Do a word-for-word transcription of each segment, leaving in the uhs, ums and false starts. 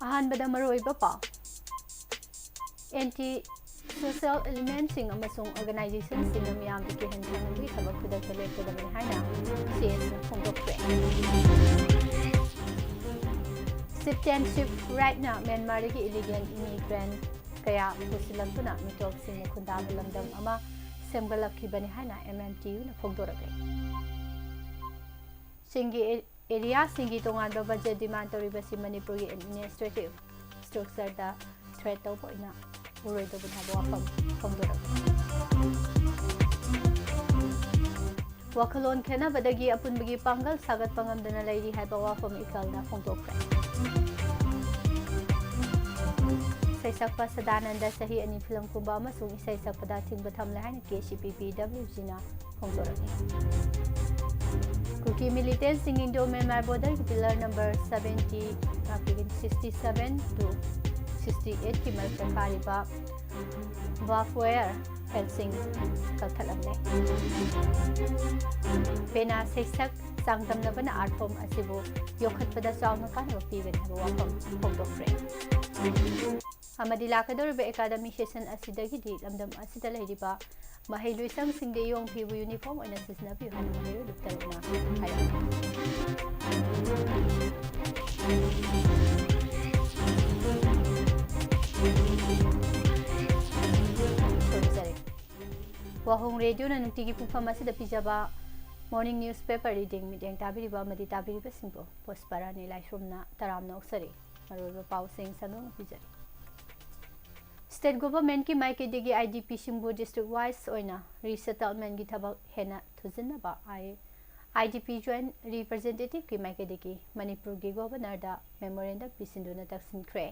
ꯑꯍꯥꯟꯕꯗ ꯃꯔꯨꯑꯣꯏꯕ ꯄꯥꯎ꯫ ꯑꯦꯟꯇꯤ ꯁꯣꯁꯤꯌꯦꯜ ꯏꯂꯤꯃꯦꯟꯁꯤꯡ ꯑꯃꯁꯨꯡ ꯑꯣꯔꯒꯅꯥꯏꯖꯦꯁꯟꯁꯤꯡꯅ ꯃꯤꯌꯥꯝꯕꯨ ꯀꯤꯍꯟ ꯊꯤꯍꯟꯕꯒꯤ ꯊꯕꯛ ꯈꯨꯗꯛꯇ ꯂꯦꯞꯀꯗꯕꯅꯤ ꯍꯥꯏꯅ ꯁꯤ ꯑꯦꯁꯅ ꯐꯣꯡꯗꯣꯛꯈ꯭ꯔꯦ꯫ ꯁꯤꯇꯤꯖꯦꯟꯁꯤꯞ ꯔꯥꯏꯠꯅ ꯃ꯭ꯌꯥꯟꯃꯥꯔꯗꯒꯤ ꯏꯂꯤꯒꯦꯜ ꯏꯃꯤꯒ꯭ꯔꯦꯟ ꯀꯌꯥ ꯄꯨꯁꯤꯜꯂꯛꯇꯨꯅ ꯃꯤꯇꯣꯞꯁꯤꯡꯅ ꯈꯨꯟꯗꯥꯕ ꯂꯝꯗꯝ ꯑꯃ ꯁꯦꯝꯒꯠꯂꯛꯈꯤꯕꯅꯤ ꯍꯥꯏꯅ ꯑꯦꯝ ꯑꯦꯝ ꯇꯤ ꯌꯨꯅ ꯐꯣꯡꯗꯣꯔꯛꯂꯤ꯫ ꯆꯤꯡꯒꯤ ꯑꯦ-, ꯑꯦꯔꯤꯌꯥꯁꯤꯡꯒꯤ ꯇꯣꯉꯥꯟꯕ ꯕꯖꯦꯠ ꯗꯤꯃꯥꯟ ꯇꯧꯔꯤꯕꯁꯤ ꯃꯅꯤꯄꯨꯔꯒꯤ ꯑꯦꯗꯃꯤꯅꯤꯁꯇ꯭ꯔꯦꯇꯤꯚ ꯁ꯭ꯇ꯭ꯔꯛꯆꯔꯗ ꯊ꯭ꯔꯦꯠ ꯇꯧꯕ ꯑꯣꯏꯅ ꯎꯔꯣꯏꯗꯕꯅꯤ ꯍꯥꯏꯕ ꯋꯥꯐꯝ ꯐꯣꯡꯗꯣꯔꯛꯂꯤ꯫ ꯋꯥꯈꯜꯂꯣꯟ ꯈꯦꯠꯅꯕꯗꯒꯤ ꯑꯄꯨꯟꯕꯒꯤ ꯄꯥꯡꯒꯜ ꯁꯥꯒꯠꯄ ꯉꯝꯗꯅ ꯂꯩꯔꯤ ꯍꯥꯏꯕ ꯋꯥꯐꯝ ꯏꯀꯜꯅ ꯐꯣꯡꯗꯣꯛꯈ꯭ꯔꯦ꯫ ꯁꯩꯁꯛꯄ ꯁꯗꯥꯅꯟꯗ ꯆꯍꯤ ꯑꯅꯤ ꯐꯤꯂꯝ ꯀꯨꯝꯕ ꯑꯃꯁꯨꯡ ꯏꯁꯩ ꯁꯛꯄꯗ ꯊꯤꯡꯕ ꯊꯝꯂꯦ ꯍꯥꯏꯅ K C P P W ꯖꯤꯅ ꯐꯣꯡꯗꯣꯔꯛꯂꯤ꯫ ꯀꯨꯀꯤ ꯃꯤꯂꯤꯇꯦꯟꯁꯤꯡ ꯏꯟꯗꯣ ꯃ꯭ꯌꯥꯟꯃꯥꯔ ꯕꯣꯔꯗꯔꯒꯤ pillar number seventy, sixty seven to sixty ꯑꯩꯠꯀꯤ ꯃꯔꯛꯇ ꯀꯥꯔꯤꯕ ꯕꯥꯐꯋꯦꯌꯔ ꯐꯦꯟꯁꯤꯡ ꯀꯛꯊꯠꯂꯝꯂꯦ꯫ ꯄꯦꯅꯥ ꯁꯩꯁꯛ ꯆꯥꯡꯗꯝꯅꯕꯅ ꯑꯥꯔꯠ ꯐꯣꯔꯝ ꯑꯁꯤꯕꯨ ꯌꯣꯛꯈꯠꯄꯗ ꯆꯥꯎꯅ ꯀꯥꯟꯅꯕ ꯄꯤꯒꯅꯤ ꯍꯥꯏꯕ ꯋꯥꯐꯝ ꯐꯣꯡꯗꯣꯛꯈ꯭ꯔꯦ꯫ ꯑꯃꯗꯤ ꯂꯥꯛꯀꯗꯧꯔꯤꯕ ꯑꯦꯀꯥꯗꯃꯤ ꯁꯦꯁꯟ ꯑꯁꯤꯗꯒꯤꯗꯤ ꯂꯝꯗꯝ ꯑꯁꯤꯗ ꯂꯩꯔꯤꯕ ꯃꯍꯩꯂꯣꯏꯁꯪꯁꯤꯡꯗ ꯏꯌꯣꯡ ꯐꯤꯕꯨ ꯌꯨꯅꯤꯐꯣꯔꯝ ꯑꯣꯏꯅ ꯁꯤꯖꯤꯟꯅꯕꯤꯌꯨ ꯍꯥꯏꯅ ꯃꯍꯩꯔꯣꯏ ꯂꯨꯞ ꯇꯔꯨꯛꯅ ꯍꯥꯏꯔꯛꯂꯤ꯫ ꯈꯨꯔꯨꯝꯖꯔꯤ꯫ ꯋꯥꯍꯣꯡ ꯔꯦꯗꯤꯑꯣꯅ ꯅꯨꯡꯇꯤꯒꯤ ꯄꯨꯡꯐꯝ ꯑꯁꯤꯗ ꯄꯤꯖꯕ morning newspaper reading ꯃꯤꯠꯌꯦꯡ ꯇꯥꯕꯤꯔꯤꯕ ꯑꯃꯗꯤ ꯇꯥꯕꯤꯔꯤꯕꯁꯤꯡꯕꯨ ꯄꯨꯁꯄꯔꯥꯅꯤ ꯂꯥꯏꯁ꯭ꯔꯝꯅ ꯇꯔꯥꯝꯅ ꯑꯣꯛꯆꯔꯤ꯫ ꯃꯔꯨꯑꯣꯏꯕ ꯄꯥꯎꯁꯤꯡ ꯁꯟꯗꯣꯛꯅ ꯄꯤꯖꯔꯤ꯫ ꯁ꯭ꯇꯦꯠ ꯒꯣꯚꯔꯟꯃꯦꯟꯠꯀꯤ ꯃꯥꯏꯀꯩꯗꯒꯤ ꯑꯥꯏ ꯗꯤ ꯄꯤꯁꯤꯡꯕꯨ ꯗꯤꯁꯇ꯭ꯔꯤꯛ ꯋꯥꯏꯖ ꯑꯣꯏꯅ ꯔꯤꯁꯦꯇꯜꯃꯦꯟꯠꯀꯤ ꯊꯕꯛ ꯍꯦꯟꯅ ꯊꯨꯖꯤꯟꯅꯕ ꯑꯥꯏ, ꯑꯥꯏ ꯗꯤ ꯄꯤ ꯖꯣꯏꯟꯠ ꯔꯤꯄ꯭ꯔꯖꯦꯟꯇꯦꯇꯤꯚꯀꯤ ꯃꯥꯏꯀꯩꯗꯒꯤ ꯃꯅꯤꯄꯨꯔꯒꯤ ꯒꯣꯚꯔꯅꯔꯗ ꯃꯦꯃꯣꯔꯦꯟꯗꯝ ꯄꯤꯁꯤꯟꯗꯨꯅ ꯇꯛꯁꯤꯟꯈ꯭ꯔꯦ꯫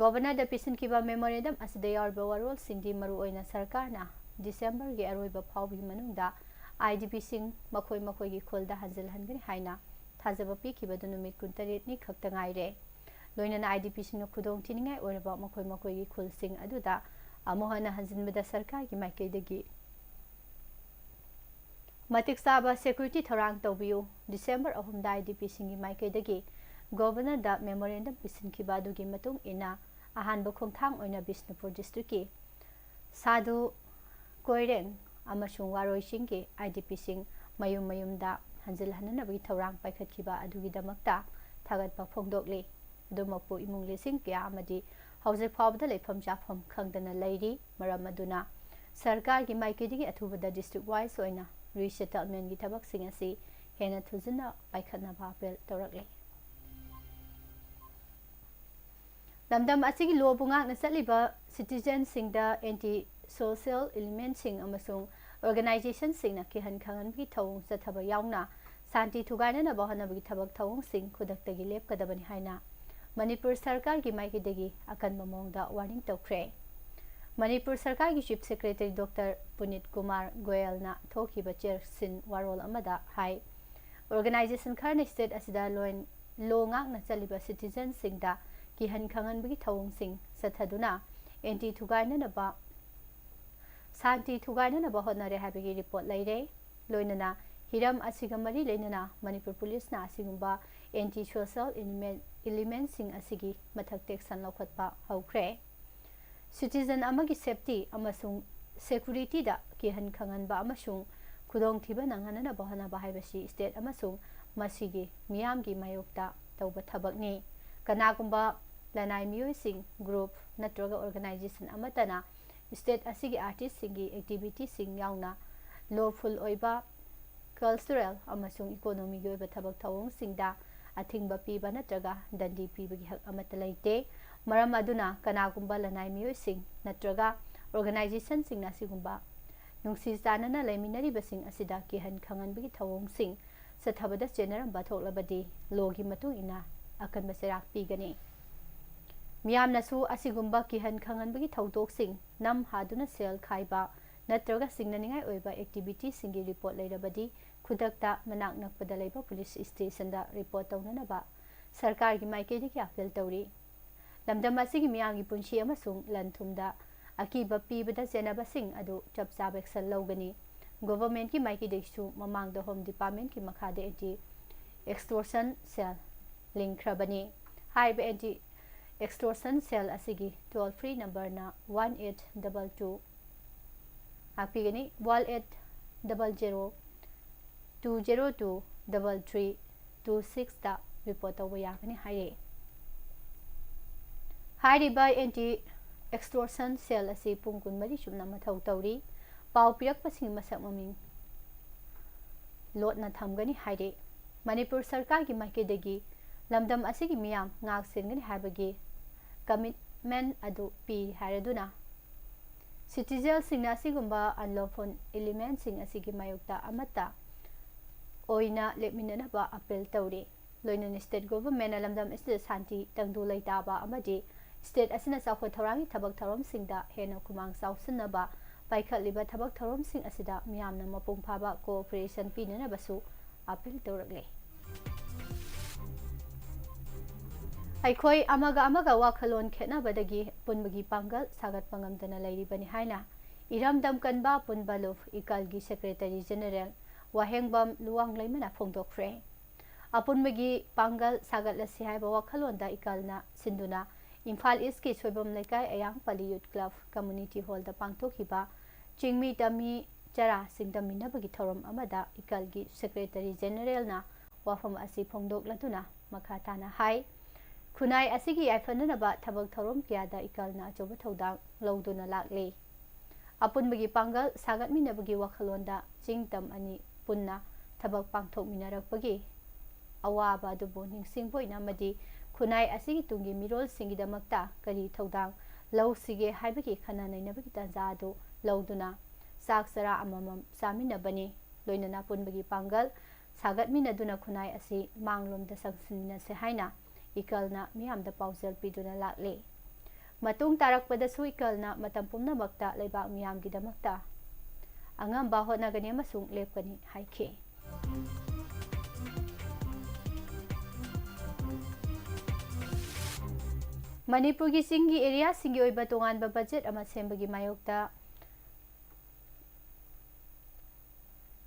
ꯒꯣꯚꯔꯅꯔꯗ ꯄꯤꯁꯤꯟꯈꯤꯕ ꯃꯦꯃꯣꯔꯦꯟꯗꯝ ꯑꯁꯤꯗ ꯌꯥꯎꯔꯤꯕ ꯋꯥꯔꯣꯜꯁꯤꯡꯗꯤ ꯃꯔꯨꯑꯣꯏꯅ ꯁꯔꯀꯥꯔꯅ ꯗꯤꯁꯦꯝꯕꯔꯒꯤ ꯑꯔꯣꯏꯕ ꯐꯥꯎꯕꯒꯤ ꯃꯅꯨꯡꯗ ꯑꯥꯏ ꯗꯤ ꯄꯤꯁꯤꯡ ꯃꯈꯣꯏ ꯃꯈꯣꯏꯒꯤ ꯈꯨꯜꯗ ꯍꯟꯖꯤꯜꯍꯟꯒꯅꯤ ꯍꯥꯏꯅ ꯊꯥꯖꯕ ꯄꯤꯈꯤꯕꯗꯨ ꯅꯨꯃꯤꯠ ꯀꯨꯟꯇꯔꯦꯠꯅꯤ ꯈꯛꯇ ꯉꯥꯏꯔꯦ꯫ ꯂꯣꯏꯅꯅ ꯑꯥꯏ ꯗꯤ ꯄꯤꯁꯤꯡꯅ ꯈꯨꯗꯣꯡ ꯊꯤꯅꯤꯡꯉꯥꯏ ꯑꯣꯏꯔꯕ ꯃꯈꯣꯏ ꯃꯈꯣꯏꯒꯤ ꯈꯨꯜꯁꯤꯡ ꯑꯗꯨꯗ ꯑꯃꯨꯛ ꯍꯟꯅ ꯍꯟꯖꯤꯟꯕꯗ ꯁꯔꯀꯥꯔꯒꯤ ꯃꯥꯏꯀꯩꯗꯒꯤ ꯃꯇꯤꯛ ꯆꯥꯕ ꯁꯦꯀ꯭ꯌꯨꯔꯤꯇꯤ ꯊꯧꯔꯥꯡ ꯇꯧꯕꯤꯌꯨ꯫ ꯗꯤꯁꯦꯝꯕꯔ ꯑꯍꯨꯝꯗ ꯑꯥꯏ ꯗꯤ ꯄꯤꯁꯤꯡꯒꯤ ꯃꯥꯏꯀꯩꯗꯒꯤ ꯒꯣꯕꯔꯅꯔꯗ ꯃꯦꯃꯣꯔꯦꯟꯗꯝ ꯄꯤꯁꯤꯟꯈꯤꯕ ꯑꯗꯨꯒꯤ ꯃꯇꯨꯡ ꯏꯟꯅ ꯑꯍꯥꯟꯕ ꯈꯣꯡꯊꯥꯡ ꯑꯣꯏꯅ ꯕꯤꯁꯅꯨꯄꯨꯔ ꯗꯤꯁꯇ꯭ꯔꯤꯛꯀꯤ ꯁꯥꯗꯨ ꯀꯣꯏꯔꯦꯡ ꯑꯃꯁꯨꯡ ꯋꯥꯔꯣꯏꯁꯤꯡꯒꯤ ꯑꯥꯏ ꯗꯤ ꯄꯤꯁꯤꯡ ꯃꯌꯨꯝ ꯃꯌꯨꯝꯗ ꯍꯟꯖꯤꯜꯍꯟꯅꯅꯕꯒꯤ ꯊꯧꯔꯥꯡ ꯄꯥꯏꯈꯠꯈꯤꯕ ꯑꯗꯨꯒꯤꯗꯃꯛꯇ ꯊꯥꯒꯠꯄ ꯐꯣꯡꯗꯣꯛꯂꯤ꯫ ꯑꯗꯨꯃꯛꯄꯨ ꯏꯃꯨꯡ ꯂꯤꯁꯤꯡ ꯀꯌꯥ ꯑꯃꯗꯤ ꯍꯧꯖꯤꯛ ꯐꯥꯎꯕꯗ ꯂꯩꯐꯝ ꯆꯥꯐꯝ ꯈꯪꯗꯅ ꯂꯩꯔꯤ꯫ ꯃꯔꯝ ꯑꯗꯨꯅ ꯁꯔꯀꯥꯔꯒꯤ ꯃꯥꯏꯀꯩꯗꯒꯤ ꯑꯊꯨꯕꯗ ꯗꯤꯁꯇ꯭ꯔꯤꯛ ꯋꯥꯏꯁ ꯑꯣꯏꯅ ꯔꯤꯁꯦꯇꯜꯃꯦꯟꯒꯤ ꯊꯕꯛꯁꯤꯡ ꯑꯁꯤ ꯍꯦꯟꯅ ꯊꯨꯖꯤꯟꯅ ꯄꯥꯏꯈꯠꯅꯕ ꯑꯥꯄꯤꯜ ꯇꯧꯔꯛꯂꯤ꯫ ꯂꯝꯗꯝ ꯑꯁꯤꯒꯤ ꯂꯣꯕꯨ ꯉꯥꯛꯅ ꯆꯠꯂꯤꯕ ꯁꯤꯇꯤꯖꯦꯟꯁꯤꯡꯗ ꯑꯦꯟꯇꯤ ꯁꯣꯁꯤꯌꯦꯜ ꯏꯂꯤꯃꯦꯟꯁꯤꯡ ꯑꯃꯁꯨꯡ ꯑꯣꯔꯒꯅꯥꯏꯖꯦꯁꯟꯁꯤꯡꯅ ꯀꯤꯍꯟ ꯈꯪꯍꯟꯕꯒꯤ ꯊꯧꯑꯣꯡ ꯆꯠꯊꯕ ꯌꯥꯎꯅ ꯁꯥꯟꯇꯤ ꯊꯨꯒꯥꯏꯅꯅꯕ ꯍꯣꯠꯅꯕꯒꯤ ꯊꯕꯛ ꯊꯧꯑꯣꯡꯁꯤꯡ ꯈꯨꯗꯛꯇꯒꯤ ꯂꯦꯞꯀꯗꯕꯅꯤ ꯍꯥꯏꯅ ꯃꯅꯤꯄꯨꯔ ꯁꯔꯀꯥꯔꯒꯤ ꯃꯥꯏꯀꯩꯗꯒꯤ ꯑꯀꯟꯕ ꯃꯑꯣꯡꯗ ꯋꯥꯔꯅꯤꯡ ꯇꯧꯈ꯭ꯔꯦ꯫ ꯃꯅꯤꯄꯨꯔ ꯁꯔꯀꯥꯔꯒꯤ ꯆꯤꯐ ꯁꯦꯀ꯭ꯔꯦꯇꯔꯤ ꯗꯣꯛꯇꯔ ꯄꯨꯅꯤꯠ ꯀꯨꯃꯥꯔ ꯒꯣꯌꯜꯅ ꯊꯣꯛꯈꯤꯕ ꯆꯦꯔꯣꯛꯁꯤꯟ ꯋꯥꯔꯣꯜ ꯑꯃꯗ ꯍꯥꯏ, ꯑꯣꯔꯒꯅꯥꯏꯖꯦꯁꯟ ꯈꯔꯅ ꯁ꯭ꯇꯦꯠ ꯑꯁꯤꯗ ꯂꯣ ꯉꯥꯛꯅ ꯆꯠꯂꯤꯕ ꯁꯤꯇꯤꯖꯦꯟꯁꯤꯡꯗ ꯀꯤꯍꯟ ꯈꯪꯍꯟꯕꯒꯤ ꯊꯧꯑꯣꯡꯁꯤꯡ ꯆꯠꯊꯗꯨꯅ ꯑꯦꯟꯇꯤ ꯊꯨꯒꯥꯏꯅꯅꯕ, ꯁꯥꯟꯇꯤ ꯊꯨꯒꯥꯏꯅꯅꯕ ꯍꯣꯠꯅꯔꯦ ꯍꯥꯏꯕꯒꯤ ꯔꯤꯄꯣꯔꯠ ꯂꯩꯔꯦ꯫ ꯂꯣꯏꯅꯅ ꯍꯤꯔꯝ ꯑꯁꯤꯒ ꯃꯔꯤ ꯂꯩꯅꯅ ꯃꯅꯤꯄꯨꯔ ꯄꯨꯂꯤꯁꯅ ꯑꯁꯤꯒꯨꯝꯕ ꯑꯦꯟꯇꯤ ꯁꯣꯁꯤꯌꯦꯜ ꯏꯂꯤꯃꯦꯟꯁꯤꯡ ꯑꯁꯤꯒꯤ ꯃꯊꯛꯇ ꯑꯦꯛꯁꯟ ꯂꯧꯈꯠꯄ ꯍꯧꯈ꯭ꯔꯦ꯫ ꯁꯤꯇꯤꯖꯦꯟ ꯑꯃꯒꯤ ꯁꯦꯐꯇꯤ ꯑꯃꯁꯨꯡ ꯁꯦꯀ꯭ꯌꯨꯔꯤꯇꯤꯗ ꯀꯤꯍꯟ ꯈꯪꯍꯟꯕ ꯑꯃꯁꯨꯡ ꯈꯨꯗꯣꯡꯊꯤꯕ ꯅꯪꯍꯟꯅꯅꯕ ꯍꯣꯠꯅꯕ ꯍꯥꯏꯕꯁꯤ ꯁ꯭ꯇꯦꯠ ꯑꯃꯁꯨꯡ ꯃꯁꯤꯒꯤ ꯃꯤꯌꯥꯝꯒꯤ ꯃꯥꯌꯣꯛꯇ ꯇꯧꯕ ꯊꯕꯛꯅꯤ꯫ ꯀꯅꯥꯒꯨꯝꯕ ꯂꯅꯥꯏ ꯃꯤꯑꯣꯏꯁꯤꯡ, ꯒ꯭ꯔꯨꯞ ꯅꯠꯇ꯭ꯔꯒ ꯑꯣꯔꯒꯅꯥꯏꯖꯦꯁꯟ ꯑꯃꯠꯇꯅ ꯁ꯭ꯇꯦꯠ ꯑꯁꯤꯒꯤ ꯑꯥꯔꯇꯤꯁꯁꯤꯡꯒꯤ ꯑꯦꯛꯇꯤꯚꯤꯇꯤꯁꯤꯡ ꯌꯥꯎꯅ ꯂꯣꯐꯨꯜ ꯑꯣꯏꯕ ꯀꯜꯆꯔꯦꯜ ꯑꯃꯁꯨꯡ ꯏꯀꯣꯅꯣꯃꯤꯒꯤ ꯑꯣꯏꯕ ꯊꯕꯛ ꯊꯧꯑꯣꯡꯁꯤꯡꯗ ꯑꯊꯤꯡꯕ ꯄꯤꯕ ꯅꯠꯇ꯭ꯔꯒ ꯗꯟꯗꯤ ꯄꯤꯕꯒꯤ ꯍꯛ ꯑꯃꯠꯇ ꯂꯩꯇꯦ꯫ ꯃꯔꯝ ꯑꯗꯨꯅ ꯀꯅꯥꯒꯨꯝꯕ ꯂꯅꯥꯏ ꯃꯤꯑꯣꯏꯁꯤꯡ ꯅꯠꯇ꯭ꯔꯒ ꯑꯣꯔꯒꯅꯥꯏꯖꯦꯁꯟꯁꯤꯡꯅ ꯑꯁꯤꯒꯨꯝꯕ ꯅꯨꯡꯁꯤ ꯆꯥꯟꯅꯅ ꯂꯩꯃꯤꯟꯅꯔꯤꯕꯁꯤꯡ ꯑꯁꯤꯗ ꯀꯤꯍꯟ ꯈꯪꯍꯟꯕꯒꯤ ꯊꯧꯑꯣꯡꯁꯤꯡ ꯆꯠꯊꯕꯗ ꯆꯦꯟꯅꯔꯝꯕ ꯊꯣꯛꯂꯕꯗꯤ ꯂꯣꯒꯤ ꯃꯇꯨꯡ ꯏꯟꯅ ꯑꯀꯟꯕ ꯆꯩꯔꯥꯛ ꯄꯤꯒꯅꯤ꯫ ꯃꯤꯌꯥꯝꯅꯁꯨ ꯑꯁꯤꯒꯨꯝꯕ ꯀꯤꯍꯟ ꯈꯪꯍꯟꯕꯒꯤ ꯊꯧꯗꯣꯛꯁꯤꯡ, ꯅꯝ ꯍꯥꯗꯨꯅ ꯁꯦꯜ ꯈꯥꯏꯕ ꯅꯠꯇ꯭ꯔꯒ ꯆꯤꯡꯅꯅꯤꯡꯉꯥꯏ ꯑꯣꯏꯕ ꯑꯦꯛꯇꯤꯚꯤꯇꯤꯁꯤꯡꯒꯤ ꯔꯤꯄꯣꯔꯠ ꯂꯩꯔꯕꯗꯤ ꯈꯨꯗꯛꯇ ꯃꯅꯥꯛ ꯅꯛꯄꯗ ꯂꯩꯕ ꯄꯨꯂꯤꯁ ꯁ꯭ꯇꯦꯁꯟꯗ ꯔꯤꯄꯣꯔꯠ ꯇꯧꯅꯅꯕ ꯁꯔꯀꯥꯔꯒꯤ ꯃꯥꯏꯀꯩꯗꯒꯤ ꯑꯥꯄꯤꯜ ꯇꯧꯔꯤ꯫ ꯂꯝꯗꯝ ꯑꯁꯤꯒꯤ ꯃꯤꯌꯥꯝꯒꯤ ꯄꯨꯟꯁꯤ ꯑꯃꯁꯨꯡ ꯂꯟ ꯊꯨꯝꯗ ꯑꯀꯤꯕ ꯄꯤꯕꯗ ꯆꯦꯟꯅꯕꯁꯤꯡ ꯑꯗꯨ ꯆꯞ ꯆꯥꯕ ꯑꯦꯛꯁꯟ ꯂꯧꯒꯅꯤ꯫ ꯒꯣꯚꯔꯟꯃꯦꯟꯠꯀꯤ ꯃꯥꯏꯀꯩꯗꯒꯤꯁꯨ ꯃꯃꯥꯡꯗ ꯍꯣꯝ ꯗꯤꯄꯥꯔꯠꯃꯦꯟꯠꯀꯤ ꯃꯈꯥꯗ ꯑꯦꯟꯇꯤ ꯑꯦꯛꯁꯇꯣꯔꯁꯟ ꯁꯦꯜ ꯂꯤꯡꯈ꯭ꯔꯕꯅꯤ꯫ ꯍꯥꯏꯔꯤꯕ ꯑꯦꯟꯇꯤ ꯑꯦꯛꯁꯇꯣꯔꯁꯟ ꯁꯦꯜ ꯑꯁꯤꯒꯤ ꯇꯣꯜ ꯐ꯭ꯔꯤ ꯅꯝꯕꯔꯅ ꯋꯥꯟ ꯑꯩꯠ ꯗꯕꯜ ꯇꯨ ꯉꯥꯛꯄꯤꯒꯅꯤ, one eight double zero two zero two double three two ꯁꯤꯛꯁꯇ ꯔꯤꯄꯣꯔꯠ ꯇꯧꯕ ꯌꯥꯒꯅꯤ ꯍꯥꯏꯔꯤ꯫ ꯍꯥꯏꯔꯤꯕ ꯑꯦꯟꯇꯤ ꯑꯦꯛꯁꯇꯣꯔꯁꯟ ꯁꯦꯜ ꯑꯁꯤ ꯄꯨꯡ ꯀꯨꯟꯃꯔꯤ ꯆꯨꯞꯅ ꯃꯊꯧ ꯇꯧꯔꯤ꯫ ꯄꯥꯎ ꯄꯤꯔꯛꯄꯁꯤꯡ ꯃꯁꯛ ꯃꯃꯤꯡ ꯂꯣꯠꯅ ꯊꯝꯒꯅꯤ ꯍꯥꯏꯔꯤ꯫ ꯃꯅꯤꯄꯨꯔ ꯁꯔꯀꯥꯔꯒꯤ ꯃꯥꯏꯀꯩꯗꯒꯤ ꯂꯝꯗꯝ ꯑꯁꯤꯒꯤ ꯃꯤꯌꯥꯝ ꯉꯥꯛ ꯁꯦꯟꯒꯅꯤ ꯍꯥꯏꯕꯒꯤ ꯀꯃꯤꯠꯃꯦꯟ ꯑꯗꯨ ꯄꯤ ꯍꯥꯏꯔꯗꯨꯅ, ꯁꯤꯇꯤꯖꯦꯜꯁꯤꯡꯅ ꯑꯁꯤꯒꯨꯝꯕ ꯑꯟꯂꯣꯐꯨꯜ ꯏꯂꯤꯃꯦꯟꯁꯤꯡ ꯑꯁꯤꯒꯤ ꯃꯥꯌꯣꯛꯇ ꯑꯃꯠꯇ ꯑꯣꯏꯅ ꯂꯦꯞꯃꯤꯟꯅꯅꯕ ꯑꯄꯤꯜ ꯇꯧꯔꯤ꯫ ꯂꯣꯏꯅꯅ ꯁ꯭ꯇꯦꯠ ꯒꯣꯚꯔꯟꯃꯦꯟꯠꯅ ꯂꯝꯗꯝ ꯑꯁꯤꯗ ꯁꯥꯟꯇꯤ, ꯇꯪꯗꯨ ꯂꯩꯇꯥꯕ ꯑꯃꯗꯤ ꯁ꯭ꯇꯦꯠ ꯑꯁꯤꯅ ꯆꯥꯎꯈꯠ ꯊꯧꯔꯥꯡꯒꯤ ꯊꯕꯛ ꯊꯧꯔꯝꯁꯤꯡꯗ ꯍꯦꯟꯅ ꯈꯨꯃꯥꯡ ꯆꯥꯎꯁꯤꯟꯅꯕ ꯄꯥꯏꯈꯠꯂꯤꯕ ꯊꯕꯛ ꯊꯧꯔꯝꯁꯤꯡ ꯑꯁꯤꯗ ꯃꯤꯌꯥꯝꯅ ꯃꯄꯨꯡ ꯐꯥꯕ ꯀꯣꯑꯣꯄꯔꯦꯁꯟ ꯄꯤꯅꯅꯕꯁꯨ ꯑꯄꯤꯜ ꯇꯧꯔꯛꯂꯤ꯫ ꯑꯩꯈꯣꯏ ꯑꯃꯒ ꯑꯃꯒ ꯋꯥꯈꯜꯂꯣꯟ ꯈꯦꯠꯅꯕꯗꯒꯤ ꯑꯄꯨꯟꯕꯒꯤ ꯄꯥꯡꯒꯜ ꯁꯥꯒꯠꯄ ꯉꯝꯗꯅ ꯂꯩꯔꯤꯕꯅꯤ ꯍꯥꯏꯅ ꯏꯔꯝꯗꯝ ꯀꯟꯕ ꯑꯄꯨꯟꯕ ꯂꯨꯞ ꯏꯀꯜꯒꯤ ꯁꯦꯀ꯭ꯔꯦꯇꯔꯤ ꯖꯦꯅꯦꯔꯦꯜ ꯋꯥꯍꯦꯡꯕꯝ ꯂꯨꯋꯥꯡꯂꯩꯃꯅ ꯐꯣꯡꯗꯣꯛꯈ꯭ꯔꯦ꯫ ꯑꯄꯨꯟꯕꯒꯤ ꯄꯥꯡꯒꯜ ꯁꯥꯒꯠꯂꯁꯤ ꯍꯥꯏꯕ ꯋꯥꯈꯜꯂꯣꯟꯗ ꯏꯀꯜꯅ ꯁꯤꯟꯗꯨꯅ ꯏꯝꯐꯥꯜ ꯏꯁꯀꯤ ꯁꯣꯏꯕꯝ ꯂꯩꯀꯥꯏ ꯑꯌꯥꯡꯄꯜꯂꯤ ꯌꯨꯠ ꯀ꯭ꯂꯕ ꯀꯝꯃꯨꯅꯤꯇꯤ ꯍꯣꯜꯗ ꯄꯥꯡꯊꯣꯛꯈꯤꯕ ꯆꯤꯡꯃꯤ ꯇꯝꯃꯤ ꯆꯔꯥ ꯆꯤꯡꯗꯝꯃꯤꯟꯅꯕꯒꯤ ꯊꯧꯔꯝ ꯑꯃꯗ ꯏꯀꯜꯒꯤ ꯁꯦꯀ꯭ꯔꯦꯇꯔꯤ ꯖꯦꯅꯦꯔꯦꯜꯅ ꯋꯥꯐꯝ ꯑꯁꯤ ꯐꯣꯡꯗꯣꯛꯂꯗꯨꯅ ꯃꯈꯥ ꯇꯥꯅ ꯍꯥꯏ, ꯈꯨꯟꯅꯥꯏ ꯑꯁꯤꯒꯤ ꯌꯥꯏꯐꯅꯅꯕ ꯊꯕꯛ ꯊꯧꯔꯝ ꯀꯌꯥꯗ ꯏꯀꯜꯅ ꯑꯆꯧꯕ ꯊꯧꯗꯥꯡ ꯂꯧꯗꯨꯅ ꯂꯥꯛꯂꯤ꯫ ꯑꯄꯨꯟꯕꯒꯤ ꯄꯥꯡꯒꯜ ꯁꯥꯒꯠꯃꯤꯟꯅꯕꯒꯤ ꯋꯥꯈꯜꯂꯣꯟꯗ ꯆꯤꯡ ꯇꯝ ꯑꯅꯤ ꯄꯨꯟꯅ ꯊꯕꯛ ꯄꯥꯡꯊꯣꯛꯃꯤꯟꯅꯔꯛꯄꯒꯤ ꯑꯋꯥꯕ ꯑꯗꯨꯕꯨ ꯅꯤꯡꯁꯤꯡꯕ ꯑꯣꯏꯅ ꯑꯃꯗꯤ ꯈꯨꯟꯅꯥꯏ ꯑꯁꯤꯒꯤ ꯇꯨꯡꯒꯤ ꯃꯤꯔꯣꯜꯁꯤꯡꯒꯤꯗꯃꯛꯇ ꯀꯔꯤ ꯊꯧꯗꯥꯡ ꯂꯧꯁꯤꯒꯦ ꯍꯥꯏꯕꯒꯤ ꯈꯟꯅ ꯅꯩꯅꯕꯒꯤ ꯇꯥꯟꯖꯥ ꯑꯗꯨ ꯂꯧꯗꯨꯅ ꯆꯥꯛ ꯆꯔꯥ ꯑꯃꯃꯝ ꯆꯥꯃꯤꯟꯅꯕꯅꯤ꯫ ꯂꯣꯏꯅꯅ ꯑꯄꯨꯟꯕꯒꯤ ꯄꯥꯡꯒꯜ ꯁꯥꯒꯠꯃꯤꯟꯅꯗꯨꯅ ꯈꯨꯟꯅꯥꯏ ꯑꯁꯤ ꯃꯥꯡꯂꯣꯝꯗ ꯆꯪꯁꯤꯟꯃꯤꯟꯅꯁꯦ ꯍꯥꯏꯅ ꯏꯀꯜꯅ ꯃꯤꯌꯥꯝꯗ ꯄꯥꯎꯖꯦꯜ ꯄꯤꯗꯨꯅ ꯂꯥꯛꯂꯤ꯫ ꯃꯇꯨꯡ ꯇꯥꯔꯛꯄꯗꯁꯨ ꯏꯀꯜꯅ ꯃꯇꯝ ꯄꯨꯝꯅꯃꯛꯇ ꯂꯩꯕꯥꯛ ꯃꯤꯌꯥꯝꯒꯤꯗꯃꯛꯇ ꯑꯉꯝꯕ ꯍꯣꯠꯅꯒꯅꯤ ꯑꯃꯁꯨꯡ ꯂꯦꯞꯀꯅꯤ ꯍꯥꯏꯈꯤ꯫ ꯃꯅꯤꯄꯨꯔꯒꯤ ꯆꯤꯡꯒꯤ ꯑꯦꯔꯤꯌꯥꯁꯤꯡꯒꯤ ꯑꯣꯏꯕ ꯇꯣꯉꯥꯟꯕ ꯕꯖꯦꯠ ꯑꯃ ꯁꯦꯝꯕꯒꯤ ꯃꯥꯌꯣꯛꯇ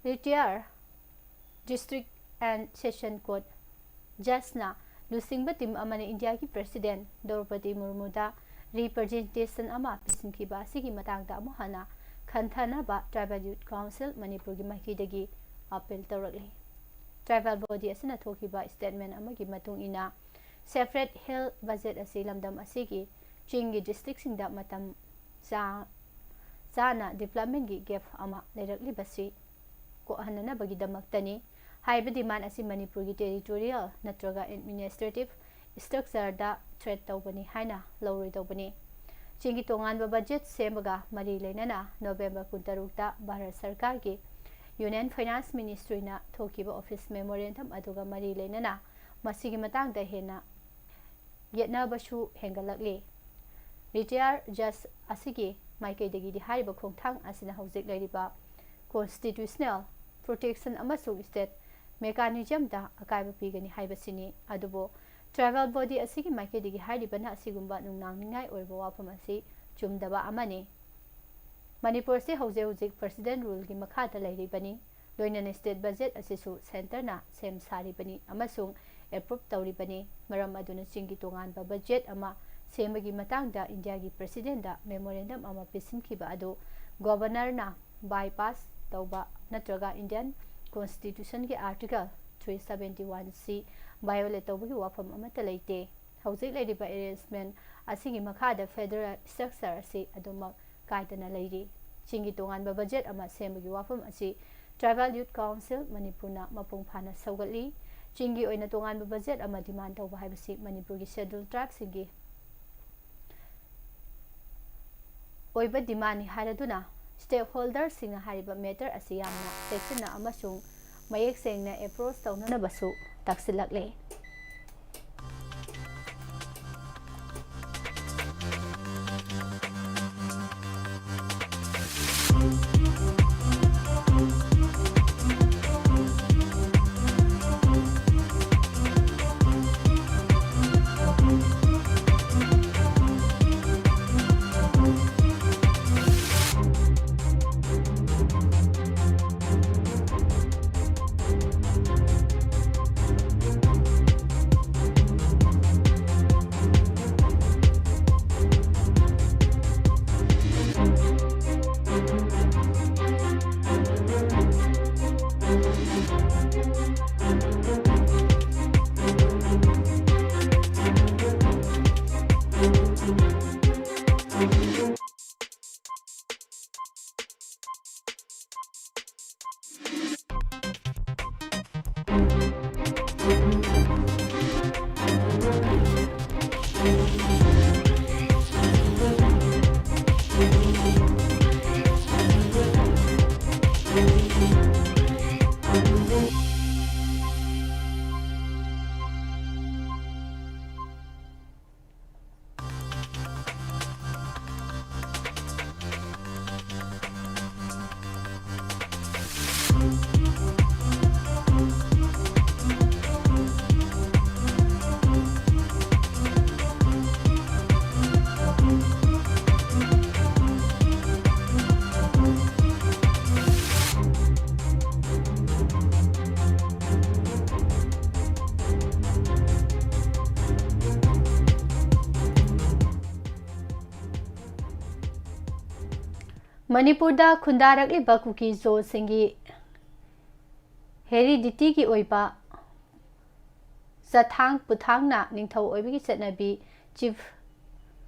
Retired District and Session Court Judgeꯅ ꯂꯨꯆꯤꯡꯕ ꯇꯤꯝ ꯑꯃꯅ ꯏꯟꯗꯤꯌꯥꯒꯤ ꯄ꯭ꯔꯦꯁꯤꯗꯦꯟ ꯗ꯭ꯔꯧꯄꯗꯤ ꯃꯨꯔꯃꯨꯗ ꯔꯤꯄ꯭ꯔꯖꯦꯟꯇꯦꯁꯟ ꯑꯃ ꯄꯤꯁꯤꯟꯈꯤꯕ ꯑꯁꯤꯒꯤ ꯃꯇꯥꯡꯗ ꯑꯃꯨꯛ ꯍꯟꯅ ꯈꯟꯊꯅꯕ Tribal Youth Council ꯃꯅꯤꯄꯨꯔꯒꯤ ꯃꯥꯏꯀꯩꯗꯒꯤ ꯑꯄꯤꯜ ꯇꯧꯔꯛꯂꯤ꯫ Tribal body ꯑꯁꯤꯅ ꯊꯣꯛꯈꯤꯕ statement ꯑꯃꯒꯤ ꯃꯇꯨꯡ ꯏꯟꯅ, separate health budget ꯑꯁꯤ ꯂꯝꯗꯝ ꯑꯁꯤꯒꯤ ꯆꯤꯡꯒꯤ districtꯁꯤꯡꯗ ꯃꯇꯝ ꯆꯥ-, ꯆꯥꯅ developmentꯒꯤ gap ꯑꯃ ꯂꯩꯔꯛꯂꯤꯕꯁꯤ ꯀꯣꯛꯍꯟꯅꯅꯕꯒꯤꯗꯃꯛꯇꯅꯤ꯫ ꯍꯥꯏꯔꯤꯕ demand ꯑꯁꯤ ꯃꯅꯤꯄꯨꯔꯒꯤ territorial ꯅꯠꯇ꯭ꯔꯒ administrative structureꯗ threat ꯇꯧꯕꯅꯤ ꯍꯥꯏꯅ ꯂꯧꯔꯣꯏꯗꯧꯕꯅꯤ꯫ ꯆꯤꯡꯒꯤ ꯇꯣꯉꯥꯟꯕ budget ꯁꯦꯝꯕꯒ ꯃꯔꯤ ꯂꯩꯅꯅ November ꯀꯨꯟꯇꯔꯨꯛꯇ ꯚꯥꯔꯠ ꯁꯔꯀꯥꯔꯒꯤ Union Finance Ministryꯅ ꯊꯣꯛꯈꯤꯕ office memorandum ꯑꯗꯨꯒ ꯃꯔꯤ ꯂꯩꯅꯅ ꯃꯁꯤꯒꯤ ꯃꯇꯥꯡꯗ ꯍꯦꯟꯅ ꯌꯦꯠꯅꯕꯁꯨ ꯍꯦꯟꯒꯠꯂꯛꯂꯤ꯫ Retired judge ꯑꯁꯤꯒꯤ ꯃꯥꯏꯀꯩꯗꯒꯤꯗꯤ ꯍꯥꯏꯔꯤꯕ ꯈꯣꯡꯊꯥꯡ ꯑꯁꯤꯅ ꯍꯧꯖꯤꯛ ꯂꯩꯔꯤꯕ constitutional protection ꯑꯃꯁꯨꯡ state mechanismꯗ ꯑꯀꯥꯏꯕ ꯄꯤꯒꯅꯤ ꯍꯥꯏꯕꯁꯤꯅꯤ꯫ ꯑꯗꯨꯕꯨ tribal body ꯑꯁꯤꯒꯤ ꯃꯥꯏꯀꯩꯗꯒꯤ ꯍꯥꯏꯔꯤꯕꯅ ꯑꯁꯤꯒꯨꯝꯕ ꯅꯨꯡꯅꯥꯡꯅꯤꯡꯉꯥꯏ ꯑꯣꯏꯔꯕ ꯋꯥꯐꯝ ꯑꯁꯤ ꯆꯨꯝꯗꯕ ꯑꯃꯅꯤ꯫ ꯃꯅꯤꯄꯨꯔ ꯑꯁꯤ ꯍꯧꯖꯤꯛ ꯍꯧꯖꯤꯛ president ruleꯒꯤ ꯃꯈꯥꯗ ꯂꯩꯔꯤꯕꯅꯤ꯫ ꯂꯣꯏꯅꯅ state budget ꯑꯁꯤꯁꯨ centreꯅ ꯁꯦꯝ ꯁꯥꯔꯤꯕꯅꯤ ꯑꯃꯁꯨꯡ approve ꯇꯧꯔꯤꯕꯅꯤ꯫ ꯃꯔꯝ ꯑꯗꯨꯅ ꯆꯤꯡꯒꯤ ꯇꯣꯉꯥꯟꯕ budget ꯑꯃ ꯁꯦꯝꯕꯒꯤ ꯃꯇꯥꯡꯗ ꯏꯟꯗꯤꯌꯥꯒꯤ presidentꯗ memorandum ꯑꯃ ꯄꯤꯁꯤꯟꯈꯤꯕ ꯑꯗꯨ governorꯅ bypass ꯇꯧꯕ ꯅꯠꯇ꯭ꯔꯒ Indian constitutionꯒꯤ article three seventy one C violate ꯇꯧꯕꯒꯤ ꯋꯥꯐꯝ ꯑꯃꯠꯇ ꯂꯩꯇꯦ꯫ ꯍꯧꯖꯤꯛ ꯂꯩꯔꯤꯕ arrangement ꯑꯁꯤꯒꯤ ꯃꯈꯥꯗ federal structure ꯑꯁꯤ ꯑꯗꯨꯃꯛ ꯀꯥꯏꯗꯅ ꯂꯩꯔꯤ꯫ ꯆꯤꯡꯒꯤ ꯇꯣꯉꯥꯟꯕ budget ꯑꯃ ꯁꯦꯝꯕꯒꯤ ꯋꯥꯐꯝ ꯑꯁꯤ Tribal Youth Council ꯃꯅꯤꯄꯨꯔꯅ ꯃꯄꯨꯡ ꯐꯥꯅ ꯁꯧꯒꯠꯂꯤ꯫ ꯆꯤꯡꯒꯤ ꯑꯣꯏꯅ ꯇꯣꯉꯥꯟꯕ budget ꯑꯃ demand ꯇꯧꯕ ꯍꯥꯏꯕꯁꯤ ꯃꯅꯤꯄꯨꯔꯒꯤ scheduled tribeꯁꯤꯡꯒꯤ ꯑꯣꯏꯕ demandꯅꯤ ꯍꯥꯏꯔꯗꯨꯅ stakeholderꯁꯤꯡꯅ ꯍꯥꯏꯔꯤꯕ matter ꯑꯁꯤ ꯌꯥꯝꯅ ꯆꯦꯛꯁꯤꯟꯅ ꯑꯃꯁꯨꯡ ꯃꯌꯦꯛ ꯁꯦꯡꯅ approach ꯇꯧꯅꯅꯕꯁꯨ ꯇꯥꯛꯁꯤꯜꯂꯛꯂꯦ꯫ ꯃꯅꯤꯄꯨꯔꯗ ꯈꯨꯟꯗꯥꯔꯛꯂꯤꯕ ꯀꯨꯀꯤ-ꯖꯣꯁꯤꯡꯒꯤ ꯍꯦꯔꯤꯗꯤꯇꯤꯒꯤ ꯑꯣꯏꯕ ꯆꯠꯊꯥꯡ ꯄꯨꯊꯥꯡꯅ ꯅꯤꯡꯊꯧ ꯑꯣꯏꯕꯒꯤ ꯆꯠꯅꯕꯤ, ꯆꯤꯐ,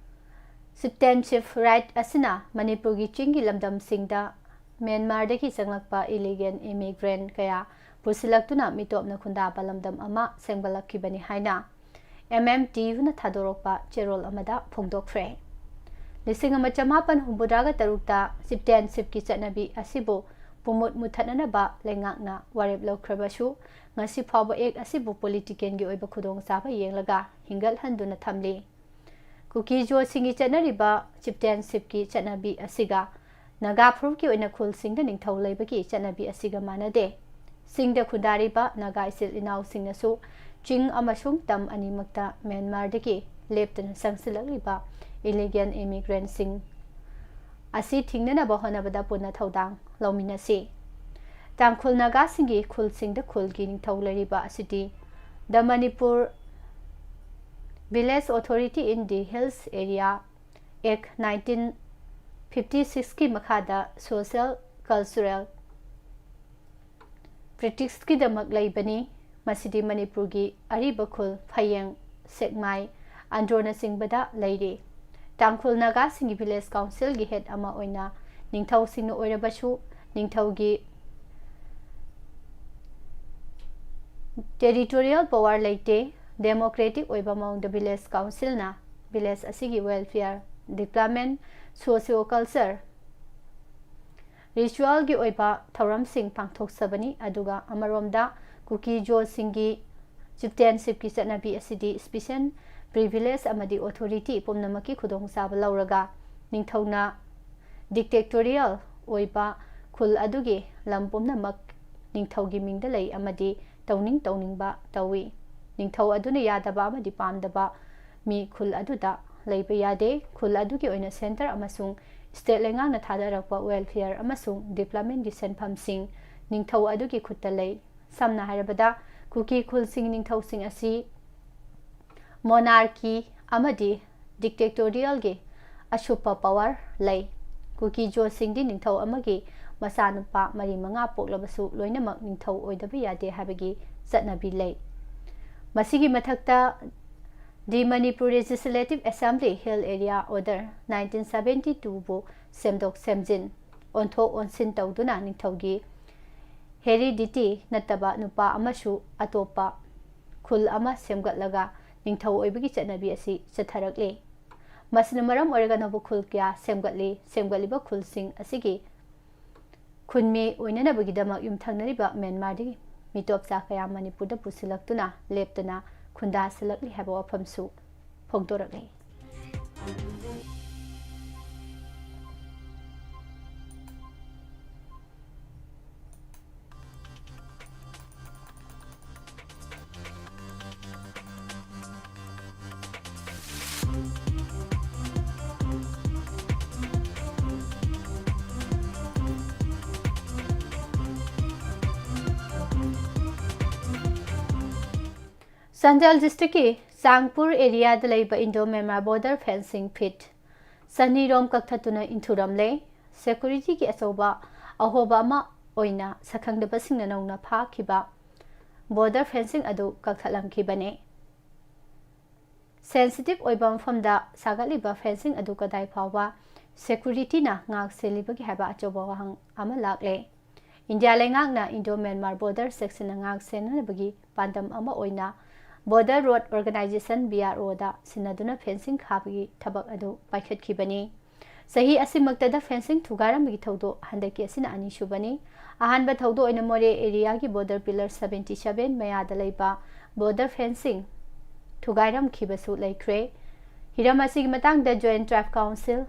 ꯆꯤꯐꯇꯦꯟꯁꯤꯞ ꯔꯥꯏꯠ ꯑꯁꯤꯅ ꯃꯅꯤꯄꯨꯔꯒꯤ ꯆꯤꯡꯒꯤ ꯂꯝꯗꯝꯁꯤꯡꯗ ꯃ꯭ꯌꯥꯟꯃꯥꯔꯗꯒꯤ ꯆꯪꯂꯛꯄ ꯏꯂꯤꯒꯦꯜ ꯏꯃꯤꯒ꯭ꯔꯦꯟ ꯀꯌꯥ ꯄꯨꯁꯤꯜꯂꯛꯇꯨꯅ ꯃꯤꯇꯣꯞꯅ ꯈꯨꯟꯗꯥꯕ ꯂꯝꯗꯝ ꯑꯃ ꯁꯦꯝꯒꯠꯂꯛꯈꯤꯕꯅꯤ ꯍꯥꯏꯅ ꯑꯦꯝ ꯑꯦꯝ ꯇꯤ ꯌꯨꯅ ꯊꯥꯗꯣꯔꯛꯄ ꯆꯦꯔꯣꯜ ꯑꯃꯗ ꯐꯣꯡꯗꯣꯛꯈ꯭ꯔꯦ꯫ ꯂꯤꯁꯤꯡ ꯑꯃ ꯆꯃꯥꯄꯟ ꯍꯨꯝꯐꯨꯇꯔꯥꯒ ꯇꯔꯨꯛꯇ ꯆꯤꯐꯇꯦꯟꯁꯤꯞꯀꯤ ꯆꯠꯅꯕꯤ ꯑꯁꯤꯕꯨ ꯄꯨꯃꯨꯠ ꯃꯨꯊꯠꯅꯅꯕ ꯂꯩꯉꯥꯛꯅ ꯋꯥꯔꯦꯞ ꯂꯧꯈ꯭ꯔꯕꯁꯨ, ꯉꯁꯤ ꯐꯥꯎꯕ ꯑꯦꯛ ꯑꯁꯤꯕꯨ ꯄꯣꯂꯤꯇꯤꯀꯦꯜꯒꯤ ꯑꯣꯏꯕ ꯈꯨꯗꯣꯡꯆꯥꯕ ꯌꯦꯡꯂꯒ ꯍꯤꯡꯒꯠꯍꯟꯗꯨꯅ ꯊꯝꯂꯤ꯫ ꯀꯨꯀꯤ-ꯖꯣꯁꯤꯡꯒꯤ ꯆꯠꯅꯔꯤꯕ ꯆꯤꯐꯇꯦꯟꯁꯤꯞꯀꯤ ꯆꯠꯅꯕꯤ ꯑꯁꯤꯒ ꯅꯥꯒꯥ ꯐꯨꯔꯨꯞꯀꯤ ꯑꯣꯏꯅ ꯈꯨꯜꯁꯤꯡꯗ ꯅꯤꯡꯊꯧ ꯂꯩꯕꯒꯤ ꯆꯠꯅꯕꯤ ꯑꯁꯤꯒ ꯃꯥꯟꯅꯗꯦ꯫ ꯆꯤꯡꯗ ꯈꯨꯟꯗꯥꯔꯤꯕ ꯅꯥꯒꯥ ꯏꯆꯤꯜ ꯏꯅꯥꯎꯁꯤꯡꯅꯁꯨ ꯆꯤꯡ ꯑꯃꯁꯨꯡ ꯇꯝ ꯑꯅꯤꯃꯛꯇ ꯃ꯭ꯌꯥꯟꯃꯥꯔꯗꯒꯤ ꯂꯦꯞꯇꯅ ꯆꯪꯁꯤꯜꯂꯛꯂꯤꯕ ꯏꯂꯤꯒꯦꯜ ꯏꯃꯤꯒ꯭ꯔꯦꯟꯁꯤꯡ ꯑꯁꯤ ꯊꯤꯡꯅꯅꯕ ꯍꯣꯠꯅꯕꯗ ꯄꯨꯟꯅ ꯊꯧꯗꯥꯡ ꯂꯧꯃꯤꯟꯅꯁꯤ꯫ ꯇꯥꯡꯈꯨꯜ ꯅꯥꯒꯥꯁꯤꯡꯒꯤ ꯈꯨꯜꯁꯤꯡꯗ ꯈꯨꯜꯒꯤ ꯅꯤꯡꯊꯧ ꯂꯩꯔꯤꯕ ꯑꯁꯤꯗꯤ The Manipur Village Authority in the Hills Area Act nineteen fifty sixꯀꯤ ꯃꯈꯥꯗ social, cultural practiceꯀꯤꯗꯃꯛ ꯂꯩꯕꯅꯤ꯫ ꯃꯁꯤꯗꯤ ꯃꯅꯤꯄꯨꯔꯒꯤ ꯑꯔꯤꯕ ꯈꯨꯜ ꯐꯌꯦꯡ, ꯁꯦꯛꯃꯥꯏ, ꯑꯟꯗ꯭ꯔꯣꯅꯆꯤꯡꯕꯗ ꯂꯩꯔꯤ꯫ ꯇꯥꯡꯈꯨꯜ ꯅꯥꯒꯥꯁꯤꯡꯒꯤ village councilꯒꯤ head ꯑꯃ ꯑꯣꯏꯅ ꯅꯤꯡꯊꯧꯁꯤꯡꯅ ꯑꯣꯏꯔꯕꯁꯨ, ꯅꯤꯡꯊꯧꯒꯤ Territorial power ꯂꯩꯇꯦ꯫ Democratic ꯑꯣꯏꯕ ꯃꯑꯣꯡꯗ village councilꯅ village ꯑꯁꯤꯒꯤ welfare, development, socio culture, ritualꯒꯤ ꯑꯣꯏꯕ ꯊꯧꯔꯝꯁꯤꯡ ꯄꯥꯡꯊꯣꯛꯆꯕꯅꯤ꯫ ꯑꯗꯨꯒ ꯑꯃꯔꯣꯝꯗ ꯀꯨꯀꯤ ꯖꯣꯁꯤꯡꯒꯤ chieftainshipꯀꯤ ꯆꯠꯅꯕꯤ ꯑꯁꯤꯗꯤ special privilege ꯑꯃꯗꯤ authority ꯄꯨꯝꯅꯃꯛꯀꯤ ꯈꯨꯗꯣꯡꯆꯥꯕ ꯂꯧꯔꯒ ꯅꯤꯡꯊꯧꯅ dictatorial ꯑꯣꯏꯕ ꯈꯨꯜ ꯑꯗꯨꯒꯤ ꯂꯝ ꯄꯨꯝꯅꯃꯛ ꯅꯤꯡꯊꯧꯒꯤ ꯃꯤꯡꯗ ꯂꯩ ꯑꯃꯗꯤ ꯇꯧꯅꯤꯡ ꯇꯧꯅꯤꯡꯕ ꯇꯧꯏ꯫ ꯅꯤꯡꯊꯧ ꯑꯗꯨꯅ ꯌꯥꯗꯕ ꯑꯃꯗꯤ ꯄꯥꯝꯗꯕ ꯃꯤ ꯈꯨꯜ ꯑꯗꯨꯗ ꯂꯩꯕ ꯌꯥꯗꯦ꯫ ꯈꯨꯜ ꯑꯗꯨꯒꯤ ꯑꯣꯏꯅ centre ꯑꯃꯁꯨꯡ state ꯂꯩꯉꯥꯛꯅ ꯊꯥꯗꯔꯛꯄ welfare ꯑꯃꯁꯨꯡ developmentꯀꯤ ꯁꯦꯟꯐꯝꯁꯤꯡ ꯅꯤꯡꯊꯧ ꯑꯗꯨꯒꯤ ꯈꯨꯠꯇ ꯂꯩ꯫ ꯁꯝꯅ ꯍꯥꯏꯔꯕꯗ, ꯀꯨꯀꯤ ꯈꯨꯜꯁꯤꯡ ꯅꯤꯡꯊꯧꯁꯤꯡ ꯑꯁꯤ monarchy ꯑꯃꯗꯤ dictatorialꯒꯤ ꯑꯁꯨꯞꯄ power ꯂꯩ꯫ ꯀꯨꯀꯤ ꯖꯣꯁꯤꯡꯗꯤ ꯅꯤꯡꯊꯧ ꯑꯃꯒꯤ ꯃꯆꯥꯅꯨꯄꯥ ꯃꯔꯤ ꯃꯉꯥ ꯄꯣꯛꯂꯕꯁꯨ ꯂꯣꯏꯅꯃꯛ ꯅꯤꯡꯊꯧ ꯑꯣꯏꯗꯕ ꯌꯥꯗꯦ ꯍꯥꯏꯕꯒꯤ ꯆꯠꯅꯕꯤ ꯂꯩ꯫ ꯃꯁꯤꯒꯤ ꯃꯊꯛꯇ, The Manipur Legislative Assembly Hill Area Order nineteen seventy twoꯕꯨ ꯁꯦꯝꯗꯣꯛ ꯁꯦꯝꯖꯤꯟ, ꯑꯣꯟꯊꯣꯛ ꯑꯣꯟꯁꯤꯟ ꯇꯧꯗꯨꯅ ꯅꯤꯡꯊꯧꯒꯤ heredity ꯅꯠꯇꯕ ꯅꯨꯄꯥ ꯑꯃꯁꯨ ꯑꯇꯣꯞꯄ ꯈꯨꯜ ꯑꯃ ꯁꯦꯝꯒꯠꯂꯒ ꯅꯤꯡꯊꯧ ꯑꯣꯏꯕꯒꯤ ꯆꯠꯅꯕꯤ ꯑꯁꯤ ꯆꯠꯊꯔꯛꯂꯤ꯫ ꯃꯁꯤꯅ ꯃꯔꯝ ꯑꯣꯏꯔꯒ ꯑꯅꯧꯕ ꯈꯨꯜ ꯀꯌꯥ ꯁꯦꯝꯒꯠꯂꯤ꯫ ꯁꯦꯝꯒꯠꯂꯤꯕ ꯈꯨꯜꯁꯤꯡ ꯑꯁꯤꯒꯤ ꯈꯨꯟꯃꯤ ꯑꯣꯏꯅꯅꯕꯒꯤꯗꯃꯛ ꯌꯨꯝꯊꯪꯅꯔꯤꯕ ꯃ꯭ꯌꯥꯟꯃꯥꯔꯗꯒꯤ ꯃꯤꯇꯣꯞꯆꯥ ꯀꯌꯥ ꯃꯅꯤꯄꯨꯔꯗ ꯄꯨꯁꯤꯜꯂꯛꯇꯨꯅ ꯂꯦꯞꯇꯅ ꯈꯨꯟꯗꯥꯁꯤꯜꯂꯛꯂꯤ ꯍꯥꯏꯕ ꯋꯥꯐꯝꯁꯨ ꯐꯣꯡꯗꯣꯔꯛꯂꯤ꯫ ꯆꯥꯟꯗꯦꯜ districtꯀꯤ ꯆꯥꯡꯄꯨꯔ areaꯗ ꯂꯩꯕ Indo Myanmar border fencing feet ꯆꯅꯤꯔꯣꯝ ꯀꯛꯊꯠꯇꯨꯅ ꯏꯟꯊꯨꯔꯝꯂꯦ꯫ Securityꯒꯤ ꯑꯆꯧꯕ ꯑꯍꯣꯕ ꯑꯃ ꯑꯣꯏꯅ ꯁꯛꯈꯪꯗꯕꯁꯤꯡꯅ ꯅꯧꯅ ꯐꯥꯈꯤꯕ border fencing ꯑꯗꯨ ꯀꯛꯊꯠꯂꯝꯈꯤꯕꯅꯤ꯫ Sensitive ꯑꯣꯏꯕ ꯃꯐꯝꯗ ꯁꯥꯒꯠꯂꯤꯕ fencing ꯑꯗꯨ ꯀꯗꯥꯏ ꯐꯥꯎꯕ securityꯅ ꯉꯥꯛ ꯁꯦꯜꯂꯤꯕꯒꯦ ꯍꯥꯏꯕ ꯑꯆꯧꯕ ꯋꯥꯍꯪ ꯑꯃ ꯂꯥꯛꯂꯦ꯫ ꯏꯟꯗꯤꯌꯥ ꯂꯩꯉꯥꯛꯅ ꯏꯟꯗꯣ ꯃ꯭ꯌꯥꯟꯃꯥꯔ ꯕꯣꯔꯗꯔ ꯆꯦꯛꯁꯤꯟꯅ ꯉꯥꯛ ꯁꯦꯟꯅꯅꯕꯒꯤ ꯄꯥꯟꯗꯝ ꯑꯃ ꯑꯣꯏꯅ border road organization, B R ꯑꯣꯗ ꯁꯤꯟꯅꯗꯨꯅ ꯐꯦꯟꯁꯤꯡ ꯈꯥꯕꯒꯤ ꯊꯕꯛ ꯑꯗꯨ ꯄꯥꯏꯈꯠꯈꯤꯕꯅꯤ꯫ ꯆꯍꯤ ꯑꯁꯤꯃꯛꯇꯗ ꯐꯦꯟꯁꯤꯡ ꯊꯨꯒꯥꯏꯔꯝꯕꯒꯤ ꯊꯧꯗꯣꯛ ꯍꯟꯗꯛꯀꯤ ꯑꯁꯤꯅ ꯑꯅꯤꯁꯨꯕꯅꯤ꯫ ꯑꯍꯥꯟꯕ ꯊꯧꯗꯣꯛ ꯑꯣꯏꯅ ꯃꯣꯔꯦ ꯑꯦꯔꯤꯌꯥꯒꯤ ꯕꯣꯔꯗꯔ ꯄꯤꯂꯔ ꯁꯕꯦꯟꯇꯤ ꯁꯕꯦꯟ ꯃꯌꯥꯗ ꯂꯩꯕ ꯕꯣꯔꯗꯔ ꯐꯦꯟꯁꯤꯡ ꯊꯨꯒꯥꯏꯔꯝꯈꯤꯕꯁꯨ ꯂꯩꯈ꯭ꯔꯦ꯫ ꯍꯤꯔꯝ ꯑꯁꯤꯒꯤ ꯃꯇꯥꯡꯗ ꯖꯣꯏꯟꯠ ꯇ꯭ꯔꯥꯏꯕ ꯀꯥꯎꯟꯁꯤꯜ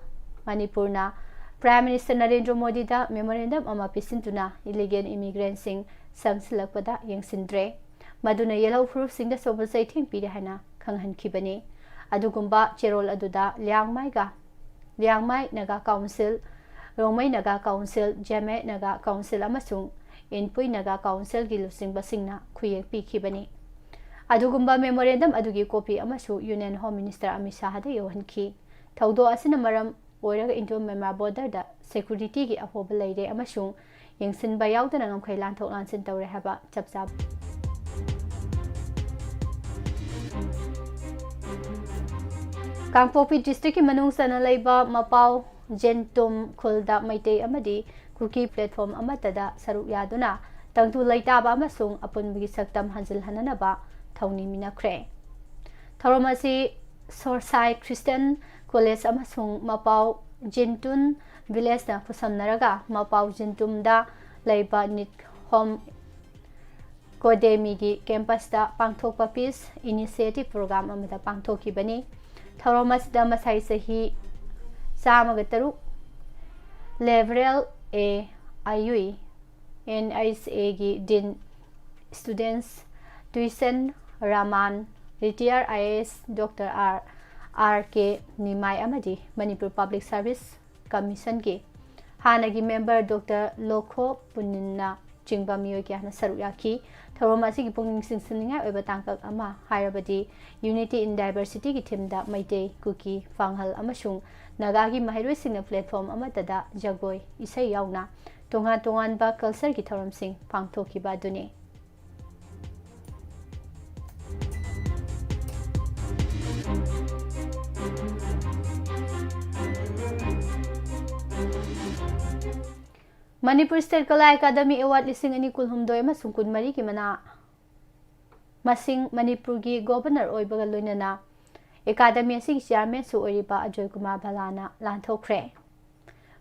ꯃꯅꯤꯄꯨꯔꯅ ꯄ꯭ꯔꯥꯏꯝ ꯃꯤꯅꯤꯁꯇꯔ ꯅꯔꯦꯟꯗ꯭ꯔ ꯃꯣꯗꯤꯗ ꯃꯦꯃꯣꯔꯦꯟꯗꯝ ꯑꯃ ꯄꯤꯁꯤꯟꯗꯨꯅ ꯏꯂꯤꯒꯦꯜ ꯏꯃꯤꯒ꯭ꯔꯦꯟꯁꯤꯡ ꯆꯪꯁꯤꯜꯂꯛꯄꯗ ꯌꯦꯡꯁꯤꯟꯗ꯭ꯔꯦ, ꯃꯗꯨꯅ ꯌꯦꯜꯍꯧ ꯐꯨꯔꯨꯞꯁꯤꯡꯗ ꯑꯆꯧꯕ ꯆꯩꯊꯦꯡ ꯄꯤꯔꯦ ꯍꯥꯏꯅ ꯈꯪꯍꯟꯈꯤꯕꯅꯤ꯫ ꯑꯗꯨꯒꯨꯝꯕ ꯆꯦꯔꯣꯜ ꯑꯗꯨꯗ ꯂꯤꯌꯥꯡꯃꯥꯏꯒ, Liangmai Naga council, Rongmei Naga council, Zeme Naga council ꯑꯃꯁꯨꯡ ꯏꯟꯄꯨꯏ ꯅꯥꯒꯥ ꯀꯥꯎꯟꯁꯤꯜꯒꯤ ꯂꯨꯆꯤꯡꯕꯁꯤꯡꯅ ꯈꯨꯌꯦꯛ ꯄꯤꯈꯤꯕꯅꯤ꯫ ꯑꯗꯨꯒꯨꯝꯕ ꯃꯦꯃꯣꯔꯦꯟꯗꯝ ꯑꯗꯨꯒꯤ ꯀꯣꯄꯤ ꯑꯃꯁꯨ ꯌꯨꯅꯤꯌꯟ ꯍꯣꯝ ꯃꯤꯅꯤꯁꯇꯔ ꯑꯃꯤꯠ ꯁꯥꯍꯗ ꯌꯧꯍꯟꯈꯤ꯫ ꯊꯧꯗꯣꯛ ꯑꯁꯤꯅ ꯃꯔꯝ ꯑꯣꯏꯔꯒ ꯏꯟꯗꯣ ꯃ꯭ꯌꯥꯟꯃꯥꯔ ꯕꯣꯔꯗꯔꯗ ꯁꯦꯀ꯭ꯌꯨꯔꯤꯇꯤꯒꯤ ꯑꯍꯣꯕ ꯂꯩꯔꯦ ꯑꯃꯁꯨꯡ ꯌꯦꯡꯁꯤꯟꯕ ꯌꯥꯎꯗꯅ ꯉꯝꯈꯩ ꯂꯥꯟꯊꯣꯛ ꯂꯥꯟꯁꯤꯟ ꯇꯧꯔꯦ ꯍꯥꯏꯕ ꯆꯞ ꯆꯥꯕ꯫ ꯀꯥꯡꯄꯣꯛꯄꯤ ꯗꯤꯁꯇ꯭ꯔꯤꯛꯀꯤ ꯃꯅꯨꯡ ꯆꯟꯅ ꯂꯩꯕ ꯃꯄꯥꯎ ꯖꯦꯟꯇꯨꯝ ꯈꯨꯜꯗ ꯃꯩꯇꯩ ꯑꯃꯗꯤ ꯀꯨꯀꯤ ꯄ꯭ꯂꯦꯠꯐꯣꯝ ꯑꯃꯠꯇꯗ ꯁꯔꯨꯛ ꯌꯥꯗꯨꯅ ꯇꯪꯗꯨ ꯂꯩꯇꯥꯕ ꯑꯃꯁꯨꯡ ꯑꯄꯨꯟꯕꯒꯤ ꯁꯛꯇꯝ ꯍꯟꯖꯤꯜꯍꯟꯅꯅꯕ ꯊꯧꯅꯤꯃꯤꯟꯅꯈ꯭ꯔꯦ꯫ ꯊꯧꯔꯝ ꯑꯁꯤ ꯁꯣꯔꯁꯥꯏ ꯈ꯭ꯔꯤꯁꯇꯤꯌꯟ ꯀꯣꯂꯦꯖ ꯑꯃꯁꯨꯡ ꯃꯄꯥꯎ ꯖꯤꯟꯇꯨꯟ ꯚꯤꯂꯦꯖꯅ ꯈꯨꯠꯁꯝꯅꯔꯒ ꯃꯄꯥꯎ ꯖꯤꯟꯇꯨꯝꯗ ꯂꯩꯕ ꯅꯤꯠ ꯍꯣꯝ ꯀꯣꯗꯦꯃꯤꯒꯤ ꯀꯦꯝꯄꯁꯇ ꯄꯥꯡꯊꯣꯛꯄ ꯄꯤꯁ ꯏꯅꯤꯁꯤꯌꯦꯇꯤꯚ ꯄ꯭ꯔꯣꯒ꯭ꯔꯥꯝ ꯑꯃꯗ ꯄꯥꯡꯊꯣꯛꯈꯤꯕꯅꯤ꯫ ꯊꯧꯔꯝ ꯑꯁꯤꯗ ꯃꯁꯥꯏ ꯆꯍꯤ ꯆꯥꯝꯃꯒ ꯇꯔꯨꯛ ꯂꯦꯕꯔꯦꯜ ꯑꯦ ꯑꯌꯨꯏ ꯑꯦꯟ ꯑꯩꯆ ꯑꯦꯒꯤ ꯗꯤꯟ ꯁ꯭ꯇꯨꯗꯦꯟꯁ ꯇꯨꯏꯁꯟ Raman, retired I A S doctor R R K Nimai ꯑꯃꯗꯤ ꯃꯅꯤꯄꯨꯔ ꯄꯕ꯭ꯂꯤꯛ ꯁꯥꯔꯚꯤꯁ ꯀꯃꯤꯁꯟꯒꯤ ꯍꯥꯟꯅꯒꯤ ꯃꯦꯝꯕꯔ ꯗꯣꯛꯇꯔ ꯂꯣꯈꯣ ꯄꯨꯅꯤꯟꯅ ꯆꯤꯡꯕ ꯃꯤꯑꯣꯏ ꯀꯌꯥꯅ ꯁꯔꯨꯛ ꯌꯥꯈꯤ꯫ ꯊꯧꯔꯝ ꯑꯁꯤꯒꯤ ꯄꯨꯛꯅꯤꯡ ꯆꯤꯡꯁꯤꯟꯅꯤꯡꯉꯥꯏ ꯑꯣꯏꯕ ꯇꯥꯡꯀꯛ ꯑꯃ ꯍꯥꯏꯔꯕꯗꯤ Unity in Diversity ꯒꯤ ꯊꯤꯝꯗ ꯃꯩꯇꯩ, ꯀꯨꯀꯤ, ꯄꯥꯡꯍꯜ ꯑꯃꯁꯨꯡ ꯅꯥꯒꯥꯒꯤ ꯃꯍꯩꯔꯣꯏꯁꯤꯡꯅ ꯄ꯭ꯂꯦꯠꯐꯣꯝ ꯑꯃꯠꯇꯗ ꯖꯒꯣꯏ, ꯏꯁꯩ ꯌꯥꯎꯅ ꯇꯣꯉꯥꯟ ꯇꯣꯉꯥꯟꯕ ꯀꯜꯆꯔꯒꯤ ꯊꯧꯔꯝꯁꯤꯡ ꯄꯥꯡꯊꯣꯛꯈꯤꯕ ꯑꯗꯨꯅꯤ꯫ ꯃꯅꯤꯄꯨꯔ ꯁ꯭ꯇꯦꯠ ꯀꯂꯥ ꯑꯦꯀꯥꯗꯃꯤ ꯑꯦꯋꯥꯔꯗ ꯂꯤꯁꯤꯡ ꯑꯅꯤ ꯀꯨꯟꯍꯨꯝꯗꯣꯏ ꯑꯃꯁꯨꯡ ꯀꯨꯟꯃꯔꯤꯒꯤ ꯃꯅꯥ ꯃꯁꯤꯡ ꯃꯅꯤꯄꯨꯔꯒꯤ ꯒꯣꯕꯔꯅꯔ ꯑꯣꯏꯕꯒ ꯂꯣꯏꯅꯅ ꯑꯦꯀꯥꯗꯃꯤ ꯑꯁꯤꯒꯤ ꯆꯤꯌꯥꯔꯃꯦꯟꯁꯨ ꯑꯣꯏꯔꯤꯕ ꯑꯖꯣꯏ ꯀꯨꯃꯥꯔ ꯚꯜꯂꯥꯅ ꯂꯥꯟꯊꯣꯛꯈ꯭ꯔꯦ꯫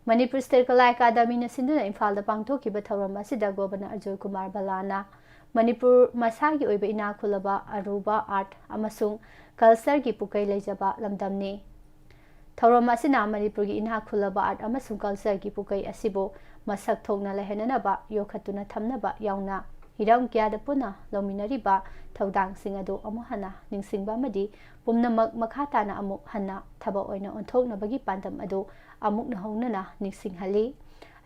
ꯃꯅꯤꯄꯨꯔ ꯁ꯭ꯇꯦꯠ ꯀꯂꯥ ꯑꯦꯀꯥꯗꯃꯤꯅ ꯁꯤꯟꯗꯨꯅ ꯏꯝꯐꯥꯜꯗ ꯄꯥꯡꯊꯣꯛꯈꯤꯕ ꯊꯧꯔꯝ ꯑꯁꯤꯗ ꯒꯣꯕꯔꯅꯔ ꯑꯖꯣꯏ ꯀꯨꯃꯥꯔ ꯚꯜꯂꯥꯅ ꯃꯅꯤꯄꯨꯔ ꯃꯁꯥꯒꯤ ꯑꯣꯏꯕ ꯏꯅꯥꯛ ꯈꯨꯜꯂꯕ ꯑꯔꯨꯕ ꯑꯥꯔꯠ ꯑꯃꯁꯨꯡ ꯀꯜꯆꯔꯒꯤ ꯄꯨꯀꯩ ꯂꯩꯖꯕ ꯂꯝꯗꯝꯅꯤ꯫ ꯊꯧꯔꯝ ꯑꯁꯤꯅ ꯃꯅꯤꯄꯨꯔꯒꯤ ꯏꯅꯥꯛ ꯈꯨꯜꯂꯕ ꯑꯥꯔꯠ ꯑꯃꯁꯨꯡ ꯀꯜꯆꯔꯒꯤ ꯄꯨꯀꯩ ꯑꯁꯤꯕꯨ ꯃꯁꯛ ꯊꯣꯛꯅ ꯂꯩꯍꯟꯅꯅꯕ ꯌꯣꯛꯈꯠꯇꯨꯅ ꯊꯝꯅꯕ ꯌꯥꯎꯅ ꯍꯤꯔꯝ ꯀꯌꯥꯗ ꯄꯨꯟꯅ ꯂꯧꯃꯤꯟꯅꯔꯤꯕ ꯊꯧꯗꯥꯡꯁꯤꯡ ꯑꯗꯨ ꯑꯃꯨꯛ ꯍꯟꯅ ꯅꯤꯡꯁꯤꯡꯕ ꯑꯃꯗꯤ ꯄꯨꯝꯅꯃꯛ ꯃꯈꯥ ꯇꯥꯅ ꯑꯃꯨꯛ ꯍꯟꯅ ꯊꯕꯛ ꯑꯣꯏꯅ ꯑꯣꯟꯊꯣꯛꯅꯕꯒꯤ ꯄꯥꯟꯗꯝ ꯑꯗꯨ ꯑꯃꯨꯛ ꯍꯧꯅꯅ ꯅꯤꯡꯁꯤꯡꯍꯜꯂꯤ꯫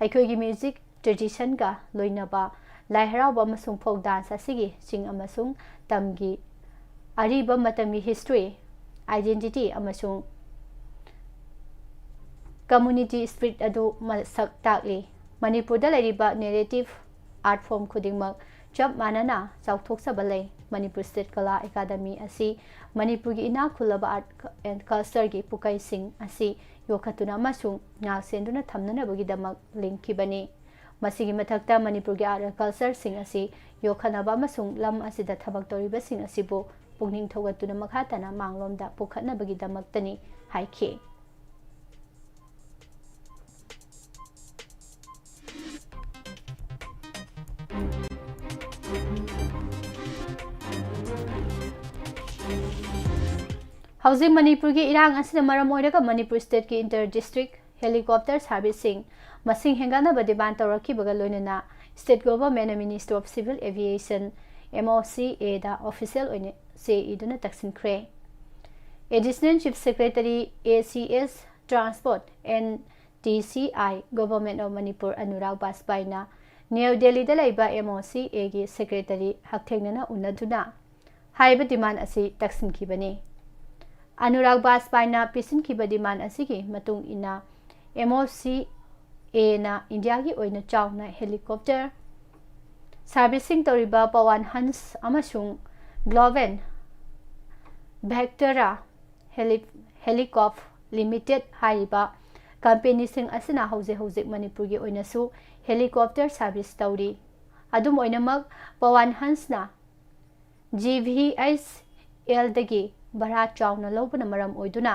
ꯑꯩꯈꯣꯏꯒꯤ ꯃ꯭ꯌꯨꯖꯤꯛ ꯇ꯭ꯔꯦꯗꯤꯁꯟꯒ ꯂꯣꯏꯅꯕ ꯂꯥꯏ ꯍꯔꯥꯎꯕ ꯑꯃꯁꯨꯡ ꯐꯣꯛ ꯗꯥꯟꯁ ꯑꯁꯤꯒꯤ ꯆꯤꯡ ꯑꯃꯁꯨꯡ ꯇꯝꯒꯤ ꯑꯔꯤꯕ ꯃꯇꯝꯒꯤ ꯍꯤꯁꯇ꯭ꯔꯤ, ꯑꯥꯏꯗꯦꯟꯇꯤꯇꯤ ꯑꯃꯁꯨꯡ ꯀꯝꯃ꯭ꯌꯨꯅꯤꯇꯤ ꯁ꯭ꯄꯤꯔꯤꯠ ꯑꯗꯨ ꯃꯁꯛ ꯇꯥꯛꯂꯤ꯫ ꯃꯅꯤꯄꯨꯔꯗ ꯂꯩꯔꯤꯕ ꯅꯦꯔꯦꯇꯤꯚ ꯑꯥꯔꯠ ꯐꯣꯔꯝ ꯈꯨꯗꯤꯡꯃꯛ ꯆꯞ ꯃꯥꯟꯅꯅ ꯆꯥꯎꯊꯣꯛꯆꯕ ꯂꯩ꯫ ꯃꯅꯤꯄꯨꯔ ꯁ꯭ꯇꯦꯠ ꯀꯂꯥ ꯑꯦꯀꯥꯗꯃꯤ ꯑꯁꯤ ꯃꯅꯤꯄꯨꯔꯒꯤ ꯏꯅꯥꯛ ꯈꯨꯜꯂꯕ ꯑꯥꯔꯠ ꯑꯦꯟ ꯀꯜꯆꯔꯒꯤ ꯄꯨꯀꯩꯁꯤꯡ ꯑꯁꯤ ꯌꯣꯛꯈꯠꯇꯨꯅ ꯑꯃꯁꯨꯡ ꯉꯥꯛ ꯁꯦꯟꯗꯨꯅ ꯊꯝꯅꯅꯕꯒꯤꯗꯃꯛ ꯂꯤꯡꯈꯤꯕꯅꯤ꯫ ꯃꯁꯤꯒꯤ ꯃꯊꯛꯇ ꯃꯅꯤꯄꯨꯔꯒꯤ ꯑꯥꯔꯠ ꯑꯦꯟ ꯀꯜꯆꯔꯁꯤꯡ ꯑꯁꯤ ꯌꯣꯛꯈꯠꯅꯕ ꯑꯃꯁꯨꯡ ꯂꯝ ꯑꯁꯤꯗ ꯊꯕꯛ ꯇꯧꯔꯤꯕꯁꯤꯡ ꯑꯁꯤꯕꯨ ꯄꯨꯛꯅꯤꯡ ꯊꯧꯒꯠꯇꯨꯅ ꯃꯈꯥ ꯇꯥꯅ ꯃꯥꯡꯂꯣꯝꯗ ꯄꯨꯈꯠꯅꯕꯒꯤꯗꯃꯛꯇꯅꯤ ꯍꯥꯏꯈꯤ꯫ ꯍꯧꯖꯤꯛ ꯃꯅꯤꯄꯨꯔꯒꯤ ꯏꯔꯥꯡ ꯑꯁꯤꯅ ꯃꯔꯝ ꯑꯣꯏꯔꯒ ꯃꯅꯤꯄꯨꯔ ꯁ꯭ꯇꯦꯠꯀꯤ ꯏꯟꯇꯔ ꯗꯤꯁꯇ꯭ꯔꯤꯛ ꯍꯦꯂꯤꯀꯣꯞꯇꯔ ꯁꯥꯔꯚꯤꯁꯁꯤꯡ ꯃꯁꯤꯡ ꯍꯦꯟꯒꯠꯅꯕ ꯗꯤꯃꯥꯟ ꯇꯧꯔꯛꯈꯤꯕꯒ ꯂꯣꯏꯅꯅ ꯁ꯭ꯇꯦꯠ ꯒꯣꯚꯔꯟꯃꯦꯟꯠꯅ Ministry of Civil Aviation, M O C A, the official ꯑꯣꯏꯅ ꯆꯦ ꯏꯗꯨꯅ ꯇꯛꯁꯤꯟꯈ꯭ꯔꯦ꯫ Additional Chief Secretary, A C S, Transport and T C I, Government of Manipur, Anurag ꯕꯥꯖꯄꯥꯏꯅ ꯅ꯭ꯌꯨ ꯗꯦꯜꯂꯤꯗ ꯂꯩꯕ M O C A ꯒꯤ ꯁꯦꯀ꯭ꯔꯦꯇꯔꯤ ꯍꯛꯊꯦꯡꯅꯅ ꯎꯅꯗꯨꯅ ꯍꯥꯏꯔꯤꯕ ꯗꯤꯃꯥꯟ ꯑꯁꯤ ꯇꯛꯁꯤꯟꯈꯤꯕꯅꯤ꯫ ꯑꯅꯨꯔꯥꯒ ꯕꯥꯖꯄꯥꯏꯅ ꯄꯤꯁꯤꯟꯈꯤꯕ ꯗꯤꯃꯥꯟ ꯑꯁꯤꯒꯤ ꯃꯇꯨꯡ ꯏꯟꯅ, M O C A ꯅ ꯏꯟꯗꯤꯌꯥꯒꯤ ꯑꯣꯏꯅ ꯆꯥꯎꯅ ꯍꯦꯂꯤꯀꯣꯞꯇꯔ ꯁꯥꯔꯚꯤꯁꯁꯤꯡ ꯇꯧꯔꯤꯕ ꯄꯋꯥꯟ ꯍꯟꯁ ꯑꯃꯁꯨꯡ ꯒ꯭ꯂꯣꯕꯦꯟ ꯚꯦꯛꯇꯔꯥ ꯍꯦꯂꯤ-, ꯍꯦꯂꯤꯀꯣꯞ ꯂꯤꯃꯤꯇꯦꯗ ꯍꯥꯏꯔꯤꯕ ꯀꯝꯄꯦꯅꯤꯁꯤꯡ ꯑꯁꯤꯅ ꯍꯧꯖꯤꯛ ꯍꯧꯖꯤꯛ ꯃꯅꯤꯄꯨꯔꯒꯤ ꯑꯣꯏꯅꯁꯨ helicopter service ꯇꯧꯔꯤ꯫ ꯑꯗꯨꯝ ꯑꯣꯏꯅꯃꯛ, ꯄꯋꯥꯟ ꯍꯟꯁꯅ ꯖꯤ ꯚꯤ ꯑꯩꯆ ꯑꯦꯜꯗꯒꯤ ꯚꯔꯥ ꯆꯥꯎꯅ ꯂꯧꯕꯅ ꯃꯔꯝ ꯑꯣꯏꯗꯨꯅ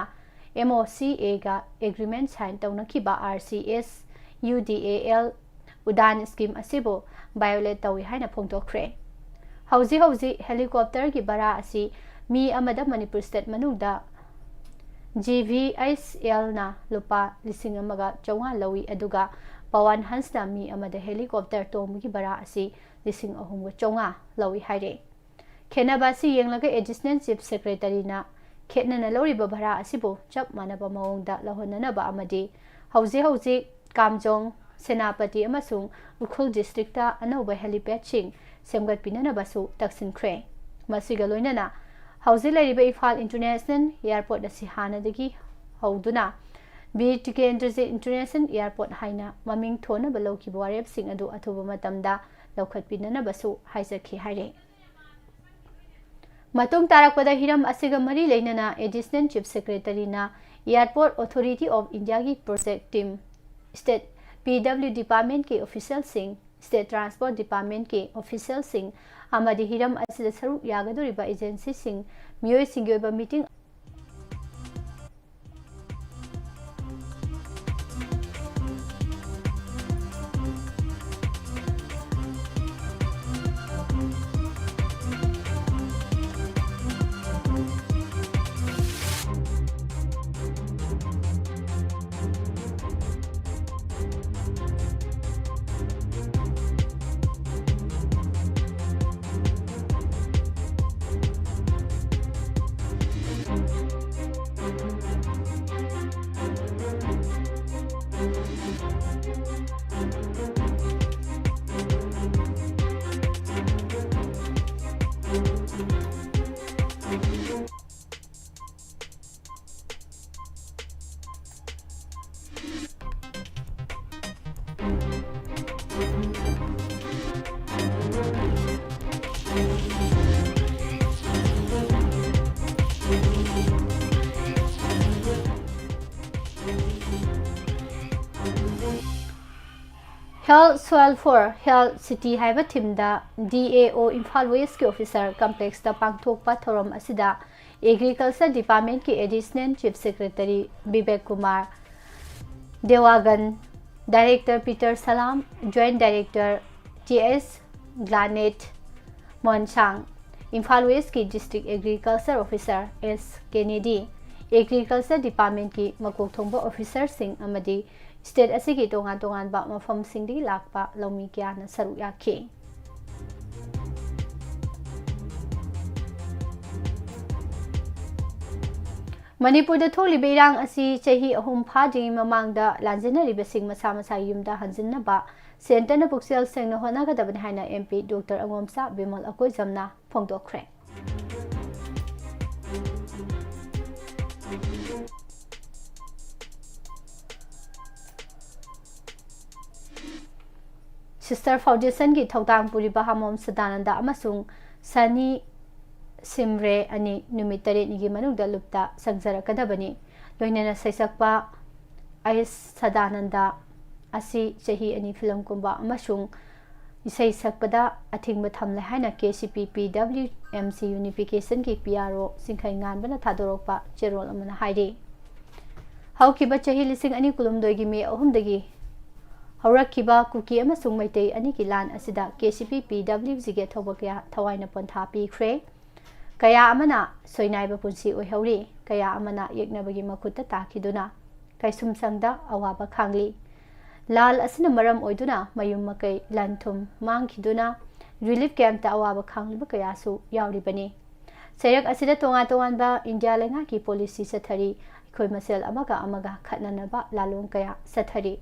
ꯑꯦꯝ ꯑꯣ ꯁꯤ ꯑꯦꯒ agreement sign ꯇꯧꯅꯈꯤꯕ R C S U D A L Udan scheme ꯑꯁꯤꯕꯨ violate ꯇꯧꯏ ꯍꯥꯏꯅ ꯐꯣꯡꯗꯣꯛꯈ꯭ꯔꯦ꯫ ꯍꯧꯖꯤꯛ ꯍꯧꯖꯤꯛ helicopterꯒꯤ ꯚꯔꯥ ꯑꯁꯤ ꯃꯤ ꯑꯃꯗ ꯃꯅꯤꯄꯨꯔ state ꯃꯅꯨꯡꯗ ꯖꯤ ꯚꯤ ꯑꯩꯆ ꯑꯦꯜꯅ ꯂꯨꯄꯥ ꯂꯤꯁꯤꯡ ꯑꯃꯒ ꯆꯥꯝꯃꯉꯥ ꯂꯧꯏ, ꯑꯗꯨꯒ ꯄꯋꯥꯟ ꯍꯟꯁꯅ ꯃꯤ ꯑꯃꯗ helicopter ꯇꯣꯡꯕꯒꯤ ꯚꯔꯥ ꯑꯁꯤ ꯂꯤꯁꯤꯡ ꯑꯍꯨꯝꯒ ꯆꯥꯝꯃꯉꯥ ꯂꯧꯏ ꯍꯥꯏꯔꯦ꯫ ꯈꯦꯠꯅꯕ ꯑꯁꯤ ꯌꯦꯡꯂꯒ Additional Chief Secretaryꯅ ꯈꯦꯠꯅꯅ ꯂꯧꯔꯤꯕ ꯚꯔꯥ ꯑꯁꯤꯕꯨ ꯆꯞ ꯃꯥꯟꯅꯕ ꯃꯑꯣꯡꯗ ꯂꯧꯍꯟꯅꯅꯕ ꯑꯃꯗꯤ ꯍꯧꯖꯤꯛ ꯍꯧꯖꯤꯛ ꯀꯥꯝꯖꯣꯡ, ꯁꯦꯅꯥꯄꯇꯤ ꯑꯃꯁꯨꯡ ꯎꯈ꯭ꯔꯨꯜ districtꯇ ꯑꯅꯧꯕ helipadꯁꯤꯡ ꯁꯦꯝꯒꯠꯄꯤꯅꯅꯕꯁꯨ ꯇꯛꯁꯤꯟꯈ꯭ꯔꯦ꯫ ꯃꯁꯤꯒ ꯂꯣꯏꯅꯅ ꯍꯧꯖꯤꯛ ꯂꯩꯔꯤꯕ ꯏꯝꯐꯥꯜ International Airport ꯑꯁꯤ ꯍꯥꯟꯅꯗꯒꯤ ꯍꯧꯗꯨꯅ ꯕꯤꯔ ꯇꯤꯀꯦꯟꯗ꯭ꯔꯖꯤꯠ International Airport ꯍꯥꯏꯅ ꯃꯃꯤꯡ ꯊꯣꯟꯅꯕ ꯂꯧꯈꯤꯕ ꯋꯥꯔꯦꯞꯁꯤꯡ ꯑꯗꯨ ꯑꯊꯨꯕ ꯃꯇꯝꯗ ꯂꯧꯈꯠꯄꯤꯅꯅꯕꯁꯨ ꯍꯥꯏꯖꯈꯤ ꯍꯥꯏꯔꯦ꯫ ꯃꯇꯨꯡ ꯇꯥꯔꯛꯄꯗ ꯍꯤꯔꯝ ꯑꯁꯤꯒ ꯃꯔꯤ ꯂꯩꯅꯅ Additional Chief Secretaryꯅ Airport Authority of Indiaꯒꯤ project team, state P W Departmentꯀꯤ officialꯁꯤꯡ, state Transport Departmentꯀꯤ officialꯁꯤꯡ ꯑꯃꯗꯤ ꯍꯤꯔꯝ ꯑꯁꯤꯗ ꯁꯔꯨꯛ ꯌꯥꯒꯗꯧꯔꯤꯕ agencyꯁꯤꯡ ꯃꯤꯑꯣꯏꯁꯤꯡꯒꯤ ꯑꯣꯏꯕ meeting Health Soil for Health City ꯍꯥꯏꯕ ꯊꯤꯝꯗ ꯗꯤ ꯑꯦ ꯑꯣ ꯏꯝꯐꯥꯜ ꯋꯦꯁꯀꯤ ꯑꯣꯐꯤꯁꯔ ꯀꯝꯄ꯭ꯂꯦꯛꯁꯇ ꯄꯥꯡꯊꯣꯛꯄ ꯊꯧꯔꯝ ꯑꯁꯤꯗ ꯑꯦꯒ꯭ꯔꯤꯀꯜꯆꯔ ꯗꯤꯄꯥꯔꯠꯃꯦꯟꯠꯀꯤ additional chief secretary Bibek Kumar Dewangan, director Peter Salam, joint director T S Glanet Monsang, Imphal ꯋꯦꯁꯀꯤ district agriculture officer S Kennedy, agriculture ꯗꯤꯄꯥꯔꯠꯃꯦꯟꯠꯀꯤ ꯃꯀꯣꯛ ꯊꯣꯡꯕ ꯑꯣꯐꯤꯁꯔꯁꯤꯡ ꯑꯃꯗꯤ ꯁ꯭ꯇꯦꯠ ꯑꯁꯤꯒꯤ ꯇꯣꯉꯥꯟ ꯇꯣꯉꯥꯟꯕ ꯃꯐꯝꯁꯤꯡꯗꯒꯤ ꯂꯥꯛꯄ ꯂꯧꯃꯤ ꯀꯌꯥꯅ ꯁꯔꯨꯛ ꯌꯥꯈꯤ꯫ ꯃꯅꯤꯄꯨꯔꯗ ꯊꯣꯛꯂꯤꯕ ꯏꯔꯥꯡ ꯑꯁꯤ ꯆꯍꯤ ꯑꯍꯨꯝ ꯐꯥꯗ꯭ꯔꯤꯉꯩ ꯃꯃꯥꯡꯗ ꯂꯥꯟꯖꯦꯟꯅꯔꯤꯕꯁꯤꯡ ꯃꯁꯥ ꯃꯁꯥꯒꯤ ꯌꯨꯝꯗ ꯍꯟꯖꯤꯟꯅꯕ ꯁꯦꯟꯇꯔꯅ ꯄꯨꯛꯆꯦꯜ ꯁꯦꯡꯅ ꯍꯣꯠꯅꯒꯗꯕꯅꯤ ꯍꯥꯏꯅ M P doctor ꯑꯉꯣꯝꯆꯥ Bimol ꯑꯀꯣꯏꯖꯝꯅ ꯐꯣꯡꯗꯣꯛꯈ꯭ꯔꯦ꯫ Sister ꯐꯥꯎꯟꯗꯦꯁꯟꯒꯤ ꯊꯧꯗꯥꯡ ꯄꯨꯔꯤꯕ ꯍꯥꯃꯣꯝ ꯁꯗꯥꯅꯟꯗ ꯑꯃꯁꯨꯡ ꯁꯅꯤ ꯁꯤꯝꯔꯦ ꯑꯅꯤ ꯅꯨꯃꯤꯠ ꯇꯔꯦꯠꯅꯤꯒꯤ ꯃꯅꯨꯡꯗ ꯂꯨꯞꯇ ꯆꯪꯖꯔꯛꯀꯗꯕꯅꯤ꯫ ꯂꯣꯏꯅꯅ ꯁꯩꯁꯛꯄ ꯑꯩꯁ ꯁꯗꯥꯅꯟꯗ ꯑꯁꯤ ꯆꯍꯤ ꯑꯅꯤ ꯐꯤꯂꯝ ꯀꯨꯝꯕ ꯑꯃꯁꯨꯡ ꯏꯁꯩ ꯁꯛꯄꯗ ꯑꯊꯤꯡꯕ ꯊꯝꯂꯦ ꯍꯥꯏꯅ K C P P W M C ꯌꯨꯅꯤꯐꯤꯀꯦꯁꯟꯒꯤ P R ꯑꯣ ꯆꯤꯡꯈꯩ ꯉꯥꯟꯕꯅ ꯊꯥꯗꯣꯔꯛꯄ ꯆꯦꯔꯣꯜ ꯑꯃꯅ ꯍꯥꯏꯔꯤ꯫ ꯍꯧꯈꯤꯕ ꯆꯍꯤ ꯂꯤꯁꯤꯡ ꯑꯅꯤ ꯀꯨꯟꯍꯨꯝꯗꯣꯏꯒꯤ ꯃꯦ ꯑꯍꯨꯝꯗꯒꯤ ꯍꯧꯔꯛꯈꯤꯕ ꯀꯨꯀꯤ ꯑꯃꯁꯨꯡ ꯃꯩꯇꯩ ꯑꯅꯤꯒꯤ ꯂꯥꯟ ꯑꯁꯤꯗ ꯀꯦ ꯁꯤ ꯄꯤ ꯄꯤ ꯗꯕ꯭ꯂꯤꯎ ꯖꯤꯒꯤ ꯑꯊꯧꯕ ꯀꯌꯥ ꯊꯋꯥꯏꯅ ꯄꯣꯟꯊꯥ ꯄꯤꯈ꯭ꯔꯦ꯫ ꯀꯌꯥ ꯑꯃꯅ ꯁꯣꯏꯅꯥꯏꯕ ꯄꯨꯟꯁꯤ ꯑꯣꯏꯍꯧꯔꯤ, ꯀꯌꯥ ꯑꯃꯅ ꯌꯦꯛꯅꯕꯒꯤ ꯃꯈꯨꯠꯇ ꯇꯥꯈꯤꯗꯨꯅ ꯀꯩꯁꯨꯝꯁꯪꯗ ꯑꯋꯥꯕ ꯈꯥꯡꯂꯤ꯫ ꯂꯥꯜ ꯑꯁꯤꯅ ꯃꯔꯝ ꯑꯣꯏꯗꯨꯅ ꯃꯌꯨꯝ ꯃꯀꯩ, ꯂꯟ ꯊꯨꯝ ꯃꯥꯡꯈꯤꯗꯨꯅ ꯔꯤꯂꯤꯐ ꯀꯦꯝꯞꯇ ꯑꯋꯥꯕ ꯈꯥꯡꯂꯤꯕ ꯀꯌꯥꯁꯨ ꯌꯥꯎꯔꯤꯕꯅꯤ꯫ ꯆꯩꯔꯛ ꯑꯁꯤꯗ ꯇꯣꯉꯥꯟ ꯇꯣꯉꯥꯟꯕ ꯏꯟꯗꯤꯌꯥ ꯂꯩꯉꯥꯛꯀꯤ ꯄꯣꯂꯤꯁꯤ ꯆꯠꯊꯔꯤ, ꯑꯩꯈꯣꯏ ꯃꯁꯦꯜ ꯑꯃꯒ ꯑꯃꯒ ꯈꯠꯅꯅꯕ ꯂꯥꯂꯣꯡ ꯀꯌꯥ ꯆꯠꯊꯔꯤ꯫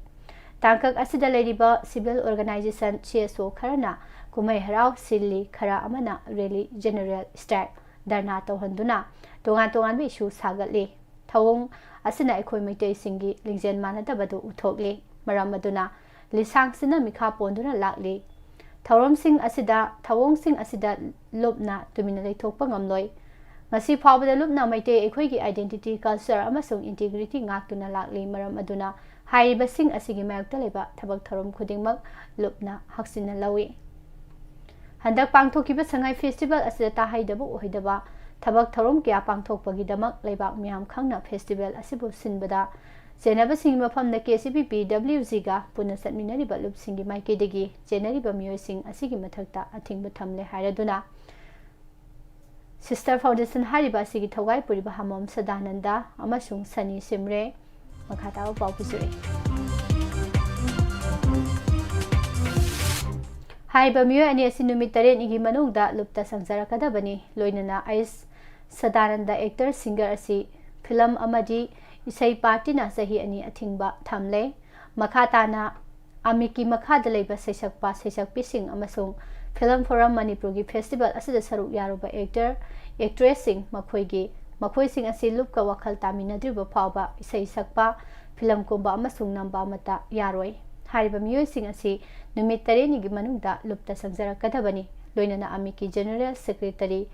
ꯇꯥꯡꯀꯛ ꯑꯁꯤꯗ ꯂꯩꯔꯤꯕ ꯁꯤꯚꯤꯜ ꯑꯣꯔꯒꯅꯥꯏꯖꯦꯁꯟ ꯁꯤ ꯑꯦꯁ ꯑꯣ ꯈꯔꯅ ꯀꯨꯝꯍꯩ ꯍꯔꯥꯎ ꯁꯤꯜꯂꯤ, ꯈꯔ ꯑꯃꯅ ꯔꯦꯂꯤ, ꯖꯦꯅꯔꯦꯜ ꯁ꯭ꯇ꯭ꯔꯥꯏꯛ, ꯙꯔꯅꯥ ꯇꯧꯍꯟꯗꯨꯅ ꯇꯣꯉꯥꯟ ꯇꯣꯉꯥꯟꯕ ꯏꯁꯨ ꯁꯥꯒꯠꯂꯤ꯫ ꯊꯧꯑꯣꯡ ꯑꯁꯤꯅ ꯑꯩꯈꯣꯏ ꯃꯩꯇꯩꯁꯤꯡꯒꯤ ꯂꯤꯡꯖꯦꯜ ꯃꯥꯟꯅꯗꯕꯗꯨ ꯎꯠꯊꯣꯛꯂꯤ꯫ ꯃꯔꯝ ꯑꯗꯨꯅ ꯂꯤꯁꯥꯡꯁꯤꯟꯅ ꯃꯤꯈꯥ ꯄꯣꯟꯗꯨꯅ ꯂꯥꯛꯂꯤ꯫ ꯊꯧꯔꯝꯁꯤꯡ ꯑꯁꯤꯗ, ꯊꯧꯑꯣꯡꯁꯤꯡ ꯑꯁꯤꯗ ꯂꯨꯞꯅ ꯇꯨꯃꯤꯟꯅ ꯂꯩꯊꯣꯛꯄ ꯉꯝꯂꯣꯏ꯫ ꯉꯁꯤ ꯐꯥꯎꯕꯗ ꯂꯨꯞꯅ ꯃꯩꯇꯩ ꯑꯩꯈꯣꯏꯒꯤ identity, culture ꯑꯃꯁꯨꯡ integrity ꯉꯥꯛꯇꯨꯅ ꯂꯥꯛꯂꯤ꯫ ꯃꯔꯝ ꯑꯗꯨꯅ ꯍꯥꯏꯔꯤꯕꯁꯤꯡ ꯑꯁꯤꯒꯤ ꯃꯥꯌꯣꯛꯇ ꯂꯩꯕ ꯊꯕꯛ ꯊꯧꯔꯝ ꯈꯨꯗꯤꯡꯃꯛ ꯂꯨꯞꯅ ꯍꯛꯆꯤꯟꯅ ꯂꯧꯏ꯫ ꯍꯟꯗꯛ ꯄꯥꯡꯊꯣꯛꯈꯤꯕ ꯁꯉꯥꯏ ꯐꯦꯁꯇꯤꯚꯦꯜ ꯑꯁꯤꯗ ꯇꯥꯍꯩꯗꯕ ꯑꯣꯏꯍꯩꯗꯕ ꯊꯕꯛ ꯊꯧꯔꯝ ꯀꯌꯥ ꯄꯥꯡꯊꯣꯛꯄꯒꯤꯗꯃꯛ ꯂꯩꯕꯥꯛ ꯃꯤꯌꯥꯝ ꯈꯪꯅ ꯐꯦꯁꯇꯤꯚꯦꯜ ꯑꯁꯤꯕꯨ ꯁꯤꯟꯕꯗ ꯆꯦꯟꯅꯕꯁꯤꯡꯒꯤ ꯃꯐꯝꯗ K C B P W ꯖꯤꯒ ꯄꯨꯟꯅ ꯆꯠꯃꯤꯟꯅꯔꯤꯕ ꯂꯨꯞꯁꯤꯡꯒꯤ ꯃꯥꯏꯀꯩꯗꯒꯤ ꯆꯦꯟꯅꯔꯤꯕ ꯃꯤꯑꯣꯏꯁꯤꯡ ꯑꯁꯤꯒꯤ ꯃꯊꯛꯇ ꯑꯊꯤꯡꯕ ꯊꯝꯂꯦ ꯍꯥꯏꯔꯗꯨꯅ ꯁꯤꯁꯇꯔ ꯐꯥꯎꯟꯗꯦꯁꯟ ꯍꯥꯏꯔꯤꯕ ꯑꯁꯤꯒꯤ ꯊꯧꯒꯥꯏ ꯄꯨꯔꯤꯕ ꯍꯥꯃꯣꯝ ꯁꯗꯥꯅꯟꯗ ꯑꯃꯁꯨꯡ ꯁꯅꯤ ꯁꯤꯝꯔꯦ ꯃꯈꯥ ꯇꯥꯕ ꯄꯥꯎ ꯄꯤꯖꯔꯤ꯫ ꯍꯥꯏꯔꯤꯕ ꯃꯤꯑꯣꯏ ꯑꯅꯤ ꯑꯁꯤ ꯅꯨꯃꯤꯠ ꯇꯔꯦꯠꯅꯤꯒꯤ ꯃꯅꯨꯡꯗ ꯂꯨꯞꯇ ꯁꯪꯖꯔꯛꯀꯗꯕꯅꯤ꯫ ꯂꯣꯏꯅꯅ ꯑꯩꯁ ꯁꯗꯥꯅꯟꯗ ꯑꯦꯛꯇꯔ ꯁꯤꯡꯒꯔ ꯑꯁꯤ ꯐꯤꯂꯝ ꯑꯃꯗꯤ ꯏꯁꯩ ꯄꯥꯔꯇꯤꯅ ꯆꯍꯤ ꯑꯅꯤ ꯑꯊꯤꯡꯕ ꯊꯝꯂꯦ꯫ ꯃꯈꯥ ꯇꯥꯅ ꯑꯃꯤꯛꯀꯤ ꯃꯈꯥꯗ ꯂꯩꯕ ꯁꯩꯁꯛꯄ ꯁꯩꯁꯛꯄꯤꯁꯤꯡ ꯑꯃꯁꯨꯡ ꯐꯤꯂꯝ ꯐꯣꯔꯝ ꯃꯅꯤꯄꯨꯔꯒꯤ ꯐꯦꯁꯇꯤꯚꯦꯜ ꯑꯁꯤꯗ ꯁꯔꯨꯛ ꯌꯥꯔꯨꯕ ꯑꯦꯛꯇꯔ, ꯑꯦꯛꯇ꯭ꯔꯦꯁꯁꯤꯡ ꯃꯈꯣꯏꯒꯤ, ꯃꯈꯣꯏꯁꯤꯡ ꯑꯁꯤ ꯂꯨꯞꯀ ꯋꯥꯈꯜ ꯇꯥꯃꯤꯟꯅꯗ꯭ꯔꯤꯕ ꯐꯥꯎꯕ ꯏꯁꯩ ꯁꯛꯄ, ꯐꯤꯂꯝ ꯀꯨꯝꯕ ꯑꯃꯁꯨꯡ ꯅꯝꯕ ꯑꯃꯠꯇ ꯌꯥꯔꯣꯏ꯫ ꯍꯥꯏꯔꯤꯕ ꯃꯤꯑꯣꯏꯁꯤꯡ ꯑꯁꯤ ꯅꯨꯃꯤꯠ ꯇꯔꯦꯠꯅꯤꯒꯤ ꯃꯅꯨꯡꯗ ꯂꯨꯞꯇ ꯆꯪꯖꯔꯛꯀꯗꯕꯅꯤ꯫ ꯂꯣꯏꯅꯅ ꯑꯃꯤꯛꯀꯤ ꯖꯦꯅꯔꯦꯜ ꯁꯦꯀ꯭ꯔꯦꯇꯔꯤ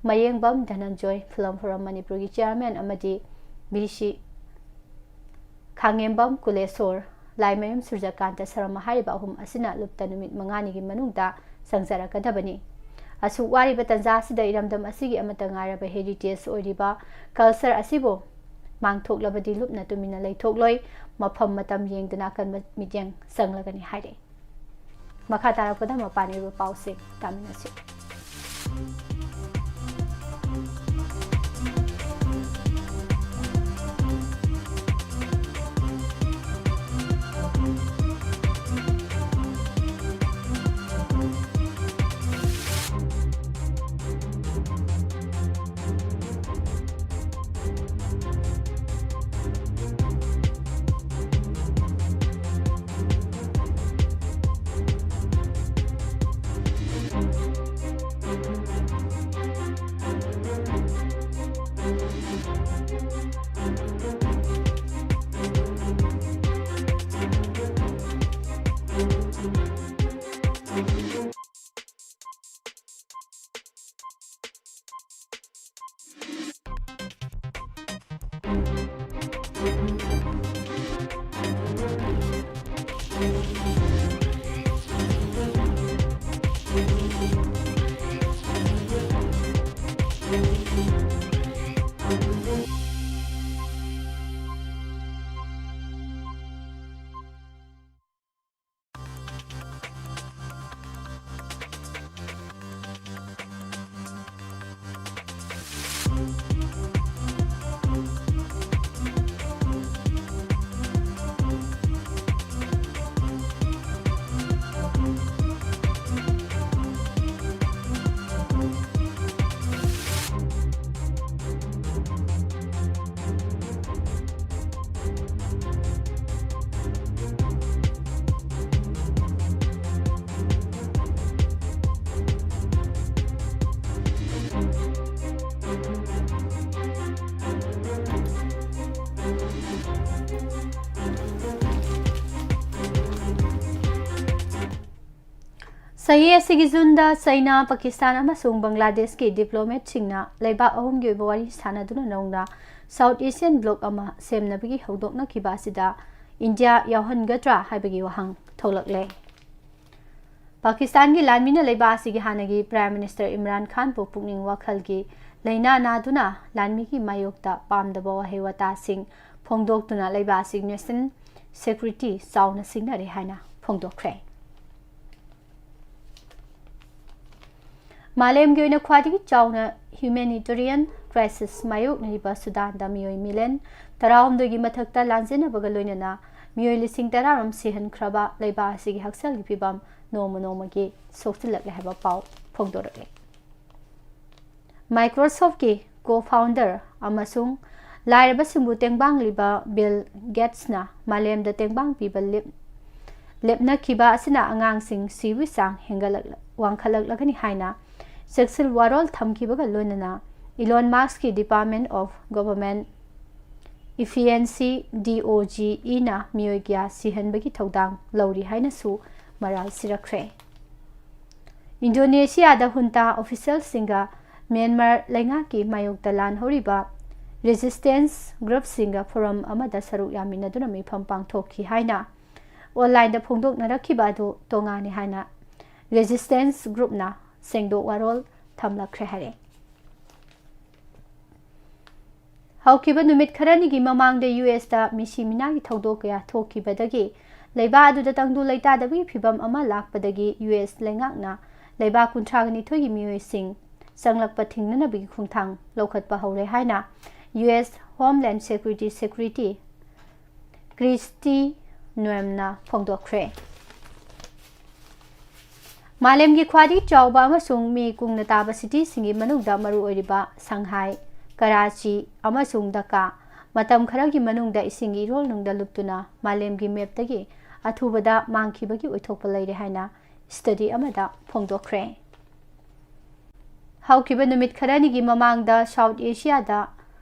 ꯃꯌꯦꯡꯕꯝ ꯙꯅꯟꯖꯣꯏ, ꯐꯤꯂꯝ ꯐꯣꯔꯝ ꯃꯅꯤꯄꯨꯔꯒꯤ ꯆꯤꯌꯥꯔꯃꯦꯟ ꯑꯃꯗꯤ ꯚꯤ ꯁꯤ ꯈꯥꯉꯦꯝꯕꯝ ꯀꯨꯂꯦꯁꯣꯔ, ꯂꯥꯏꯃꯌꯨꯝ ꯁꯨꯔꯖꯀꯥꯟꯇ ꯁꯔꯃ ꯍꯥꯏꯔꯤꯕ ꯑꯍꯨꯝ ꯑꯁꯤꯅ ꯂꯨꯞꯇ ꯅꯨꯃꯤꯠ ꯃꯉꯥꯅꯤꯒꯤ ꯃꯅꯨꯡꯗ ꯆꯪꯖꯔꯛꯀꯗꯕꯅꯤ꯫ ꯑꯁꯨꯛ ꯋꯥꯔꯤꯕ ꯇꯟꯖꯥ ꯑꯁꯤꯗ ꯏꯔꯝꯗꯝ ꯑꯁꯤꯒꯤ ꯑꯃꯠꯇ ꯉꯥꯏꯔꯕ ꯍꯦꯔꯤꯇꯦꯖ ꯑꯣꯏꯔꯤꯕ ꯀꯜꯆꯔ ꯑꯁꯤꯕꯨ ꯃꯥꯡꯊꯣꯛꯂꯕꯗꯤ ꯂꯨꯞꯅ ꯇꯨꯃꯤꯟꯅ ꯂꯩꯊꯣꯛꯂꯣꯏ꯫ ꯃꯐꯝ ꯃꯇꯝ ꯌꯦꯡꯗꯨꯅ ꯑꯀꯟꯕ ꯃꯤꯠꯌꯦꯡ ꯆꯪꯂꯒꯅꯤ ꯍꯥꯏꯔꯤ꯫ ꯃꯈꯥ ꯇꯥꯔꯛꯄꯗ ꯃꯄꯥꯟ ꯑꯣꯏꯕ ꯄꯥꯎꯁꯤꯡ ꯇꯥꯃꯤꯟꯅꯁꯤ꯫ ꯆꯍꯤ ꯑꯁꯤꯒꯤ ꯖꯨꯟꯗ ꯆꯩꯅꯥ, ꯄꯥꯀꯤꯁꯇꯥꯟ ꯑꯃꯁꯨꯡ ꯕꯪꯒ꯭ꯂꯥꯗꯦꯁꯀꯤ diplomatꯁꯤꯡꯅ ꯂꯩꯕꯥꯛ ꯑꯍꯨꯝꯒꯤ ꯑꯣꯏꯕ ꯋꯥꯔꯤ ꯁꯥꯟꯅꯗꯨꯅ ꯅꯧꯅ South Asian bloc ꯑꯃ ꯁꯦꯝꯅꯕꯒꯤ ꯍꯧꯗꯣꯛꯅꯈꯤꯕ ꯑꯁꯤꯗ ꯏꯟꯗꯤꯌꯥ ꯌꯥꯎꯍꯟꯒꯗ꯭ꯔꯥ ꯍꯥꯏꯕꯒꯤ ꯋꯥꯍꯪ ꯊꯣꯛꯂꯛꯂꯦ꯫ ꯄꯥꯀꯤꯁꯇꯥꯟꯒꯤ ꯂꯥꯟꯃꯤꯅ ꯂꯩꯕꯥꯛ ꯑꯁꯤꯒꯤ ꯍꯥꯟꯅꯒꯤ Prime Minister ꯏꯝꯔꯥꯟ ꯈꯥꯟꯕꯨ ꯄꯨꯛꯅꯤꯡ ꯋꯥꯈꯜꯒꯤ ꯂꯥꯏꯅꯥ ꯅꯥꯗꯨꯅ ꯂꯥꯟꯃꯤꯒꯤ ꯃꯥꯌꯣꯛꯇ ꯄꯥꯝꯗꯕ ꯋꯥꯍꯩ ꯋꯥꯇꯥꯁꯤꯡ ꯐꯣꯡꯗꯣꯛꯇꯨꯅ ꯂꯩꯕꯥꯛ ꯑꯁꯤꯒꯤ National Security ꯆꯥꯎꯅ ꯁꯤꯡꯅꯔꯦ ꯍꯥꯏꯅ ꯐꯣꯡꯗꯣꯛꯈ꯭ꯔꯦ꯫ ꯃꯥꯂꯦꯝꯒꯤ ꯑꯣꯏꯅ ꯈ꯭ꯋꯥꯏꯗꯒꯤ ꯆꯥꯎꯅ humanitarian crisis ꯃꯥꯌꯣꯛꯅꯔꯤꯕ ꯁꯨꯗꯥꯟꯗ ꯃꯤꯑꯣꯏ million ꯇꯔꯥꯍꯨꯝꯗꯣꯏꯒꯤ ꯃꯊꯛꯇ ꯂꯥꯟꯖꯦꯟꯅꯕꯒ ꯂꯣꯏꯅꯅ ꯃꯤꯑꯣꯏ ꯂꯤꯁꯤꯡ ꯇꯔꯥꯔꯣꯝ ꯁꯤꯍꯟꯈ꯭ꯔꯕ ꯂꯩꯕꯥꯛ ꯑꯁꯤꯒꯤ ꯍꯛꯁꯦꯜꯒꯤ ꯐꯤꯕꯝ ꯅꯣꯡꯃ ꯅꯣꯡꯃꯒꯤ ꯁꯣꯛꯆꯤꯜꯂꯛꯂꯦ ꯍꯥꯏꯕ ꯄꯥꯎ ꯐꯣꯡꯗꯣꯔꯛꯂꯦ꯫ Microsoftꯀꯤ co-founder ꯑꯃꯁꯨꯡ ꯂꯥꯏꯔꯕꯁꯤꯡꯕꯨ ꯇꯦꯡꯕꯥꯡꯂꯤꯕ ꯕꯤꯜ ꯒꯦꯠꯁꯅ ꯃꯥꯂꯦꯝꯗ ꯇꯦꯡꯕꯥꯡ ꯄꯤꯕ ꯂꯦꯞ-, ꯂꯦꯞꯅꯈꯤꯕ ꯑꯁꯤꯅ ꯑꯉꯥꯡꯁꯤꯡ ꯁꯤꯕꯒꯤ ꯆꯥꯡ ꯍꯦꯟꯒꯠꯂꯛꯂ-, ꯋꯥꯡꯈꯠꯂꯛꯂꯒꯅꯤ ꯍꯥꯏꯅ ꯆꯦꯛꯁꯤꯜ ꯋꯥꯔꯣꯜ ꯊꯝꯈꯤꯕꯒ ꯂꯣꯏꯅꯅ Elon Muskꯀꯤ Department of Government Efficiency, DOGEꯅ ꯃꯤꯑꯣꯏ ꯀꯌꯥ ꯁꯤꯍꯟꯕꯒꯤ ꯊꯧꯗꯥꯡ ꯂꯧꯔꯤ ꯍꯥꯏꯅꯁꯨ ꯃꯔꯥꯜ ꯁꯤꯔꯛꯈ꯭ꯔꯦ꯫ ꯏꯟꯗꯣꯅꯦꯁꯤꯌꯥꯗ junta officialꯁꯤꯡꯒ ꯃ꯭ꯌꯥꯟꯃꯥꯔ ꯂꯩꯉꯥꯛꯀꯤ ꯃꯥꯌꯣꯛꯇ ꯂꯥꯟ ꯍꯧꯔꯤꯕ resistance groupꯁꯤꯡꯒ forum ꯑꯃꯗ ꯁꯔꯨꯛ ꯌꯥꯃꯤꯟꯅꯗꯨꯅ ꯃꯤꯐꯝ ꯄꯥꯡꯊꯣꯛꯈꯤ ꯍꯥꯏꯅ onlineꯗ ꯐꯣꯡꯗꯣꯛꯅꯔꯛꯈꯤꯕ ꯑꯗꯨ ꯇꯣꯉꯥꯟꯅꯤ ꯍꯥꯏꯅ ꯔꯦꯖꯤꯁꯇꯦꯟꯁ ꯒ꯭ꯔꯨꯞꯅ ꯁꯦꯡꯗꯣꯛ ꯋꯥꯔꯣꯜ ꯊꯝꯂꯛꯈ꯭ꯔꯦ ꯍꯥꯏꯔꯦ꯫ ꯍꯧꯈꯤꯕ ꯅꯨꯃꯤꯠ ꯈꯔꯅꯤꯒꯤ ꯃꯃꯥꯡꯗ ꯌꯨ ꯑꯦꯁꯇ ꯃꯤꯁꯤ ꯃꯤꯅꯥꯒꯤ ꯊꯧꯗꯣꯛ ꯀꯌꯥ ꯊꯣꯛꯈꯤꯕꯗꯒꯤ ꯂꯩꯕꯥꯛ ꯑꯗꯨꯗ ꯇꯪꯗꯨ ꯂꯩꯇꯥꯗꯕꯒꯤ ꯐꯤꯕꯝ ꯑꯃ ꯂꯥꯛꯄꯗꯒꯤ ꯌꯨ ꯑꯦꯁ ꯂꯩꯉꯥꯛꯅ ꯂꯩꯕꯥꯛ ꯀꯨꯟꯊ꯭ꯔꯥ ꯅꯤꯊꯣꯏꯒꯤ ꯃꯤꯑꯣꯏꯁꯤꯡ ꯆꯪꯂꯛꯄ ꯊꯤꯡꯅꯅꯕꯒꯤ ꯈꯣꯡꯊꯥꯡ ꯂꯧꯈꯠꯄ ꯍꯧꯔꯦ ꯍꯥꯏꯅ U S ꯍꯣꯝꯂꯦꯟꯗ security security Christie ꯅꯣꯌꯝꯅ ꯐꯣꯡꯗꯣꯛꯈ꯭ꯔꯦ꯫ ꯃꯥꯂꯦꯝꯒꯤ ꯈ꯭ꯋꯥꯏꯗꯒꯤ ꯆꯥꯎꯕ ꯑꯃꯁꯨꯡ ꯃꯤ ꯀꯨꯡꯅ ꯇꯥꯕ ꯁꯤꯇꯤꯁꯤꯡꯒꯤ ꯃꯅꯨꯡꯗ ꯃꯔꯨꯑꯣꯏꯔꯤꯕ ꯁꯪꯍꯥꯏ, ꯀꯔꯥꯆꯤ ꯑꯃꯁꯨꯡ ꯙꯥꯀꯥ ꯃꯇꯝ ꯈꯔꯒꯤ ꯃꯅꯨꯡꯗ ꯏꯁꯤꯡꯒꯤ ꯏꯔꯣꯜꯅꯨꯡꯗ ꯂꯨꯞꯇꯨꯅ ꯃꯥꯂꯦꯝꯒꯤ ꯃꯦꯞꯇꯒꯤ ꯑꯊꯨꯕꯗ ꯃꯥꯡꯈꯤꯕꯒꯤ ꯑꯣꯏꯊꯣꯛꯄ ꯂꯩꯔꯦ ꯍꯥꯏꯅ ꯁ꯭ꯇꯗꯤ ꯑꯃꯗ ꯐꯣꯡꯗꯣꯛꯈ꯭ꯔꯦ꯫ ꯍꯧꯈꯤꯕ ꯅꯨꯃꯤꯠ ꯈꯔꯅꯤꯒꯤ ꯃꯃꯥꯡꯗ ꯁꯥꯎꯠ ꯑꯦꯁꯤꯌꯥꯗ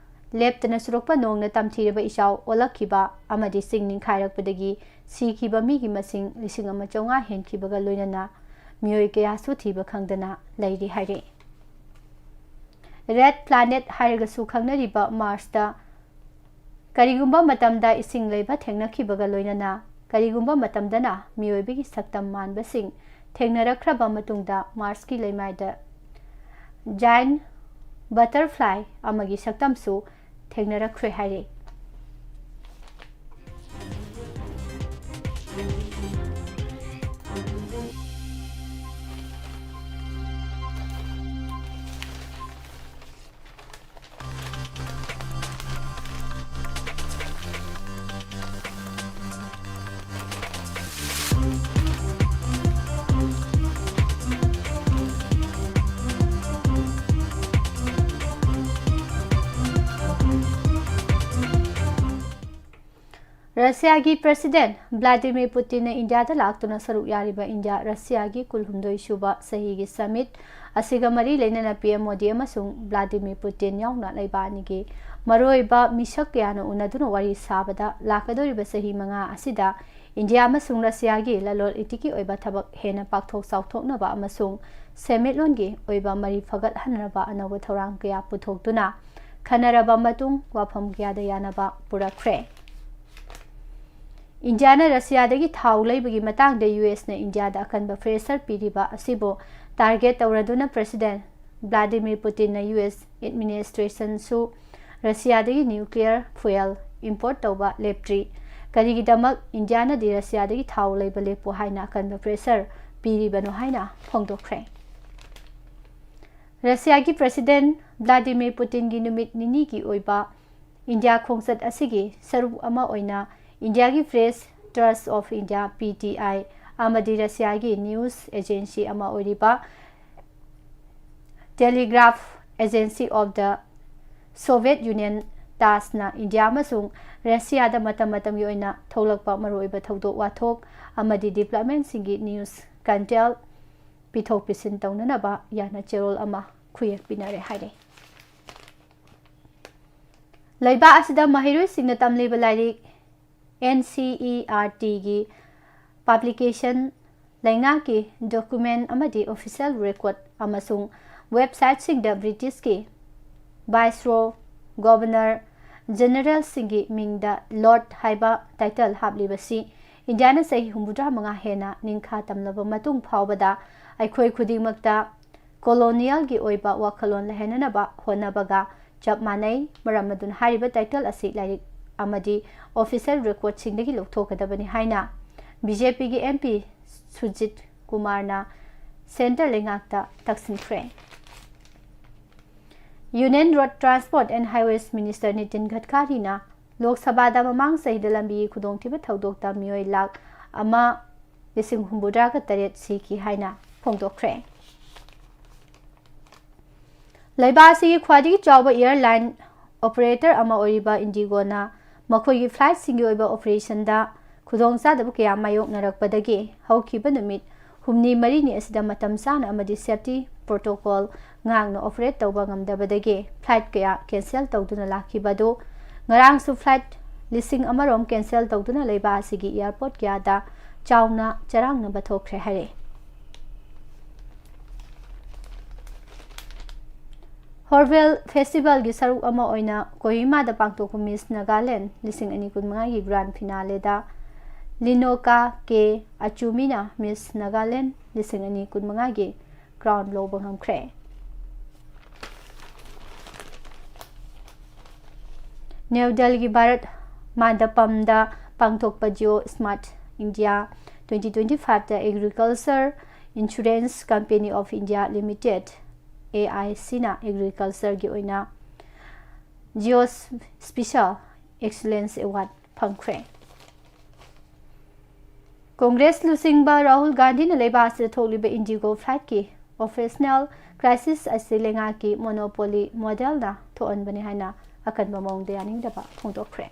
ꯂꯦꯞꯇꯅ ꯆꯨꯔꯛꯄ ꯅꯣꯡꯅ ꯇꯝꯊꯤꯔꯕ ꯏꯆꯥꯎ ꯑꯣꯜꯂꯛꯈꯤꯕ ꯑꯃꯗꯤ ꯆꯤꯡ ꯅꯤꯡꯈꯥꯏꯔꯛꯄꯗꯒꯤ ꯁꯤꯈꯤꯕ ꯃꯤꯒꯤ ꯃꯁꯤꯡ ꯂꯤꯁꯤꯡ ꯑꯃ ꯆꯥꯝꯃꯉꯥ ꯍꯦꯟꯈꯤꯕꯒ ꯂꯣꯏꯅꯅ ꯃꯤꯑꯣꯏ ꯀꯌꯥꯁꯨ ꯊꯤꯕ ꯈꯪꯗꯅ ꯂꯩꯔꯤ ꯍꯥꯏꯔꯤ꯫ ꯔꯦꯗ ꯄ꯭ꯂꯥꯅꯦꯠ ꯍꯥꯏꯔꯒꯁꯨ ꯈꯪꯅꯔꯤꯕ ꯃꯥꯔꯁꯇ ꯀꯔꯤꯒꯨꯝꯕ ꯃꯇꯝꯗ ꯏꯁꯤꯡ ꯂꯩꯕ ꯊꯦꯡꯅꯈꯤꯕꯒ ꯂꯣꯏꯅꯅ ꯀꯔꯤꯒꯨꯝꯕ ꯃꯇꯝꯗꯅ ꯃꯤꯑꯣꯏꯕꯒꯤ ꯁꯛꯇꯝ ꯃꯥꯟꯕꯁꯤꯡ ꯊꯦꯡꯅꯔꯛꯈ꯭ꯔꯕ ꯃꯇꯨꯡꯗ ꯃꯥꯔꯁꯀꯤ ꯂꯩꯃꯥꯏꯗ ꯖꯥꯏꯟ ꯕꯇꯔꯐ꯭ꯂꯥꯏ ꯑꯃꯒꯤ ꯁꯛꯇꯝꯁꯨ ꯊꯦꯡꯅꯔꯛꯈ꯭ꯔꯦ ꯍꯥꯏꯔꯤ꯫ ꯔꯁꯤꯌꯥꯒꯤ ꯄ꯭ꯔꯦꯁꯤꯗꯦꯟꯠ ꯚ꯭ꯂꯥꯗꯤꯃꯤꯔ ꯄꯨꯇꯤꯟꯅ ꯏꯟꯗꯤꯌꯥꯗ ꯂꯥꯛꯇꯨꯅ ꯁꯔꯨꯛ ꯌꯥꯔꯤꯕ ꯏꯟꯗꯤꯌꯥ ꯔꯁꯤꯌꯥꯒꯤ ꯀꯨꯟꯍꯨꯝꯗꯣꯏ ꯁꯨꯕ ꯆꯍꯤꯒꯤ ꯁꯃꯤꯠ ꯑꯁꯤꯒ ꯃꯔꯤ ꯂꯩꯅꯅ ꯄꯤ ꯑꯦꯝ ꯃꯣꯗꯤ ꯑꯃꯁꯨꯡ ꯚ꯭ꯂꯥꯗꯤꯃꯤꯔ ꯄꯨꯇꯤꯟ ꯌꯥꯎꯅ ꯂꯩꯕꯥꯛ ꯑꯅꯤꯒꯤ ꯃꯔꯨꯑꯣꯏꯕ ꯃꯤꯁꯛ ꯀꯌꯥꯅ ꯎꯅꯗꯨꯅ ꯋꯥꯔꯤ ꯁꯥꯕꯗ ꯂꯥꯛꯀꯗꯧꯔꯤꯕ ꯆꯍꯤ ꯃꯉꯥ ꯑꯁꯤꯗ ꯏꯟꯗꯤꯌꯥ ꯑꯃꯁꯨꯡ ꯔꯁꯤꯌꯥꯒꯤ ꯂꯂꯣꯟ ꯏꯇꯤꯛꯀꯤ ꯑꯣꯏꯕ ꯊꯕꯛ ꯍꯦꯟꯅ ꯄꯥꯛꯊꯣꯛ ꯆꯥꯎꯊꯣꯛꯅꯕ ꯑꯃꯁꯨꯡ ꯁꯦꯟꯃꯤꯠꯂꯣꯟꯒꯤ ꯑꯣꯏꯕ ꯃꯔꯤ ꯐꯒꯠꯍꯟꯅꯕ ꯑꯅꯧꯕ ꯊꯧꯔꯥꯡ ꯀꯌꯥ ꯄꯨꯊꯣꯛꯇꯨꯅ ꯈꯟꯅꯔꯕ ꯃꯇꯨꯡ ꯋꯥꯐꯝ ꯀꯌꯥꯗ ꯌꯥꯅꯕ ꯄꯨꯔꯛꯈ꯭ꯔꯦ꯫ ꯏꯟꯗꯤꯌꯥꯅ ꯔꯁꯤꯌꯥꯗꯒꯤ ꯊꯥꯎ ꯂꯩꯕꯒꯤ ꯃꯇꯥꯡꯗ ꯌꯨ ꯑꯦꯁꯅ ꯏꯟꯗꯤꯌꯥꯗ ꯑꯀꯟꯕ pressure ꯄꯤꯔꯤꯕ ꯑꯁꯤꯕꯨ target ꯇꯧꯔꯗꯨꯅ President Vladimir Putinꯅ ꯌꯨ ꯑꯦꯁ administrationꯁꯨ ꯔꯁꯤꯌꯥꯗꯒꯤ nuclear fuel import ꯇꯧꯕ ꯂꯦꯞꯇ꯭ꯔꯤ꯫ ꯀꯔꯤꯒꯤꯗꯃꯛ ꯏꯟꯗꯤꯌꯥꯅꯗꯤ ꯔꯁꯤꯌꯥꯗꯒꯤ ꯊꯥꯎ ꯂꯩꯕ ꯂꯦꯞꯄꯨ ꯍꯥꯏꯅ ꯑꯀꯟꯕ pressure ꯄꯤꯔꯤꯕꯅꯣ ꯍꯥꯏꯅ ꯐꯣꯡꯗꯣꯛꯈ꯭ꯔꯦ꯫ ꯔꯁꯤꯌꯥꯒꯤ President Vladimir Putinꯒꯤ ꯅꯨꯃꯤꯠ ꯅꯤꯅꯤꯒꯤ ꯑꯣꯏꯕ ꯏꯟꯗꯤꯌꯥ ꯈꯣꯡꯆꯠ ꯑꯁꯤꯒꯤ ꯁꯔꯨꯛ ꯑꯃ ꯑꯣꯏꯅ ꯏꯟꯗꯤꯌꯥꯒꯤ Press Trust of India, P T I, ꯑꯃꯗꯤ ꯔꯁꯤꯌꯥꯒꯤ news agency ꯑꯃ ꯑꯣꯏꯔꯤꯕ Telegraph Agency of the Soviet Union, TASSꯅ ꯏꯟꯗꯤꯌꯥ ꯑꯃꯁꯨꯡ ꯔꯁꯤꯌꯥꯗ ꯃꯇꯝ ꯃꯇꯝꯒꯤ ꯑꯣꯏꯅ ꯊꯣꯛꯂꯛꯄ ꯃꯔꯨꯑꯣꯏꯕ ꯊꯧꯗꯣꯛ ꯋꯥꯊꯣꯛ ꯑꯃꯗꯤ developmentꯁꯤꯡꯒꯤ news content ꯄꯤꯊꯣꯛ ꯄꯤꯁꯤꯟ ꯇꯧꯅꯅꯕ ꯌꯥꯅ ꯆꯦꯔꯣꯜ ꯑꯃ ꯈꯨꯌꯦꯛ ꯄꯤꯅꯔꯦ ꯍꯥꯏꯔꯤ꯫ ꯂꯩꯕꯥꯛ ꯑꯁꯤꯗ ꯃꯍꯩꯔꯣꯏꯁꯤꯡꯅ ꯇꯝꯂꯤꯕ ꯂꯥꯏꯔꯤꯛ NCERTꯒꯤ publication, ꯂꯩꯉꯥꯛꯀꯤ document ꯑꯃꯗꯤ official record ꯑꯃꯁꯨꯡ websiteꯁꯤꯡꯗ Britishꯀꯤ Viceroy, Governor Generalꯁꯤꯡꯒꯤ ꯃꯤꯡꯗ Lord ꯍꯥꯏꯕ title ꯍꯥꯞꯂꯤꯕꯁꯤ ꯏꯟꯗꯤꯌꯥꯅ ꯆꯍꯤ ꯍꯨꯝꯐꯨꯇꯔꯥ ꯃꯉꯥ ꯍꯦꯟꯅ ꯅꯤꯡꯈꯥ ꯇꯝꯂꯕ ꯃꯇꯨꯡ ꯐꯥꯎꯕꯗ ꯑꯩꯈꯣꯏ ꯈꯨꯗꯤꯡꯃꯛꯇ colonialꯒꯤ ꯑꯣꯏꯕ ꯋꯥꯈꯜꯂꯣꯟ ꯂꯩꯍꯟꯅꯅꯕ ꯍꯣꯠꯅꯕꯒ ꯆꯞ ꯃꯥꯟꯅꯩ꯫ ꯃꯔꯝ ꯑꯗꯨꯅ ꯍꯥꯏꯔꯤꯕ title ꯑꯁꯤ ꯂꯥꯏꯔꯤꯛ ꯑꯃꯗꯤ official recordꯁꯤꯡꯗꯒꯤ ꯂꯧꯊꯣꯛꯀꯗꯕꯅꯤ ꯍꯥꯏꯅ BJPꯒꯤ MP ꯁꯨꯖꯤꯠ ꯀꯨꯃꯥꯔꯅ centre ꯂꯩꯉꯥꯛꯇ ꯇꯛꯁꯤꯟꯈ꯭ꯔꯦ꯫ Union Road Transport and Highways Minister Nitin ꯒꯗꯀꯥꯔꯤꯅ ꯂꯣꯛ ꯁꯚꯥꯗ ꯃꯃꯥꯡ ꯆꯍꯤꯗ ꯂꯝꯕꯤꯒꯤ ꯈꯨꯗꯣꯡꯊꯤꯕ ꯊꯧꯗꯣꯛꯇ ꯃꯤꯑꯣꯏ ꯂꯥꯈ ꯑꯃ ꯂꯤꯁꯤꯡ ꯍꯨꯝꯐꯨꯇꯔꯥꯒ ꯇꯔꯦꯠ ꯁꯤꯈꯤ ꯍꯥꯏꯅ ꯐꯣꯡꯗꯣꯛꯈ꯭ꯔꯦ꯫ ꯂꯩꯕꯥꯛ ꯑꯁꯤꯒꯤ ꯈ꯭ꯋꯥꯏꯗꯒꯤ ꯆꯥꯎꯕ airline operator ꯑꯃ ꯑꯣꯏꯔꯤꯕ IndiGoꯅ ꯃꯈꯣꯏꯒꯤ flightꯁꯤꯡꯒꯤ ꯑꯣꯏꯕ operationꯗ ꯈꯨꯗꯣꯡꯆꯥꯗꯕ ꯀꯌꯥ ꯃꯥꯌꯣꯛꯅꯔꯛꯄꯗꯒꯤ ꯍꯧꯈꯤꯕ ꯅꯨꯃꯤꯠ ꯍꯨꯝꯅꯤ ꯃꯔꯤꯅꯤ ꯑꯁꯤꯗ ꯃꯇꯝ ꯆꯥꯅ ꯑꯃꯗꯤ safety protocol ꯉꯥꯛꯅ operate ꯇꯧꯕ ꯉꯝꯗꯕꯗꯒꯤ flight ꯀꯌꯥ cancel ꯇꯧꯗꯨꯅ ꯂꯥꯛꯈꯤꯕ ꯑꯗꯨ ꯉꯔꯥꯡꯁꯨ flight ꯂꯤꯁꯤꯡ ꯑꯃꯔꯣꯝ cancel ꯇꯧꯗꯨꯅ ꯂꯩꯕꯥꯛ ꯑꯁꯤꯒꯤ airport ꯀꯌꯥꯗ ꯆꯥꯎꯅ ꯆꯔꯥꯡꯅꯕ ꯊꯣꯛꯈ꯭ꯔꯦ ꯍꯥꯏꯔꯤ꯫ Hornbill Festivalꯒꯤ ꯁꯔꯨꯛ ꯑꯃ ꯑꯣꯏꯅ ꯀꯣꯍꯤꯃꯥꯗ ꯄꯥꯡꯊꯣꯛꯄ Miss Nagaland ꯂꯤꯁꯤꯡ ꯑꯅꯤ ꯀꯨꯟꯃꯉꯥꯒꯤ grand finaleꯗ ꯂꯤꯅꯣꯀꯥ ꯀꯦ ꯑꯆꯨꯃꯤꯅ ꯃꯤꯁ ꯅꯥꯒꯥꯂꯦꯟ ꯂꯤꯁꯤꯡ ꯑꯅꯤ ꯀꯨꯟꯃꯉꯥꯒꯤ ꯀ꯭ꯔꯥꯎꯟ ꯂꯧꯕ ꯉꯝꯈ꯭ꯔꯦ꯫ ꯅ꯭ꯌꯨ ꯗꯦꯜꯒꯤ ꯚꯥꯔꯠ ꯃꯥꯟꯗꯄꯝꯗ ꯄꯥꯡꯊꯣꯛꯄ Jio smart India twenty twenty ꯐꯥꯏꯚꯇ agriculture insurance company of India limited, A I ꯁꯤꯅ ꯑꯦꯒ꯭ꯔꯤꯀꯜꯆꯔꯒꯤ ꯑꯣꯏꯅ ꯖꯤꯑꯣ ꯁ꯭ꯄꯦꯁꯤꯌꯦꯜ ꯑꯦꯛꯁꯤꯂꯦꯟꯁ ꯑꯦꯋꯥꯔꯗ ꯐꯪꯈ꯭ꯔꯦ꯫ ꯀꯣꯡꯒ꯭ꯔꯦꯁ ꯂꯨꯆꯤꯡꯕ ꯔꯥꯍꯨꯜ ꯒꯥꯟꯙꯤꯅ ꯂꯩꯕꯥꯛ ꯑꯁꯤꯗ ꯊꯣꯛꯂꯤꯕ ꯏꯟꯗꯤꯒꯣ ꯐ꯭ꯂꯥꯏꯠꯀꯤ ꯑꯣꯄꯔꯦꯁꯅꯦꯜ ꯀ꯭ꯔꯥꯏꯁꯤꯁ ꯑꯁꯤ ꯂꯩꯉꯥꯛꯀꯤ ꯃꯣꯅꯣꯄꯣꯂꯤ ꯃꯣꯗꯦꯜꯅ ꯊꯣꯛꯍꯟꯕꯅꯤ ꯍꯥꯏꯅ ꯑꯀꯟꯕ ꯃꯑꯣꯡꯗ ꯌꯥꯅꯤꯡꯗꯕ ꯐꯣꯡꯗꯣꯛꯈ꯭ꯔꯦ꯫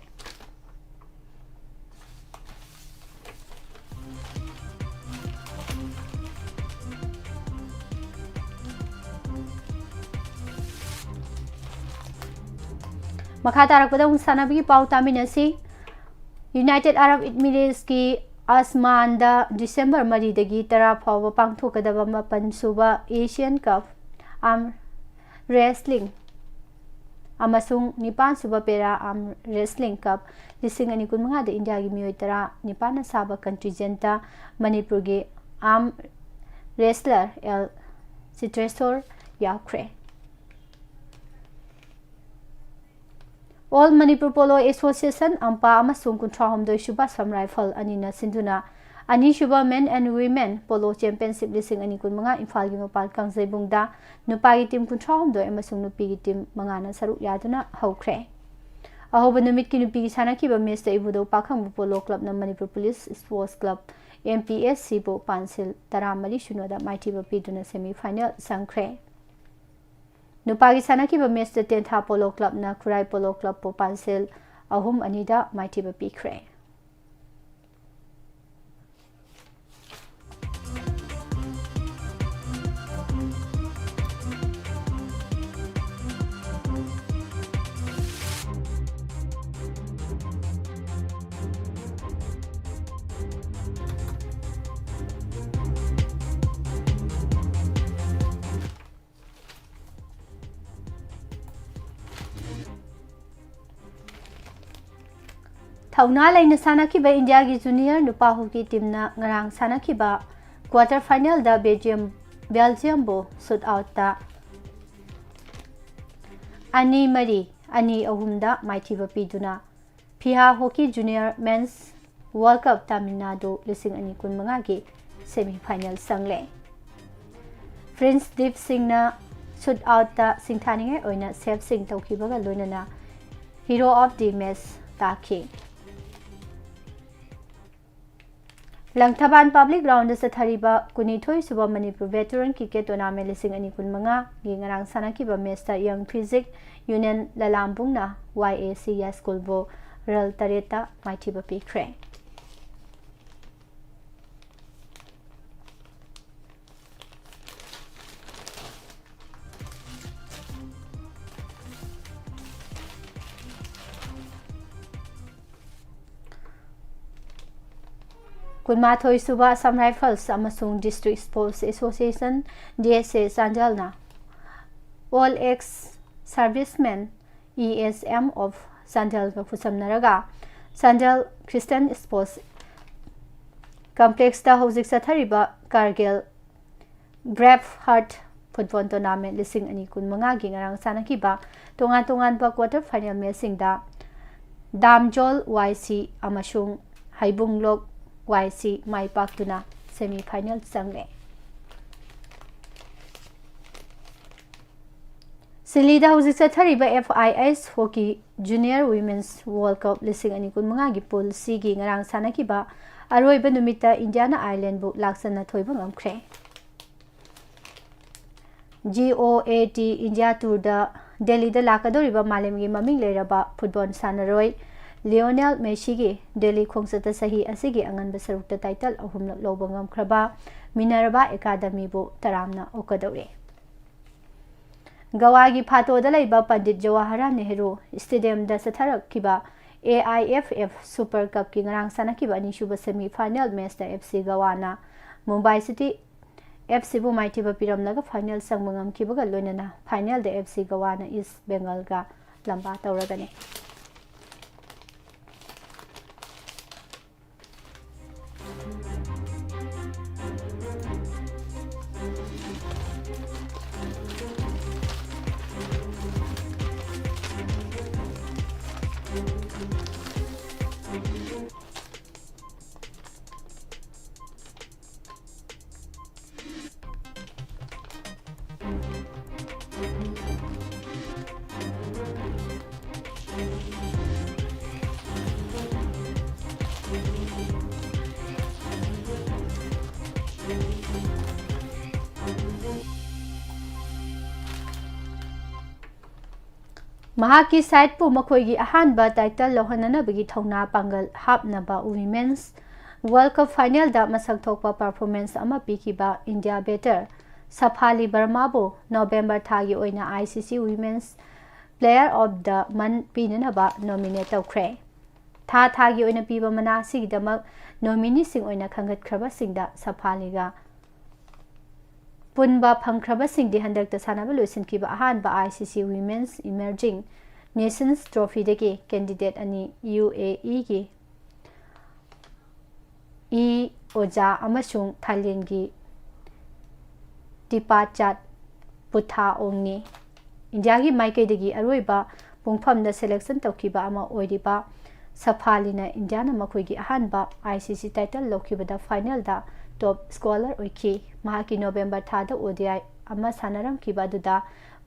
ꯃꯈꯥ ꯇꯥꯔꯛꯄꯗ ꯑꯃꯨꯛ ꯁꯥꯟꯅꯕꯒꯤ ꯄꯥꯎ ꯇꯥꯃꯤꯟꯅꯁꯤ꯫ ꯌꯨꯅꯥꯏꯇꯦꯗ ꯑꯔꯕ ꯏꯃꯤꯔꯦꯠꯁꯀꯤ ꯑꯁꯃꯥꯟꯗ ꯗꯤꯁꯦꯝꯕꯔ ꯃꯔꯤꯗꯒꯤ ꯇꯔꯥ ꯐꯥꯎꯕ ꯄꯥꯡꯊꯣꯛꯀꯗꯕ ꯃꯥꯄꯟ ꯁꯨꯕ ꯑꯦꯁꯤꯌꯥꯟ ꯀꯞ ꯑꯥꯔꯝ ꯔꯦꯁꯂꯤꯡ ꯑꯃꯁꯨꯡ ꯅꯤꯄꯥꯟ ꯁꯨꯕ ꯄꯦꯔꯥ ꯑꯥꯔꯝ ꯔꯦꯁꯂꯤꯡ ꯀꯞ ꯂꯤꯁꯤꯡ ꯑꯅꯤ ꯀꯨꯟꯃꯉꯥꯗ ꯏꯟꯗꯤꯌꯥꯒꯤ ꯃꯤꯑꯣꯏ ꯇꯔꯥ ꯅꯤꯄꯥꯟꯅ ꯁꯥꯕ ꯀꯟꯇꯤꯟꯖꯦꯟꯇ ꯃꯅꯤꯄꯨꯔꯒꯤ ꯑꯥꯔꯝ ꯔꯦꯁꯂꯔ ꯑꯦꯜ ꯆꯤꯇ꯭ꯔꯦꯁꯣꯔ ꯌꯥꯎꯈ꯭ꯔꯦ꯫ ꯑꯣꯜ ꯃꯅꯤꯄꯨꯔ ꯄꯣꯂꯣ ꯑꯦꯁꯣꯁꯤꯌꯦꯁꯟ, ꯑꯝꯄꯥ, ꯑꯃꯁꯨꯡ ꯀꯨꯟꯊ꯭ꯔꯥꯍꯨꯝꯗꯣꯏ ꯁꯨꯕ ꯑꯁꯥꯝ ꯔꯥꯏꯐꯜ ꯑꯅꯤꯅ ꯁꯤꯟꯗꯨꯅ ꯑꯅꯤꯁꯨꯕ Men and Women Polo Championship ꯂꯤꯁꯤꯡ ꯑꯅꯤ ꯀꯨꯟꯃꯉꯥ ꯏꯝꯐꯥꯜꯒꯤ ꯃꯄꯥꯜ ꯀꯥꯡꯖꯩꯕꯨꯡꯗ ꯅꯨꯄꯥꯒꯤ ꯇꯤꯝ ꯀꯨꯟꯊ꯭ꯔꯥꯍꯨꯝꯗꯣꯏ ꯑꯃꯁꯨꯡ ꯅꯨꯄꯤꯒꯤ ꯇꯤꯝ ꯃꯉꯥꯅ ꯁꯔꯨꯛ ꯌꯥꯗꯨꯅ ꯍꯧꯈ꯭ꯔꯦ꯫ ꯑꯍꯧꯕ ꯅꯨꯃꯤꯠꯀꯤ ꯅꯨꯄꯤꯒꯤ ꯁꯥꯟꯅꯈꯤꯕ ꯃꯦꯆꯇ ꯏꯕꯨꯙꯧ ꯄꯥꯈꯪꯕ ꯄꯣꯂꯣ ꯀ꯭ꯂꯕꯅ Manipur police sports club, M P S ꯁꯤꯕꯨ ꯄꯥꯟꯁꯤꯜ ꯇꯔꯥꯃꯔꯤ ꯁꯤꯅꯣꯗ ꯃꯥꯏꯊꯤꯕ ꯄꯤꯗꯨꯅ ꯁꯦꯃꯤ ꯐꯥꯏꯅꯦꯜ ꯆꯪꯈ꯭ꯔꯦ꯫ ꯅꯨꯄꯥꯒꯤ ꯁꯥꯟꯅꯈꯤꯕ ꯃꯦꯆꯇ ꯇꯦꯟꯊꯥ ꯄꯣꯂꯣ ꯀ꯭ꯂꯕꯅ ꯈꯨꯔꯥꯏ ꯄꯣꯂꯣ ꯀ꯭ꯂꯕꯄꯨ ꯄꯥꯟꯁꯤꯜ ꯑꯍꯨꯝ ꯑꯅꯤꯗ ꯃꯥꯏꯊꯤꯕ ꯄꯤꯈ꯭ꯔꯦ꯫ ꯊꯧꯅꯥ ꯂꯩꯅ ꯁꯥꯟꯅꯈꯤꯕ ꯏꯟꯗꯤꯌꯥꯒꯤ ꯖꯨꯅꯤꯌꯔ ꯅꯨꯄꯥ ꯍꯣꯀꯤ ꯇꯤꯝꯅ ꯉꯔꯥꯡ ꯁꯥꯟꯅꯈꯤꯕ ꯀ꯭ꯋꯥꯇꯔ ꯐꯥꯏꯅꯦꯜꯗ ꯕꯦꯜꯖꯤꯌꯝ, ꯕꯦꯜꯖꯤꯌꯝꯕꯨ ꯁꯨꯠ ꯑꯥꯎꯠꯇ ꯑꯅꯤ ꯃꯔꯤ, ꯑꯅꯤ ꯑꯍꯨꯝꯗ ꯃꯥꯏꯊꯤꯕ ꯄꯤꯗꯨꯅ FIH hockey junior men's world cup Tamil Nadu ꯂꯤꯁꯤꯡ ꯑꯅꯤ ꯀꯨꯟꯃꯉꯥꯒꯤ ꯁꯦꯃꯤ ꯐꯥꯏꯅꯦꯜ ꯆꯪꯂꯦ꯫ ꯐ꯭ꯔꯤꯟꯁ ꯗꯤꯞ ꯁꯤꯡꯅ ꯁꯨꯠ ꯑꯥꯎꯠꯇ ꯁꯤꯡꯊꯥꯅꯤꯡꯉꯥꯏ ꯑꯣꯏꯅ ꯁꯦꯞꯁꯤꯡ ꯇꯧꯈꯤꯕꯒ ꯂꯣꯏꯅꯅ ꯍꯤꯔꯣ ꯑꯣꯐ ꯗꯤ ꯃꯦꯆ ꯇꯥꯈꯤ꯫ ꯂꯪꯊꯕꯥꯜ ꯄꯕ꯭ꯂꯤꯛ ꯒ꯭ꯔꯥꯎꯟꯗ ꯆꯠꯊꯔꯤꯕ ꯀꯨꯟꯅꯤꯊꯣꯏ ꯁꯨꯕ ꯃꯅꯤꯄꯨꯔ ꯚꯦꯇꯔꯟ ꯀ꯭ꯔꯤꯀꯦꯠ ꯇꯣꯔꯅꯥꯃꯦꯟ ꯂꯤꯁꯤꯡ ꯑꯅꯤ ꯀꯨꯟꯃꯉꯥꯒꯤ ꯉꯔꯥꯡ ꯁꯥꯟꯅꯈꯤꯕ ꯃꯦꯆꯇ ꯌꯪ ꯐꯤꯖꯤꯛ ꯌꯨꯅꯤꯌꯟ ꯂꯂꯥꯝꯕꯨꯡꯅ ꯋꯥꯏ ꯑꯦ ꯁꯤ ꯌꯥꯏꯁ꯭ꯀꯨꯜꯕꯨ ꯔꯟ ꯇꯔꯦꯠꯇ ꯃꯥꯏꯊꯤꯕ ꯄꯤꯈ꯭ꯔꯦ꯫ ꯀꯨꯟꯃꯥꯊꯣꯏ ꯁꯨꯕ ꯑꯁꯥꯝ ꯔꯥꯏꯐꯜꯁ ꯑꯃꯁꯨꯡ district sports association, D S A, ꯆꯥꯟꯗꯦꯜꯅ all ex servicemen, E S M of ꯆꯥꯟꯗꯦꯜꯒ ꯈꯨꯠꯁꯝꯅꯔꯒ ꯆꯥꯟꯗꯦꯜ ꯈ꯭ꯔꯤꯁꯇꯤꯌꯟ ꯁ꯭ꯄꯣꯔꯠꯁ ꯀꯝꯄ꯭ꯂꯦꯛꯁꯇ ꯍꯧꯖꯤꯛ ꯆꯠꯊꯔꯤꯕ Kargil brave heart football tournament ꯂꯤꯁꯤꯡ ꯑꯅꯤ ꯀꯨꯟꯃꯉꯥꯒꯤ ꯉꯔꯥꯡ ꯁꯥꯟꯅꯈꯤꯕ ꯇꯣꯉꯥꯟ ꯇꯣꯉꯥꯟꯕ ꯀ꯭ꯋꯥꯇꯔ ꯐꯥꯏꯅꯦꯜ ꯃꯦꯆꯁꯤꯡꯗ ꯗꯥꯝꯖꯣꯜ ꯋꯥꯏ ꯁꯤ ꯑꯃꯁꯨꯡ ꯍꯩꯕꯨꯡꯂꯣꯛ ꯋꯥꯏ ꯁꯤ ꯃꯥꯏ ꯄꯥꯛꯇꯨꯅ ꯁꯦꯃꯤ ꯐꯥꯏꯅꯦꯜ ꯆꯪꯂꯦ꯫ ꯁꯤꯂꯤꯗ ꯍꯧꯖꯤꯛ ꯆꯠꯊꯔꯤꯕ ꯑꯦꯐ ꯑꯥꯏ ꯑꯦꯁ hockey junior women's world cup ꯂꯤꯁꯤꯡ ꯑꯅꯤ ꯀꯨꯟꯃꯉꯥꯒꯤ ꯄꯨꯜ ꯁꯤꯒꯤ ꯉꯔꯥꯡ ꯁꯥꯟꯅꯈꯤꯕ ꯑꯔꯣꯏꯕ ꯅꯨꯃꯤꯠꯇ ꯏꯟꯗꯤꯌꯥꯅ ꯑꯥꯏꯔꯂꯦꯟꯕꯨ ꯂꯥꯛꯆꯟꯅ ꯊꯣꯏꯕ ꯉꯝꯈ꯭ꯔꯦ꯫ G O A T India ꯇꯨꯔꯗ ꯗꯦꯜꯂꯤꯗ ꯂꯥꯛꯀꯗꯧꯔꯤꯕ ꯃꯥꯂꯦꯝꯒꯤ ꯃꯃꯤꯡ ꯂꯩꯔꯕ ꯐꯨꯠꯕꯣꯜ ꯁꯥꯟꯅꯔꯣꯏ ꯂꯤꯑꯣꯅꯦꯜ ꯃꯦꯁꯤꯒꯤ ꯗꯦꯜꯂꯤ ꯈꯣꯡꯆꯠꯇ ꯆꯍꯤ ꯑꯁꯤꯒꯤ ꯑꯉꯟꯕ ꯁꯔꯨꯛꯇ ꯇꯥꯏꯇꯜ ꯑꯍꯨꯝꯂꯛ ꯂꯧꯕ ꯉꯝꯈ꯭ꯔꯕ ꯃꯤꯅꯔꯚꯥ ꯑꯦꯀꯥꯗꯃꯤꯕꯨ ꯇꯔꯥꯝꯅ ꯑꯣꯛꯀꯗꯧꯔꯤ꯫ ꯒꯋꯥꯒꯤ ꯐꯥꯇꯣꯗ ꯂꯩꯕ ꯄꯟꯗꯤꯠ ꯖꯋꯥꯍꯔꯂꯥꯜ ꯅꯦꯍꯔꯨ ꯁ꯭ꯇꯦꯗꯤꯌꯝꯗ ꯆꯠꯊꯔꯛꯈꯤꯕ A I F F super ꯀꯞꯀꯤ ꯉꯔꯥꯡ ꯁꯥꯟꯅꯈꯤꯕ ꯑꯅꯤꯁꯨꯕ semi final ꯃꯦꯆꯇ F C ꯒꯋꯥꯅ Mumbai city F ꯁꯤꯕꯨ ꯃꯥꯏꯊꯤꯕ ꯄꯤꯔꯝꯂꯒ ꯐꯥꯏꯅꯦꯜ ꯆꯪꯕ ꯉꯝꯈꯤꯕꯒ ꯂꯣꯏꯅꯅ ꯐꯥꯏꯅꯦꯜꯗ ꯑꯦꯐ ꯁꯤ ꯒꯋꯥꯅ ꯏꯁ ꯕꯦꯡꯒꯜꯒ ꯂꯝꯕꯥ ꯇꯧꯔꯒꯅꯤ꯫ ꯃꯍꯥꯛꯀꯤ ꯁꯥꯏꯠꯄꯨ ꯃꯈꯣꯏꯒꯤ ꯑꯍꯥꯟꯕ ꯇꯥꯏꯇꯜ ꯂꯧꯍꯟꯅꯅꯕꯒꯤ ꯊꯧꯅꯥ ꯄꯥꯡꯒꯜ ꯍꯥꯞꯅꯕ Women's World Cup final ꯗ ꯃꯁꯛ ꯊꯣꯛꯄ performance ꯑꯃ ꯄꯤꯈꯤꯕ India batter ꯁꯐꯥꯂꯤ ꯕꯔꯃꯥꯕꯨ ꯅꯣꯕꯦꯝꯕꯔ ꯊꯥꯒꯤ ꯑꯣꯏꯅ I C C Women's Player of the Month ꯄꯤꯅꯅꯕ nominate ꯇꯧꯈ꯭ꯔꯦ꯫ ꯊꯥ ꯊꯥꯒꯤ ꯑꯣꯏꯅ ꯄꯤꯕ ꯃꯅꯥ ꯑꯁꯤꯒꯤꯗꯃꯛ ꯅꯣꯃꯤꯅꯤꯁꯤꯡ ꯑꯣꯏꯅ ꯈꯟꯒꯠꯈ꯭ꯔꯕꯁꯤꯡꯗ ꯁꯐꯥꯂꯤꯒ ꯄꯨꯟꯕ ꯐꯪꯈ꯭ꯔꯕꯁꯤꯡꯗꯤ ꯍꯟꯗꯛꯇ ꯁꯥꯟꯅꯕ ꯂꯣꯏꯁꯤꯟꯈꯤꯕ ꯑꯍꯥꯟꯕ I C C Women's Emerging Nations Trophy ꯗꯒꯤ candidate ꯑꯅꯤ, U A E ꯒꯤ ꯏ ꯑꯣꯖꯥ ꯑꯃꯁꯨꯡ ꯊꯥꯏꯂꯦꯟꯒꯤ ꯇꯤꯄꯥꯆꯥꯠ ꯄꯨꯊꯥ ꯑꯣꯡꯅꯤ꯫ ꯏꯟꯗꯤꯌꯥꯒꯤ ꯃꯥꯏꯀꯩꯗꯒꯤ ꯑꯔꯣꯏꯕ ꯄꯨꯡꯐꯝꯗ selection ꯇꯧꯈꯤꯕ ꯑꯃ ꯑꯣꯏꯔꯤꯕ ꯁꯐꯥꯂꯤꯅ ꯏꯟꯗꯤꯌꯥꯅ ꯃꯈꯣꯏꯒꯤ ꯑꯍꯥꯟꯕ I C C title ꯂꯧꯈꯤꯕꯗ final ꯗ top scorer ꯑꯣꯏꯈꯤ꯫ ꯃꯍꯥꯛꯀꯤ ꯅꯣꯕꯦꯝꯕꯔ ꯊꯥꯗ O D I ꯑꯃ ꯁꯥꯟꯅꯔꯝꯈꯤꯕ ꯑꯗꯨꯗ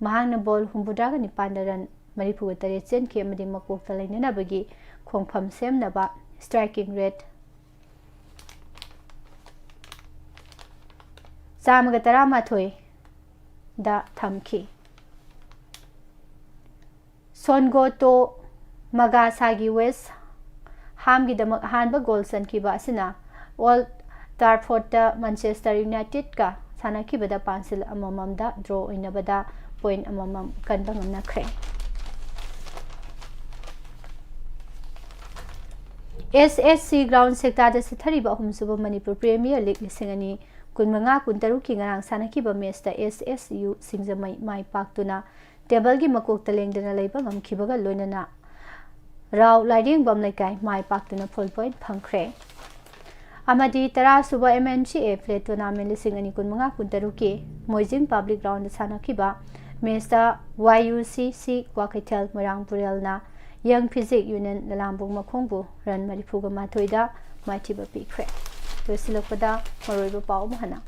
ꯃꯍꯥꯛꯅ ball ꯍꯨꯝꯐꯨꯇꯔꯥꯒ ꯅꯤꯄꯥꯟꯗ run ꯃꯔꯤꯐꯨꯒ ꯇꯔꯦꯠ ꯆꯦꯟꯈꯤ ꯑꯃꯗꯤ ꯃꯀꯣꯛꯇ ꯂꯩꯅꯅꯕꯒꯤ ꯈꯣꯡꯐꯝ ꯁꯦꯝꯅꯕ striking rate ꯆꯥꯝꯃꯒ ꯇꯔꯥꯃꯥꯊꯣꯏꯗ ꯊꯝꯈꯤ꯫ ꯁꯣꯟꯒꯣꯇꯣ ꯃꯒꯥꯁꯥꯒꯤ West Ham ꯒꯤꯗꯃꯛ ꯑꯍꯥꯟꯕ goal ꯆꯟꯈꯤꯕ ꯑꯁꯤꯅ Old Trafford ꯇ Manchester United ꯀ ꯁꯥꯟꯅꯈꯤꯕꯗ ꯄꯥꯟꯁꯤꯜ ꯑꯃꯃꯝꯗ draw ꯑꯣꯏꯅꯕꯗ point ꯑꯃꯃꯝ ꯀꯟꯕ ꯉꯝꯅꯈ꯭ꯔꯦ꯫ S S C ground ꯁꯦꯛꯇꯥꯗ ꯆꯠꯊꯔꯤꯕ ꯑꯍꯨꯝꯁꯨꯕ ꯃꯅꯤꯄꯨꯔ Premier League ꯂꯤꯁꯤꯡ ꯑꯅꯤ ꯀꯨꯟꯃꯉꯥ ꯀꯨꯟꯇꯔꯨꯛꯀꯤ ꯉꯔꯥꯡ ꯁꯥꯟꯅꯈꯤꯕ match ꯇ S S U ꯁꯤꯡꯖꯃꯩ ꯃꯥꯏ ꯄꯥꯛꯇꯨꯅ table ꯒꯤ ꯃꯀꯣꯛꯇ ꯂꯦꯡꯗꯅ ꯂꯩꯕ ꯉꯝꯈꯤꯕꯒ ꯂꯣꯏꯅꯅ ꯔꯥꯎ ꯂꯥꯏꯔꯦꯡꯕꯝ ꯂꯩꯀꯥꯏ ꯃꯥꯏ ꯄꯥꯛꯇꯨꯅ full point ꯐꯪꯈ꯭ꯔꯦ꯫ ꯑꯃꯗꯤ ꯇꯔꯥꯁꯨꯕ M N C A Flag Tournament ꯂꯤꯁꯤꯡ ꯑꯅꯤ ꯀꯨꯟꯃꯉꯥ ꯀꯨꯟꯇꯔꯨꯛꯀꯤ ꯃꯣꯏꯖꯤꯡ Public Ground ꯗ ꯁꯥꯟꯅꯈꯤꯕ match ꯇ Y U C C Kwakeithel ꯃꯣꯏꯔꯥꯡ ꯄꯨꯔꯦꯜꯅ Young Physique Union ꯂꯂꯥꯝꯕꯨꯡ ꯃꯈꯣꯡꯕꯨ run ꯃꯔꯤꯐꯨꯒ ꯃꯥꯊꯣꯏꯗ ꯃꯥꯏꯊꯤꯕ ꯄꯤꯈ꯭ꯔꯦ꯫ ꯂꯣꯏꯁꯤꯜꯂꯛꯄꯗ ꯃꯔꯨꯑꯣꯏꯕ ꯄꯥꯎ ꯑꯃ ꯍꯥꯟꯅ꯫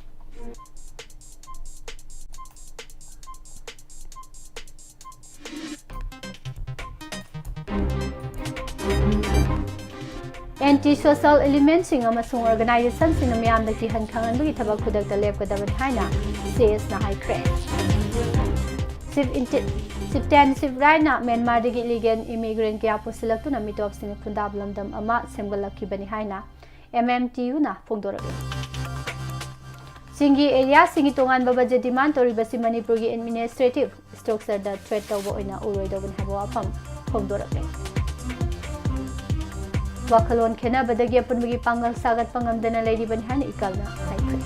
Anti-social element ꯁꯤꯡ ꯑꯃꯁꯨꯡ organization ꯁꯤꯡꯅ ꯃꯤꯌꯥꯝꯗ ꯀꯤꯍꯟ ꯈꯪꯍꯟꯕꯒꯤ ꯊꯕꯛ ꯈꯨꯗꯛꯇ ꯂꯦꯞꯀꯗꯕꯅꯤ ꯍꯥꯏꯅ C S ꯅ ꯍꯥꯏꯈ꯭ꯔꯦ꯫ ꯁꯤꯞ ꯏꯟꯇꯤ-, ꯁꯤꯞꯇꯦꯟ ꯁꯤꯞ ꯔꯥꯏꯅ ꯃ꯭ꯌꯥꯟꯃꯥꯔꯗꯒꯤ ꯏꯂꯤꯒꯦꯜ ꯏꯃꯤꯒ꯭ꯔꯦꯟ ꯀꯌꯥ ꯄꯨꯁꯤꯜꯂꯛꯇꯨꯅ ꯃꯤꯇꯣꯞꯁꯤꯡꯅ ꯈꯨꯟꯗꯥꯕ ꯂꯝꯗꯝ ꯑꯃ ꯁꯦꯝꯒꯠꯂꯛꯈꯤꯕꯅꯤ ꯍꯥꯏꯅ ꯑꯦꯝ ꯑꯦꯝ ꯇꯤ ꯌꯨꯅ ꯐꯣꯡꯗꯣꯔꯛꯂꯤ꯫ ꯆꯤꯡꯒꯤ ꯑꯦꯔꯤꯌꯥꯁꯤꯡꯒꯤ ꯇꯣꯉꯥꯟꯕ ꯕꯖꯦꯠ ꯗꯤꯃꯥꯟ ꯇꯧꯔꯤꯕꯁꯤ ꯃꯅꯤꯄꯨꯔꯒꯤ ꯑꯦꯗꯃꯤꯅꯤꯁꯇ꯭ꯔꯦꯇꯤꯚ ꯁ꯭ꯇ꯭ꯔꯛꯆꯔꯗ ꯊ꯭ꯔꯦꯠ ꯇꯧꯕ ꯑꯣꯏꯅ ꯎꯔꯣꯏꯗꯧꯕꯅꯤ ꯍꯥꯏꯕ ꯋꯥꯐꯝ ꯐꯣꯡꯗꯣꯔꯛꯂꯤ꯫ ꯋꯥꯈꯜꯂꯣꯟ ꯈꯦꯠꯅꯕꯗꯒꯤ ꯑꯄꯨꯟꯕꯒꯤ ꯄꯥꯡꯒꯜ ꯁꯥꯒꯠꯄ ꯉꯝꯗꯅ ꯂꯩꯔꯤꯕꯅꯤ ꯍꯥꯏꯅ ꯏꯀꯥꯜꯅ ꯍꯥꯏꯈ꯭ꯔꯦ꯫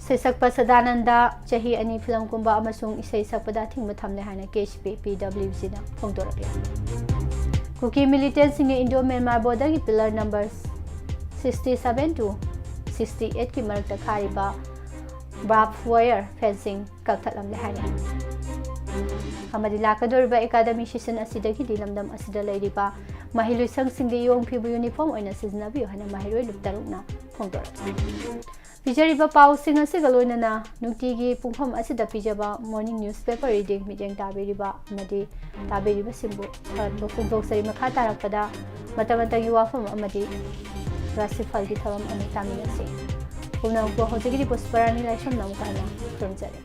ꯁꯩꯁꯛꯄ ꯁꯗꯥꯅꯟꯗ ꯆꯍꯤ ꯑꯅꯤ ꯐꯤꯂꯝ ꯀꯨꯝꯕ ꯑꯃꯁꯨꯡ ꯏꯁꯩ ꯁꯛꯄꯗ ꯑꯊꯤꯡꯕ ꯊꯝꯂꯦ ꯍꯥꯏꯅ K C P P W ꯖꯤꯅ ꯐꯣꯡꯗꯣꯔꯛꯂꯤ꯫ ꯀꯨꯀꯤ ꯃꯤꯂꯤꯇꯦꯟꯁꯤꯡꯅ ꯏꯟꯗꯣ ꯃ꯭ꯌꯥꯟꯃꯥꯔ ꯕꯣꯔꯗꯔꯒꯤ pillar number sixty seven to sixty ꯑꯩꯠꯀꯤ ꯃꯔꯛꯇ ꯈꯥꯔꯤꯕ ꯕꯥꯔꯕ ꯋꯥꯌꯔ ꯐꯦꯟꯁꯤꯡ ꯀꯛꯊꯠꯂꯝꯂꯦ ꯍꯥꯏꯔꯤ꯫ ꯑꯃꯗꯤ ꯂꯥꯛꯀꯗꯧꯔꯤꯕ ꯑꯦꯀꯥꯗꯃꯤ ꯁꯤꯖꯟ ꯑꯁꯤꯗꯒꯤꯗꯤ ꯂꯝꯗꯝ ꯑꯁꯤꯗ ꯂꯩꯔꯤꯕ ꯃꯍꯩꯂꯣꯏꯁꯪꯁꯤꯡꯗ ꯏꯌꯣꯡ ꯐꯤꯕꯨ ꯌꯨꯅꯤꯐꯣꯔꯝ ꯑꯣꯏꯅ ꯁꯤꯖꯤꯟꯅꯕꯤꯌꯨ ꯍꯥꯏꯅ ꯃꯍꯩꯔꯣꯏ ꯂꯨꯞ ꯇꯔꯨꯛꯅ ꯐꯣꯡꯗꯣꯔꯛꯂꯤ꯫ ꯄꯤꯖꯔꯤꯕ ꯄꯥꯎꯁꯤꯡ ꯑꯁꯤꯒ ꯂꯣꯏꯅꯅ ꯅꯨꯡꯇꯤꯒꯤ ꯄꯨꯡꯐꯝ ꯑꯁꯤꯗ ꯄꯤꯖꯕ morning newspaper reading ꯃꯤꯠꯌꯦꯡ ꯇꯥꯕꯤꯔꯤꯕ ꯑꯃꯗꯤ ꯇꯥꯕꯤꯔꯤꯕꯁꯤꯡꯕꯨ ꯊꯥꯒꯠꯄ ꯐꯣꯡꯗꯣꯛꯆꯔꯤ꯫ ꯃꯈꯥ ꯇꯥꯔꯛꯄꯗ ꯃꯇꯝ ꯃꯇꯝꯒꯤ ꯋꯥꯐꯝ ꯑꯃꯗꯤ ꯔꯥꯁꯤꯐꯜꯒꯤ ꯊꯧꯔꯝ ꯑꯃꯨꯛ ꯇꯥꯃꯤꯟꯅꯁꯤ꯫ ꯄꯨꯝꯅꯃꯛꯄꯨ ꯍꯧꯖꯤꯛꯀꯤꯗꯤ ꯄꯨꯁꯄꯔꯥꯅꯤ ꯂꯥꯏꯁ꯭ꯔꯝꯅ ꯑꯃꯨꯛ ꯍꯟꯅ ꯈꯨꯔꯨꯝꯖꯔꯤ꯫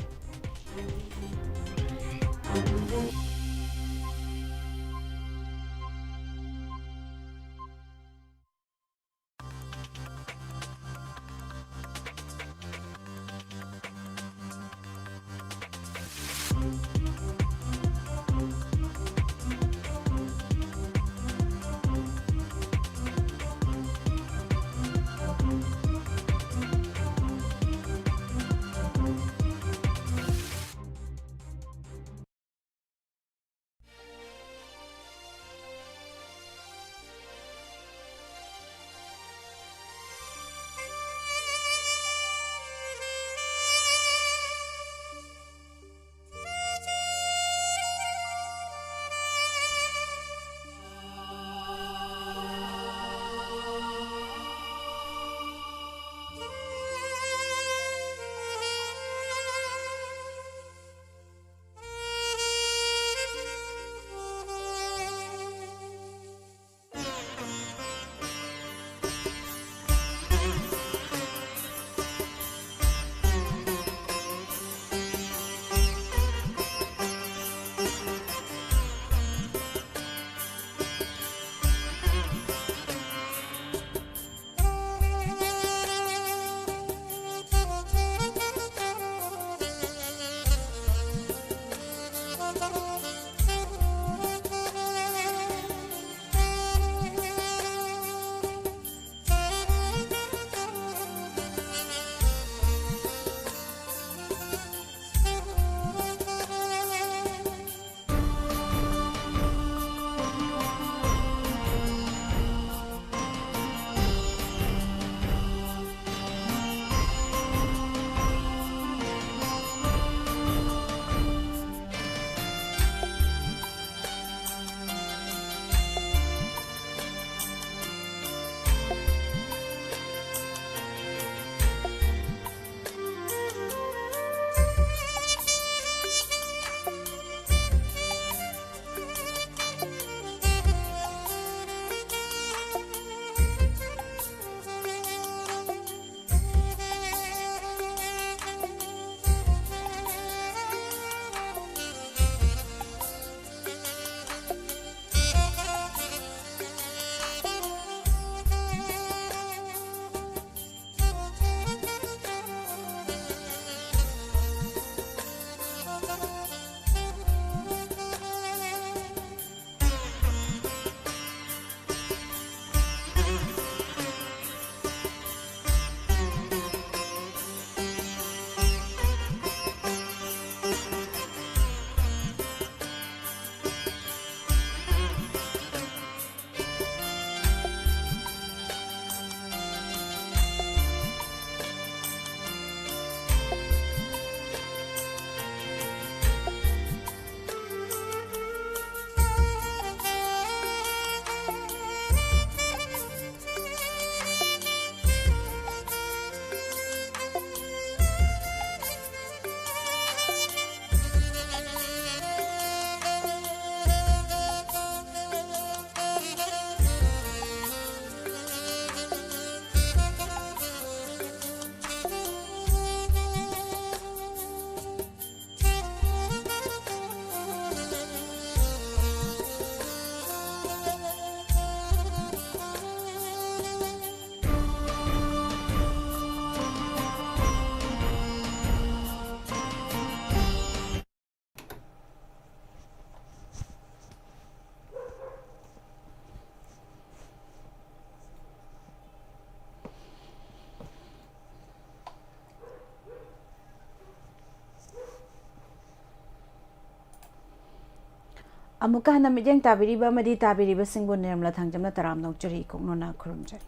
ꯑꯃꯨꯛꯀ ꯍꯟꯅ ꯃꯤꯠꯌꯦꯡ ꯇꯥꯕꯤꯔꯤꯕ ꯑꯃꯗꯤ ꯇꯥꯕꯤꯔꯤꯕꯁꯤꯡꯕꯨ ꯅꯤꯔꯃꯂꯥ ꯊꯥꯡꯖꯝꯅ ꯇꯔꯥꯝꯅ ꯑꯣꯛꯆꯔꯤ, ꯏꯀꯣꯛꯅꯣꯅ ꯈꯨꯔꯨꯝꯖꯔꯤ꯫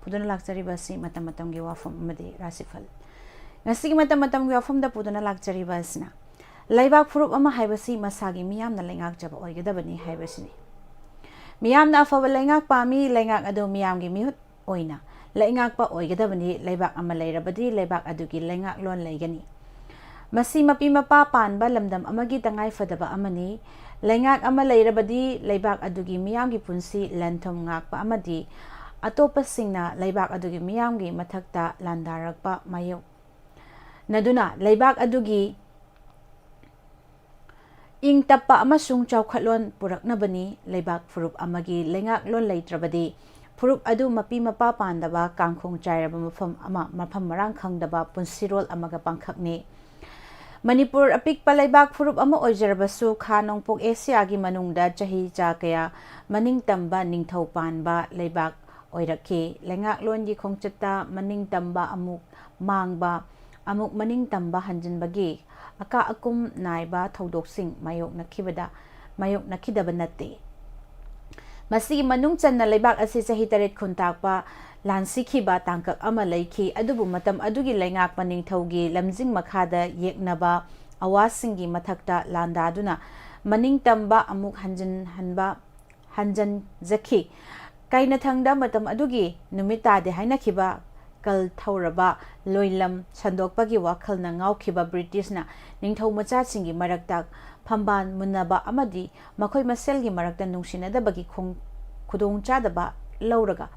ꯐꯨꯗꯨꯅ ꯂꯥꯛꯆꯔꯤꯕ ꯑꯁꯤ ꯃꯇꯝ ꯃꯇꯝꯒꯤ ꯋꯥꯐꯝ ꯑꯃꯗꯤ ꯔꯥꯁꯤꯐꯜ꯫ ꯉꯁꯤꯒꯤ ꯃꯇꯝ ꯃꯇꯝꯒꯤ ꯋꯥꯐꯝꯗ ꯄꯨꯗꯨꯅ ꯂꯥꯛꯆꯔꯤꯕ ꯑꯁꯤꯅ, ꯂꯩꯕꯥꯛ ꯐꯨꯔꯨꯞ ꯑꯃ ꯍꯥꯏꯕꯁꯤ ꯃꯁꯥꯒꯤ ꯃꯤꯌꯥꯝꯅ ꯂꯩꯉꯥꯛꯆꯕ ꯑꯣꯏꯒꯗꯕꯅꯤ ꯍꯥꯏꯕꯁꯤꯅꯤ꯫ ꯃꯤꯌꯥꯝꯅ ꯑꯐꯕ ꯂꯩꯉꯥꯛ ꯄꯥꯝꯃꯤ, ꯂꯩꯉꯥꯛ ꯑꯗꯨ ꯃꯤꯌꯥꯝꯒꯤ ꯃꯤꯍꯨꯠ ꯑꯣꯏꯅ ꯂꯩꯉꯥꯛꯄ ꯑꯣꯏꯒꯗꯕꯅꯤ꯫ ꯂꯩꯕꯥꯛ ꯑꯃ ꯂꯩꯔꯕꯗꯤ ꯂꯩꯕꯥꯛ ꯑꯗꯨꯒꯤ ꯂꯩꯉꯥꯛꯂꯣꯟ ꯂꯩꯒꯅꯤ꯫ ꯃꯁꯤ ꯃꯄꯤ ꯃꯄꯥ ꯄꯥꯟꯕ ꯂꯝꯗꯝ ꯑꯃꯒꯤ ꯇꯉꯥꯏꯐꯗꯕ ꯑꯃꯅꯤ꯫ ꯂꯩꯉꯥꯛ ꯑꯃ ꯂꯩꯔꯕꯗꯤ ꯂꯩꯕꯥꯛ ꯑꯗꯨꯒꯤ ꯃꯤꯌꯥꯝꯒꯤ ꯄꯨꯟꯁꯤ ꯂꯟ ꯊꯨꯝ ꯉꯥꯛꯄ ꯑꯃꯗꯤ ꯑꯇꯣꯞꯄꯁꯤꯡꯅ ꯂꯩꯕꯥꯛ ꯑꯗꯨꯒꯤ ꯃꯤꯌꯥꯝꯒꯤ ꯃꯊꯛꯇ ꯂꯥꯟꯗꯥꯔꯛꯄ ꯃꯥꯌꯣꯛꯅꯗꯨꯅ ꯂꯩꯕꯥꯛ ꯑꯗꯨꯒꯤ ꯏꯪ ꯇꯞꯄ ꯑꯃꯁꯨꯡ ꯆꯥꯎꯈꯠꯂꯣꯟ ꯄꯨꯔꯛꯅꯕꯅꯤ꯫ ꯂꯩꯕꯥꯛ ꯐꯨꯔꯨꯞ ꯑꯃꯒꯤ ꯂꯩꯉꯥꯛꯂꯣꯟ ꯂꯩꯇ꯭ꯔꯕꯗꯤ ꯐꯨꯔꯨꯞ ꯑꯗꯨ ꯃꯄꯤ ꯃꯄꯥ ꯄꯥꯟꯗꯕ, ꯀꯥꯡꯈꯣꯡ ꯆꯥꯏꯔꯕ ꯃꯐꯝ ꯑꯃ, ꯃꯐꯝ ꯃꯔꯥꯡ ꯈꯪꯗꯕ ꯄꯨꯟꯁꯤꯔꯣꯜ ꯑꯃꯒ ꯄꯥꯡꯈꯛꯅꯤ꯫ ꯃꯅꯤꯄꯨꯔ ꯑꯄꯤꯛꯄ ꯂꯩꯕꯥꯛ ꯐꯨꯔꯨꯞ ꯑꯃ ꯑꯣꯏꯖꯔꯕꯁꯨ, ꯈꯥ ꯅꯣꯡꯄꯣꯛ ꯑꯦꯁꯤꯌꯥꯒꯤ ꯃꯅꯨꯡꯗ ꯆꯍꯤ ꯆꯥ ꯀꯌꯥ ꯃꯅꯤꯡ ꯇꯝꯕ ꯅꯤꯡꯊꯧ ꯄꯥꯟꯕ ꯂꯩꯕꯥꯛ ꯑꯣꯏꯔꯛꯈꯤ꯫ ꯂꯩꯉꯥꯛꯂꯣꯟꯒꯤ ꯈꯣꯡꯆꯠꯇ ꯃꯅꯤꯡ ꯇꯝꯕ ꯑꯃꯨꯛ ꯃꯥꯡꯕ, ꯑꯃꯨꯛ ꯃꯅꯤꯡ ꯇꯝꯕ ꯍꯟꯖꯤꯟꯕꯒꯤ ꯑꯀꯥ ꯑꯀꯨꯝ ꯅꯥꯏꯕ ꯊꯧꯗꯣꯛꯁꯤꯡ ꯃꯥꯌꯣꯛꯅꯈꯤꯕꯗ, ꯃꯥꯌꯣꯛꯅꯈꯤꯗꯕ ꯅꯠꯇꯦ꯫ ꯃꯁꯤꯒꯤ ꯃꯅꯨꯡ ꯆꯟꯅ ꯂꯩꯕꯥꯛ ꯑꯁꯤ ꯆꯍꯤ ꯇꯔꯦꯠ ꯈꯨꯟꯇꯥꯛꯄ ꯂꯥꯟꯁꯤꯈꯤꯕ ꯇꯥꯡꯀꯛ ꯑꯃ ꯂꯩꯈꯤ, ꯑꯗꯨꯕꯨ ꯃꯇꯝ ꯑꯗꯨꯒꯤ ꯂꯩꯉꯥꯛꯄ ꯅꯤꯡꯊꯧꯒꯤ ꯂꯝꯖꯤꯡ ꯃꯈꯥꯗ ꯌꯦꯛꯅꯕ ꯑꯋꯥꯁꯤꯡꯒꯤ ꯃꯊꯛꯇ ꯂꯥꯟꯗꯥꯗꯨꯅ ꯃꯅꯤꯡ ꯇꯝꯕ ꯑꯃꯨꯛ ꯍꯟꯖꯤꯟꯍꯟꯕ, ꯍꯟꯖꯤꯟꯖꯈꯤ꯫ ꯀꯥꯏꯅꯊꯪꯗ ꯃꯇꯝ ꯑꯗꯨꯒꯤ ꯅꯨꯃꯤꯠ ꯇꯥꯗꯦ ꯍꯥꯏꯅꯈꯤꯕ ꯀꯜ ꯊꯧꯔꯕ ꯂꯣꯏꯂꯝ ꯁꯟꯗꯣꯛꯄꯒꯤ ꯋꯥꯈꯜꯅ ꯉꯥꯎꯈꯤꯕ ꯕ꯭ꯔꯤꯇꯤꯁꯅ ꯅꯤꯡꯊꯧ ꯃꯆꯥꯁꯤꯡꯒꯤ ꯃꯔꯛꯇ ꯐꯝꯕꯥꯜ ꯃꯨꯟꯅꯕ ꯑꯃꯗꯤ ꯃꯈꯣꯏ ꯃꯁꯦꯜꯒꯤ ꯃꯔꯛꯇ ꯅꯨꯡꯁꯤꯅꯗꯕꯒꯤ ꯈꯣꯡ-, ꯈꯨꯗꯣꯡꯆꯥꯗꯕ ꯂꯧꯔꯒ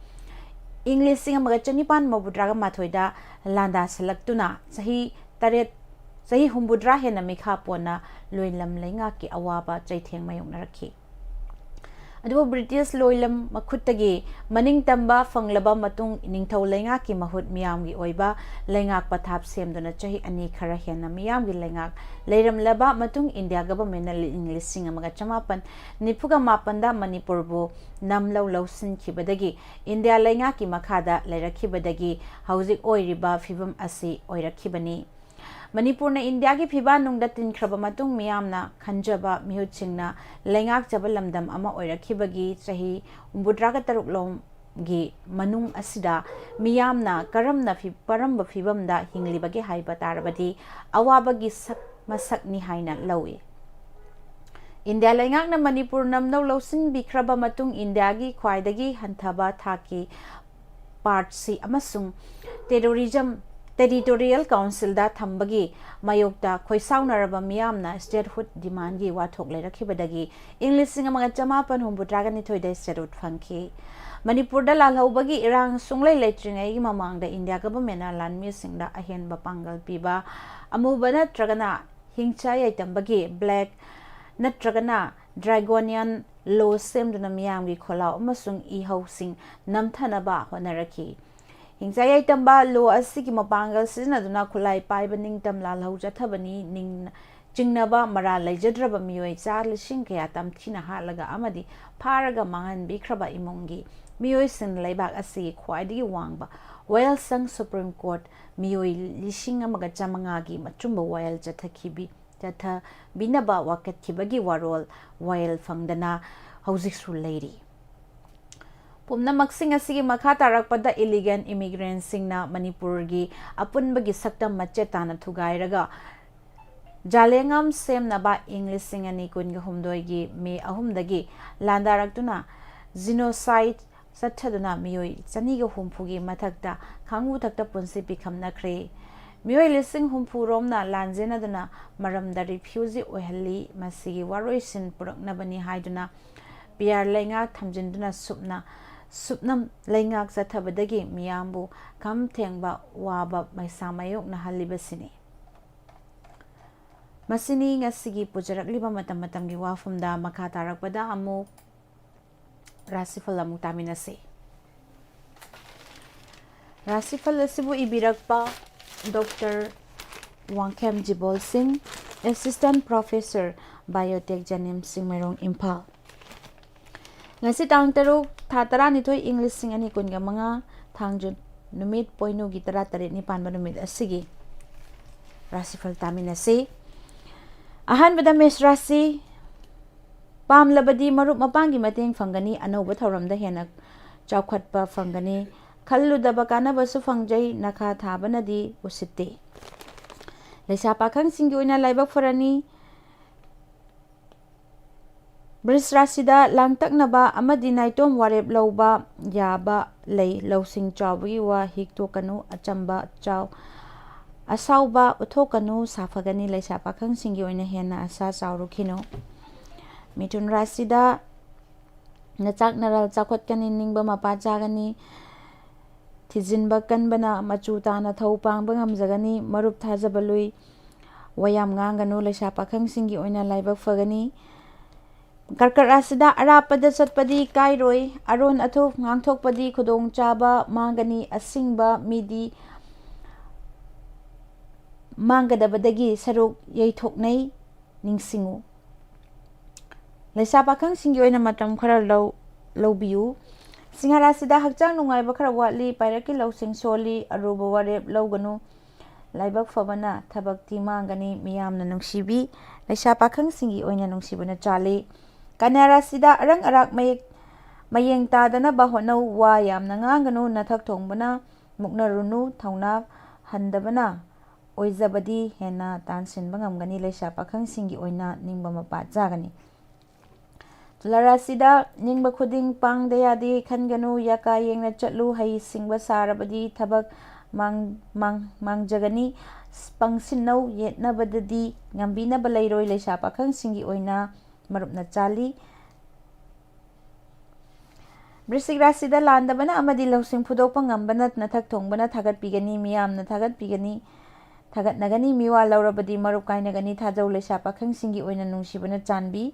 ꯏꯪ ꯂꯤꯁꯤꯡ ꯑꯃꯒ ꯆꯅꯤꯄꯥꯟ ꯃꯧꯗ꯭ꯔꯥꯒ ꯃꯥꯊꯣꯏꯗ ꯂꯥꯟꯗꯥꯁꯤꯜꯂꯛꯇꯨꯅ ꯆꯍꯤ ꯇꯔꯦꯠ, ꯆꯍꯤ ꯍꯨꯝꯐꯨꯇꯔꯥ ꯍꯦꯟꯅ ꯃꯤꯈꯥ ꯄꯣꯟꯅ ꯂꯣꯏꯂꯝ ꯂꯩꯉꯥꯛꯀꯤ ꯑꯋꯥꯕ ꯆꯩꯊꯦꯡ ꯃꯥꯌꯣꯛꯅꯔꯛꯈꯤ꯫ ꯑꯗꯨꯕꯨ ꯕ꯭ꯔꯤꯇꯤꯁ ꯂꯣꯏꯂꯝ ꯃꯈꯨꯠꯇꯒꯤ ꯃꯅꯤꯡ ꯇꯝꯕ ꯐꯪꯂꯕ ꯃꯇꯨꯡ ꯅꯤꯡꯊꯧ ꯂꯩꯉꯥꯛꯀꯤ ꯃꯍꯨꯠ ꯃꯤꯌꯥꯝꯒꯤ ꯑꯣꯏꯕ ꯂꯩꯉꯥꯛ ꯄꯊꯥꯞ ꯁꯦꯝꯗꯨꯅ ꯆꯍꯤ ꯑꯅꯤ ꯈꯔ ꯍꯦꯟꯅ ꯃꯤꯌꯥꯝꯒꯤ ꯂꯩꯉꯥꯛ ꯂꯩꯔꯝꯂꯕ ꯃꯇꯨꯡ ꯏꯟꯗꯤꯌꯥ ꯒꯚꯔꯟꯃꯦꯟꯠꯅ ꯏꯪ ꯂꯤꯁꯤꯡ ꯑꯃꯒ ꯆꯃꯥꯄꯟ ꯅꯤꯐꯨꯒ ꯃꯥꯄꯟꯗ ꯃꯅꯤꯄꯨꯔꯕꯨ ꯅꯝꯂꯧ ꯂꯧꯁꯤꯟꯈꯤꯕꯗꯒꯤ ꯏꯟꯗꯤꯌꯥ ꯂꯩꯉꯥꯛꯀꯤ ꯃꯈꯥꯗ ꯂꯩꯔꯛꯈꯤꯕꯗꯒꯤ ꯍꯧꯖꯤꯛ ꯑꯣꯏꯔꯤꯕ ꯐꯤꯕꯝ ꯑꯁꯤ ꯑꯣꯏꯔꯛꯈꯤꯕꯅꯤ꯫ ꯃꯅꯤꯄꯨꯔꯅ ꯏꯟꯗꯤꯌꯥꯒꯤ ꯐꯤꯕꯥꯟꯅꯨꯡꯗ ꯇꯤꯟꯈ꯭ꯔꯕ ꯃꯇꯨꯡ, ꯃꯤꯌꯥꯝꯅ ꯈꯟꯖꯕ ꯃꯤꯍꯨꯠꯁꯤꯡꯅ ꯂꯩꯉꯥꯛꯆꯕ ꯂꯝꯗꯝ ꯑꯃ ꯑꯣꯏꯔꯛꯈꯤꯕꯒꯤ ꯆꯍꯤ ꯍꯨꯝꯐꯨꯇꯔꯥꯒ ꯇꯔꯨꯛ ꯂꯣꯝꯒꯤ ꯃꯅꯨꯡ ꯑꯁꯤꯗ ꯃꯤꯌꯥꯝꯅ ꯀꯔꯝꯅ ꯐꯤ-, ꯀꯔꯝꯕ ꯐꯤꯕꯝꯗ ꯍꯤꯡꯂꯤꯕꯒꯦ ꯍꯥꯏꯕ ꯇꯥꯔꯕꯗꯤ, ꯑꯋꯥꯕꯒꯤ ꯁꯛ ꯃꯁꯛꯅꯤ ꯍꯥꯏꯅ ꯂꯧꯏ꯫ ꯏꯟꯗꯤꯌꯥ ꯂꯩꯉꯥꯛꯅ ꯃꯅꯤꯄꯨꯔ ꯅꯝꯅꯧ ꯂꯧꯁꯤꯟꯕꯤꯈ꯭ꯔꯕ ꯃꯇꯨꯡ, ꯏꯟꯗꯤꯌꯥꯒꯤ ꯈ꯭ꯋꯥꯏꯗꯒꯤ ꯍꯟꯊꯕ ꯊꯥꯛꯀꯤ ꯄꯥꯔꯠꯁꯤ ꯑꯃꯁꯨꯡ ꯇꯦꯔꯣꯔꯤꯖꯝ, ꯇꯦꯔꯤꯇꯣꯔꯤꯌꯦꯜ ꯀꯥꯎꯟꯁꯤꯜꯗ ꯊꯝꯕꯒꯤ ꯃꯥꯌꯣꯛꯇ ꯈꯣꯏꯁꯥꯎꯅꯔꯕ ꯃꯤꯌꯥꯝꯅ ꯁ꯭ꯇꯦꯠꯍꯨꯗ ꯗꯤꯃꯥꯟꯒꯤ ꯋꯥꯊꯣꯛ ꯂꯩꯔꯛꯈꯤꯕꯗꯒꯤ ꯏꯪ ꯂꯤꯁꯤꯡ ꯑꯃꯒ ꯆꯃꯥꯄꯟ ꯍꯨꯝꯐꯨꯇꯔꯥꯒ ꯅꯤꯊꯣꯏꯗ ꯁ꯭ꯇꯦꯠꯍꯨꯗ ꯐꯪꯈꯤ꯫ ꯃꯅꯤꯄꯨꯔꯗ ꯂꯥꯜꯍꯧꯕꯒꯤ ꯏꯔꯥꯡ ꯁꯨꯡꯂꯩ ꯂꯩꯇ꯭ꯔꯤꯉꯩꯒꯤ ꯃꯃꯥꯡꯗ ꯏꯟꯗꯤꯌꯥ ꯒꯚꯔꯟꯃꯦꯟꯠꯅ ꯂꯥꯟꯃꯤꯁꯤꯡꯗ ꯑꯍꯦꯟꯕ ꯄꯥꯡꯒꯜ ꯄꯤꯕ, ꯑꯃꯨꯕ ꯅꯠꯇ꯭ꯔꯒꯅ ꯍꯤꯡꯆꯥ ꯌꯥꯏꯇꯝꯕꯒꯤ, ꯕ꯭ꯂꯦꯛ ꯅꯠꯇ꯭ꯔꯒꯅ ꯗ꯭ꯔꯥꯒꯣꯅꯤꯌꯟ ꯂꯣ ꯁꯦꯝꯗꯨꯅ ꯃꯤꯌꯥꯝꯒꯤ ꯈꯣꯜꯂꯥꯎ ꯑꯃꯁꯨꯡ ꯏꯍꯧꯁꯤꯡ ꯅꯝꯊꯅꯕ ꯍꯣꯠꯅꯔꯛꯈꯤ꯫ ꯍꯤꯡꯆꯥ ꯌꯥꯏꯇꯝꯕ ꯂꯣ ꯑꯁꯤꯒꯤ ꯃꯄꯥꯡꯒꯜ ꯁꯤꯖꯤꯟꯅꯗꯨꯅ ꯈꯨꯠꯂꯥꯏ ꯄꯥꯏꯕ ꯅꯤꯡꯇꯝ ꯂꯥꯜꯍꯧ ꯆꯠꯊꯕꯅꯤ꯫ ꯅꯤꯡ-, ꯆꯤꯡꯅꯕ ꯃꯔꯥꯜ ꯂꯩꯖꯗ꯭ꯔꯕ ꯃꯤꯑꯣꯏ ꯆꯥ ꯂꯤꯁꯤꯡ ꯀꯌꯥ ꯇꯝꯊꯤꯅ ꯍꯥꯠꯂꯒ ꯑꯃꯗꯤ ꯐꯥꯔꯒ ꯃꯥꯡꯍꯟꯕꯤꯈ꯭ꯔꯕ ꯏꯃꯨꯡꯒꯤ ꯃꯤꯑꯣꯏꯁꯤꯡꯅ ꯂꯩꯕꯥꯛ ꯑꯁꯤꯒꯤ ꯈ꯭ꯋꯥꯏꯗꯒꯤ ꯋꯥꯡꯕ ꯋꯥꯌꯦꯜꯁꯪ ꯁꯨꯄ꯭ꯔꯤꯝ ꯀꯣꯔꯠ ꯃꯤꯑꯣꯏ ꯂꯤꯁꯤꯡ ꯑꯃꯒ ꯆꯥꯃꯉꯥꯒꯤ ꯑꯆꯨꯝꯕ ꯋꯥꯌꯦꯜ ꯆꯠꯊꯈꯤꯕꯤ, ꯆꯠꯊꯕꯤꯅꯕ ꯋꯥꯀꯠꯈꯤꯕꯒꯤ ꯋꯥꯔꯣꯜ ꯋꯥꯌꯦꯜ ꯐꯪꯗꯅ ꯍꯧꯖꯤꯛꯁꯨ ꯂꯩꯔꯤ꯫ ꯄꯨꯝꯅꯃꯛꯁꯤꯡ ꯑꯁꯤꯒꯤ ꯃꯈꯥ ꯇꯥꯔꯛꯄꯗ ꯏꯂꯤꯒꯦꯜ ꯏꯃꯤꯒ꯭ꯔꯦꯟꯁꯤꯡꯅ ꯃꯅꯤꯄꯨꯔꯒꯤ ꯑꯄꯨꯟꯕꯒꯤ ꯁꯛꯇꯝ ꯃꯆꯦꯠ ꯇꯥꯅ ꯊꯨꯒꯥꯏꯔꯒ ꯖꯥꯂꯦꯡꯉꯝ ꯁꯦꯝꯅꯕ ꯏꯪ ꯂꯤꯁꯤꯡ ꯑꯅꯤ ꯀꯨꯟꯒ ꯍꯨꯝꯗꯣꯏꯒꯤ ꯃꯦ ꯑꯍꯨꯝꯗꯒꯤ ꯂꯥꯟꯗꯥꯔꯛꯇꯨꯅ ꯖꯤꯅꯣꯁꯥꯏꯠ ꯆꯠꯊꯗꯨꯅ ꯃꯤꯑꯣꯏ ꯆꯅꯤꯒ ꯍꯨꯝꯐꯨꯒꯤ ꯃꯊꯛꯇ ꯈꯥꯡꯉꯨ ꯊꯛꯇ ꯄꯨꯟꯁꯤ ꯄꯤꯈꯝꯅꯈ꯭ꯔꯦ꯫ ꯃꯤꯑꯣꯏ ꯂꯤꯁꯤꯡ ꯍꯨꯝꯐꯨ ꯔꯣꯝꯅ ꯂꯥꯟꯖꯦꯟꯅꯗꯨꯅ ꯃꯔꯝꯗ ꯔꯤꯐ꯭ꯌꯨꯖꯤ ꯑꯣꯏꯍꯜꯂꯤ꯫ ꯃꯁꯤꯒꯤ ꯋꯥꯔꯣꯏꯁꯤꯟ ꯄꯨꯔꯛꯅꯕꯅꯤ ꯍꯥꯏꯗꯨꯅ ꯄꯤ ꯑꯥꯔ ꯂꯩꯉꯥꯛ ꯊꯝꯖꯤꯟꯗꯨꯅ ꯁꯨꯞꯅ, ꯁꯨꯞꯅꯝ ꯂꯩꯉꯥꯛ ꯆꯠꯊꯕꯗꯒꯤ ꯃꯤꯌꯥꯝꯕꯨ ꯈꯝ ꯊꯦꯡꯕ ꯋꯥꯕ ꯃꯩꯁꯥ ꯃꯥꯌꯣꯛꯅꯍꯜꯂꯤꯕꯁꯤꯅꯤ꯫ ꯃꯁꯤꯅꯤ ꯉꯁꯤꯒꯤ ꯄꯨꯖꯔꯛꯂꯤꯕ ꯃꯇꯝ ꯃꯇꯝꯒꯤ ꯋꯥꯐꯝꯗ꯫ ꯃꯈꯥ ꯇꯥꯔꯛꯄꯗ ꯑꯃꯨꯛ ꯔꯥꯁꯤꯐꯜ ꯑꯃꯨꯛ ꯇꯥꯃꯤꯟꯅꯁꯤ꯫ ꯔꯥꯁꯤꯐꯜ ꯑꯁꯤꯕꯨ ꯏꯕꯤꯔꯛꯄ ꯗꯣꯛꯇꯔ ꯋꯥꯡꯈꯦꯝ ꯖꯤꯕꯣꯜ ꯁꯤꯡ, Assistant Professor, Biotech, ꯖꯦꯅꯤꯝꯁ, ꯆꯤꯡꯃꯩꯔꯣꯡ, ꯏꯝꯐꯥꯜ꯫ ꯉꯁꯤ ꯇꯥꯡ ꯇꯔꯨꯛ, ꯊꯥ ꯇꯔꯥꯅꯤꯊꯣꯏ, ꯏꯪ ꯂꯤꯁꯤꯡ ꯑꯅꯤ ꯀꯨꯟꯒ ꯃꯉꯥ, ꯊꯥꯡꯖ ꯅꯨꯃꯤꯠ, ꯄꯣꯏꯅꯨꯒꯤ ꯇꯔꯥꯇꯔꯦꯠꯅꯤ ꯄꯥꯟꯕ ꯅꯨꯃꯤꯠ ꯑꯁꯤꯒꯤ ꯔꯥꯁꯤꯐꯜ ꯇꯥꯃꯤꯟꯅꯁꯤ꯫ ꯑꯍꯥꯟꯕꯗ ꯃꯦꯁ ꯔꯥꯁꯤ꯫ ꯄꯥꯝꯂꯕꯗꯤ ꯃꯔꯨꯞ ꯃꯄꯥꯡꯒꯤ ꯃꯇꯦꯡ ꯐꯪꯒꯅꯤ, ꯑꯅꯧꯕ ꯊꯧꯔꯝꯗ ꯍꯦꯟꯅ ꯆꯥꯎꯈꯠꯄ ꯐꯪꯒꯅꯤ, ꯈꯜꯂꯨꯗꯕ ꯀꯥꯟꯅꯕꯁꯨ ꯐꯪꯖꯩ, ꯅꯈꯥ ꯊꯥꯕꯅꯗꯤ ꯎꯁꯤꯠꯇꯦ꯫ ꯂꯩꯁꯥ ꯄꯥꯈꯪꯁꯤꯡꯒꯤ ꯑꯣꯏꯅ ꯂꯥꯏꯕꯛ ꯐꯔꯅꯤ꯫ ꯕ꯭ꯔꯤꯖ ꯔꯥꯁꯤꯗ ꯂꯥꯡꯇꯛꯅꯕ ꯑꯃꯗꯤ ꯅꯥꯏꯇꯣꯝ ꯋꯥꯔꯦꯞ ꯂꯧꯕ ꯌꯥꯕ ꯂꯩ꯫ ꯂꯧꯁꯤꯡ ꯆꯥꯎꯕꯒꯤ ꯋꯥ ꯍꯤꯛꯇꯣꯛꯀꯅꯨ, ꯑꯆꯝꯕ ꯆꯥꯎ, ꯑꯁꯥꯎꯕ ꯎꯠꯊꯣꯛꯀꯅꯨ, ꯁꯥꯐꯒꯅꯤ꯫ ꯂꯩꯁꯥ ꯄꯥꯈꯪꯁꯤꯡꯒꯤ ꯑꯣꯏꯅ ꯍꯦꯟꯅ ꯑꯁꯥ ꯆꯥꯎꯔꯨꯈꯤꯅꯨ꯫ ꯃꯤꯊꯨꯟ ꯔꯥꯁꯤꯗ ꯅꯆꯥꯛ ꯅꯔꯥꯜ ꯆꯥꯎꯈꯠꯀꯅꯤ, ꯅꯤꯡꯕ ꯃꯄꯥ ꯆꯥꯒꯅꯤ, ꯊꯤꯖꯤꯟꯕ ꯀꯟꯕꯅ ꯃꯆꯨ ꯇꯥꯅ ꯊꯧ ꯄꯥꯡꯕ ꯉꯝꯖꯒꯅꯤ꯫ ꯃꯔꯨꯞ ꯊꯥꯖꯕ ꯂꯨꯏ, ꯋꯥ ꯌꯥꯝ ꯉꯥꯡꯒꯅꯨ꯫ ꯂꯩꯁꯥ ꯄꯥꯈꯪꯁꯤꯡꯒꯤ ꯑꯣꯏꯅ ꯂꯥꯏꯕꯛ ꯐꯒꯅꯤ꯫ ꯀꯔꯀꯠ ꯔꯥꯁꯤꯗ ꯑꯔꯥꯞꯄꯗ ꯆꯠꯄꯗꯤ ꯀꯥꯏꯔꯣꯏ, ꯑꯔꯣꯟ ꯑꯊꯨꯞ ꯉꯥꯡꯊꯣꯛꯄꯗꯤ ꯈꯨꯗꯣꯡꯆꯥꯕ ꯃꯥꯡꯒꯅꯤ꯫ ꯑꯁꯤꯡꯕ ꯃꯤꯗꯤ ꯃꯥꯡꯒꯗꯕꯗꯒꯤ ꯁꯔꯨꯛ ꯌꯩꯊꯣꯛꯅꯩ, ꯅꯤꯡꯁꯤꯡꯉꯨ꯫ ꯂꯩꯁꯥ ꯄꯥꯈꯪꯁꯤꯡꯒꯤ ꯑꯣꯏꯅ ꯃꯇꯝ ꯈꯔ ꯂꯧ-, ꯂꯧꯕꯤꯌꯨ꯫ ꯁꯤꯡꯍ ꯔꯥꯁꯤꯗ ꯍꯛꯆꯥꯡ ꯅꯨꯡꯉꯥꯏꯕ ꯈꯔ ꯋꯥꯠꯂꯤ, ꯄꯥꯏꯔꯛꯀꯤ ꯂꯧꯁꯤꯡ ꯁꯣꯜꯂꯤ, ꯑꯔꯨꯕ ꯋꯥꯔꯦꯞ ꯂꯧꯒꯅꯨ꯫ ꯂꯥꯏꯕꯛ ꯐꯕꯅ ꯊꯕꯛꯇꯤ ꯃꯥꯡꯒꯅꯤ, ꯃꯤꯌꯥꯝꯅ ꯅꯨꯡꯁꯤꯕꯤ꯫ ꯂꯩꯁꯥ ꯄꯥꯈꯪꯁꯤꯡꯒꯤ ꯑꯣꯏꯅ ꯅꯨꯡꯁꯤꯕꯅ ꯆꯥꯜꯂꯤ꯫ ꯀꯟꯌꯥ ꯔꯥꯁꯤꯗ ꯑꯔꯪ ꯑꯔꯥꯛ ꯃꯌꯦꯛ, ꯃꯌꯦꯡ ꯇꯥꯗꯅꯕ ꯍꯣꯠꯅꯧ, ꯋꯥ ꯌꯥꯝꯅ ꯉꯥꯡꯒꯅꯨ, ꯅꯊꯛ ꯊꯣꯡꯕꯅ ꯃꯨꯛꯅꯔꯨꯅꯨ, ꯊꯧꯅꯥ ꯍꯟꯗꯕꯅ ꯑꯣꯏꯖꯕꯗꯤ ꯍꯦꯟꯅ ꯇꯥꯟꯁꯤꯟꯕ ꯉꯝꯒꯅꯤ꯫ ꯂꯩꯁꯥ ꯄꯥꯈꯪꯁꯤꯡꯒꯤ ꯑꯣꯏꯅ ꯅꯤꯡꯕ ꯃꯄꯥ ꯆꯥꯒꯅꯤ꯫ ꯇꯨꯂꯥ ꯔꯥꯁꯤꯗ ꯅꯤꯡꯕ ꯈꯨꯗꯤꯡ ꯄꯥꯡꯗ ꯌꯥꯗꯦ ꯈꯟꯒꯅꯨ, ꯌꯥꯀꯥ ꯌꯦꯡꯅ ꯆꯠꯂꯨ, ꯍꯩ ꯁꯤꯡꯕ ꯁꯥꯔꯕꯗꯤ ꯊꯕꯛ ꯃꯥꯡ-, ꯃꯥꯡ-, ꯃꯥꯡꯖꯒꯅꯤ꯫ ꯄꯪꯁꯤꯟꯅꯧ, ꯌꯦꯠꯅꯕꯗꯗꯤ ꯉꯝꯕꯤꯅꯕ ꯂꯩꯔꯣꯏ꯫ ꯂꯩꯁꯥ ꯄꯥꯈꯪꯁꯤꯡꯒꯤ ꯑꯣꯏꯅ ꯃꯔꯨꯞꯅ ꯆꯥꯜꯂꯤ꯫ ꯕ꯭ꯔꯤꯁꯤꯛ ꯔꯥꯁꯤꯗ ꯂꯥꯟꯗꯕꯅ ꯑꯃꯗꯤ ꯂꯧꯁꯤꯡ ꯐꯨꯗꯣꯛꯄ ꯉꯝꯕꯅ ꯅꯊꯛ ꯊꯣꯡꯕꯅ ꯊꯥꯒꯠꯄꯤꯒꯅꯤ, ꯃꯤꯌꯥꯝꯅ ꯊꯥꯒꯠꯄꯤꯒꯅꯤ, ꯊꯥꯒꯠꯅꯒꯅꯤ꯫ ꯃꯤꯋꯥ ꯂꯧꯔꯕꯗꯤ ꯃꯔꯨꯞ ꯀꯥꯏꯅꯒꯅꯤ꯫ ꯊꯥꯖꯧ, ꯂꯩꯁꯥ ꯄꯥꯈꯪꯁꯤꯡꯒꯤ ꯑꯣꯏꯅ ꯅꯨꯡꯁꯤꯕꯅ ꯆꯥꯟꯕꯤ꯫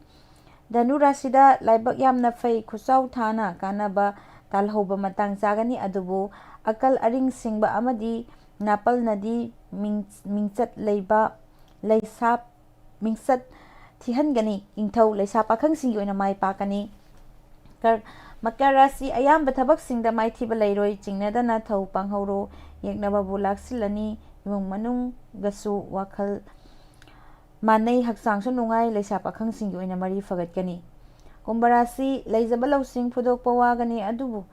ꯙꯅꯨ ꯔꯥꯁꯤꯗ ꯂꯥꯏꯕꯛ ꯌꯥꯝꯅ ꯐꯩ, ꯈꯨꯠꯆꯥꯎ ꯊꯥꯅ ꯀꯥꯟꯅꯕ ꯇꯥꯜꯍꯧꯕ ꯃꯇꯥꯡ ꯆꯥꯒꯅꯤ, ꯑꯗꯨꯕꯨ ꯑꯀꯜ ꯑꯔꯤꯡ ꯁꯤꯡꯕ ꯑꯃꯗꯤ ꯅꯥꯄꯜꯅꯗꯤ ꯃꯤꯡ-, ꯃꯤꯡꯆꯠ ꯂꯩꯕ ꯂꯩꯁꯥ ꯃꯤꯡꯆꯠ ꯊꯤꯍꯟꯒꯅꯤ꯫ ꯅꯤꯡꯊꯧ ꯂꯩꯁꯥ ꯄꯥꯈꯪꯁꯤꯡꯒꯤ ꯑꯣꯏꯅ ꯃꯥꯏ ꯄꯥꯛꯀꯅꯤ꯫ ꯀꯔ-, ꯃꯀꯔ ꯔꯥꯁꯤ ꯑꯌꯥꯝꯕ ꯊꯕꯛꯁꯤꯡꯗ ꯃꯥꯏꯊꯤꯕ ꯂꯩꯔꯣꯏ, ꯆꯤꯡꯅꯗꯅ ꯊꯧ ꯄꯥꯡꯍꯧꯔꯣ, ꯌꯦꯛꯅꯕꯕꯨ ꯂꯥꯛꯁꯤꯜꯂꯅꯤ꯫ ꯏꯃꯨꯡ ꯃꯅꯨꯡꯒꯁꯨ ꯋꯥꯈꯜ ꯃꯥꯟꯅꯩ, ꯍꯛꯆꯥꯡꯁꯨ ꯅꯨꯡꯉꯥꯏ, ꯂꯩꯁꯥ ꯄꯥꯈꯪꯁꯤꯡꯒꯤ ꯑꯣꯏꯅ ꯃꯔꯤ ꯐꯒꯠꯀꯅꯤ꯫ ꯀꯨꯝꯚ ꯔꯥꯁꯤ, ꯂꯩꯖꯕ ꯂꯧꯁꯤꯡ ꯐꯨꯗꯣꯛꯄ ꯋꯥꯒꯅꯤ, ꯑꯗꯨꯕꯨ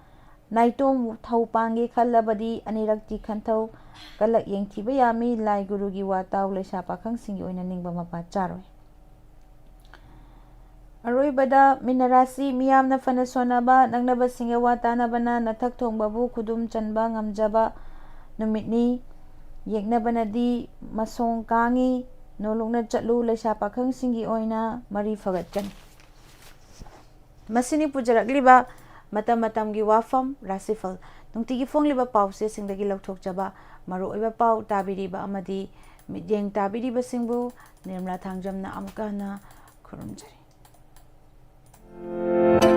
ꯅꯥꯏꯇꯣꯝ ꯊꯧ ꯄꯥꯡꯒꯦ ꯈꯜꯂꯕꯗꯤ ꯑꯅꯤꯔꯛꯇꯤ ꯈꯟꯊꯧ, ꯀꯂꯛ ꯌꯦꯡꯊꯤꯕ ꯌꯥꯝꯃꯤ, ꯂꯥꯏ ꯒꯨꯔꯨꯒꯤ ꯋꯥ ꯇꯥꯎ, ꯂꯩꯁꯥ ꯄꯥꯈꯪꯁꯤꯡꯒꯤ ꯑꯣꯏꯅ ꯅꯤꯡꯕ ꯃꯄꯥ ꯆꯥꯔꯣꯏ꯫ ꯑꯔꯣꯏꯕꯗ ꯃꯤꯅ ꯔꯥꯁꯤ, ꯃꯤꯌꯥꯝꯅ ꯐꯅ ꯁꯣꯟꯅꯕ, ꯅꯛꯅꯕꯁꯤꯡꯒ ꯋꯥ ꯇꯥꯅꯕꯅ ꯅꯊꯛ ꯊꯣꯡꯕꯕꯨ ꯈꯨꯗꯨꯝ ꯆꯟꯕ ꯉꯝꯖꯕ ꯅꯨꯃꯤꯠꯅꯤ꯫ ꯌꯦꯛꯅꯕꯅꯗꯤ ꯃꯁꯣꯡ ꯀꯥꯡꯉꯤ, ꯅꯣꯂꯨꯛꯅ ꯆꯠꯂꯨ, ꯂꯩꯁꯥ ꯄꯥꯈꯪꯁꯤꯡꯒꯤ ꯑꯣꯏꯅ ꯃꯔꯤ ꯐꯒꯠꯀꯅꯤ꯫ ꯃꯁꯤꯅꯤ ꯄꯨꯖꯔꯛꯂꯤꯕ ꯃꯇꯝ ꯃꯇꯝꯒꯤ ꯋꯥꯐꯝ, ꯔꯥꯁꯤꯐꯜ, ꯅꯨꯡꯇꯤꯒꯤ ꯐꯣꯡꯂꯤꯕ ꯄꯥꯎꯆꯦꯁꯤꯡꯗꯒꯤ ꯂꯧꯊꯣꯛꯆꯕ ꯃꯔꯨꯑꯣꯏꯕ ꯄꯥꯎ ꯇꯥꯕꯤꯔꯤꯕ ꯑꯃꯗꯤ ꯃꯤꯠꯌꯦꯡ ꯇꯥꯕꯤꯔꯤꯕꯁꯤꯡꯕꯨ ꯅꯤꯔꯃꯂꯥ ꯊꯥꯡꯖꯝꯅ ꯑꯃꯨꯛꯀ ꯍꯟꯅ ꯈꯨꯔꯨꯝꯖꯔꯤ꯫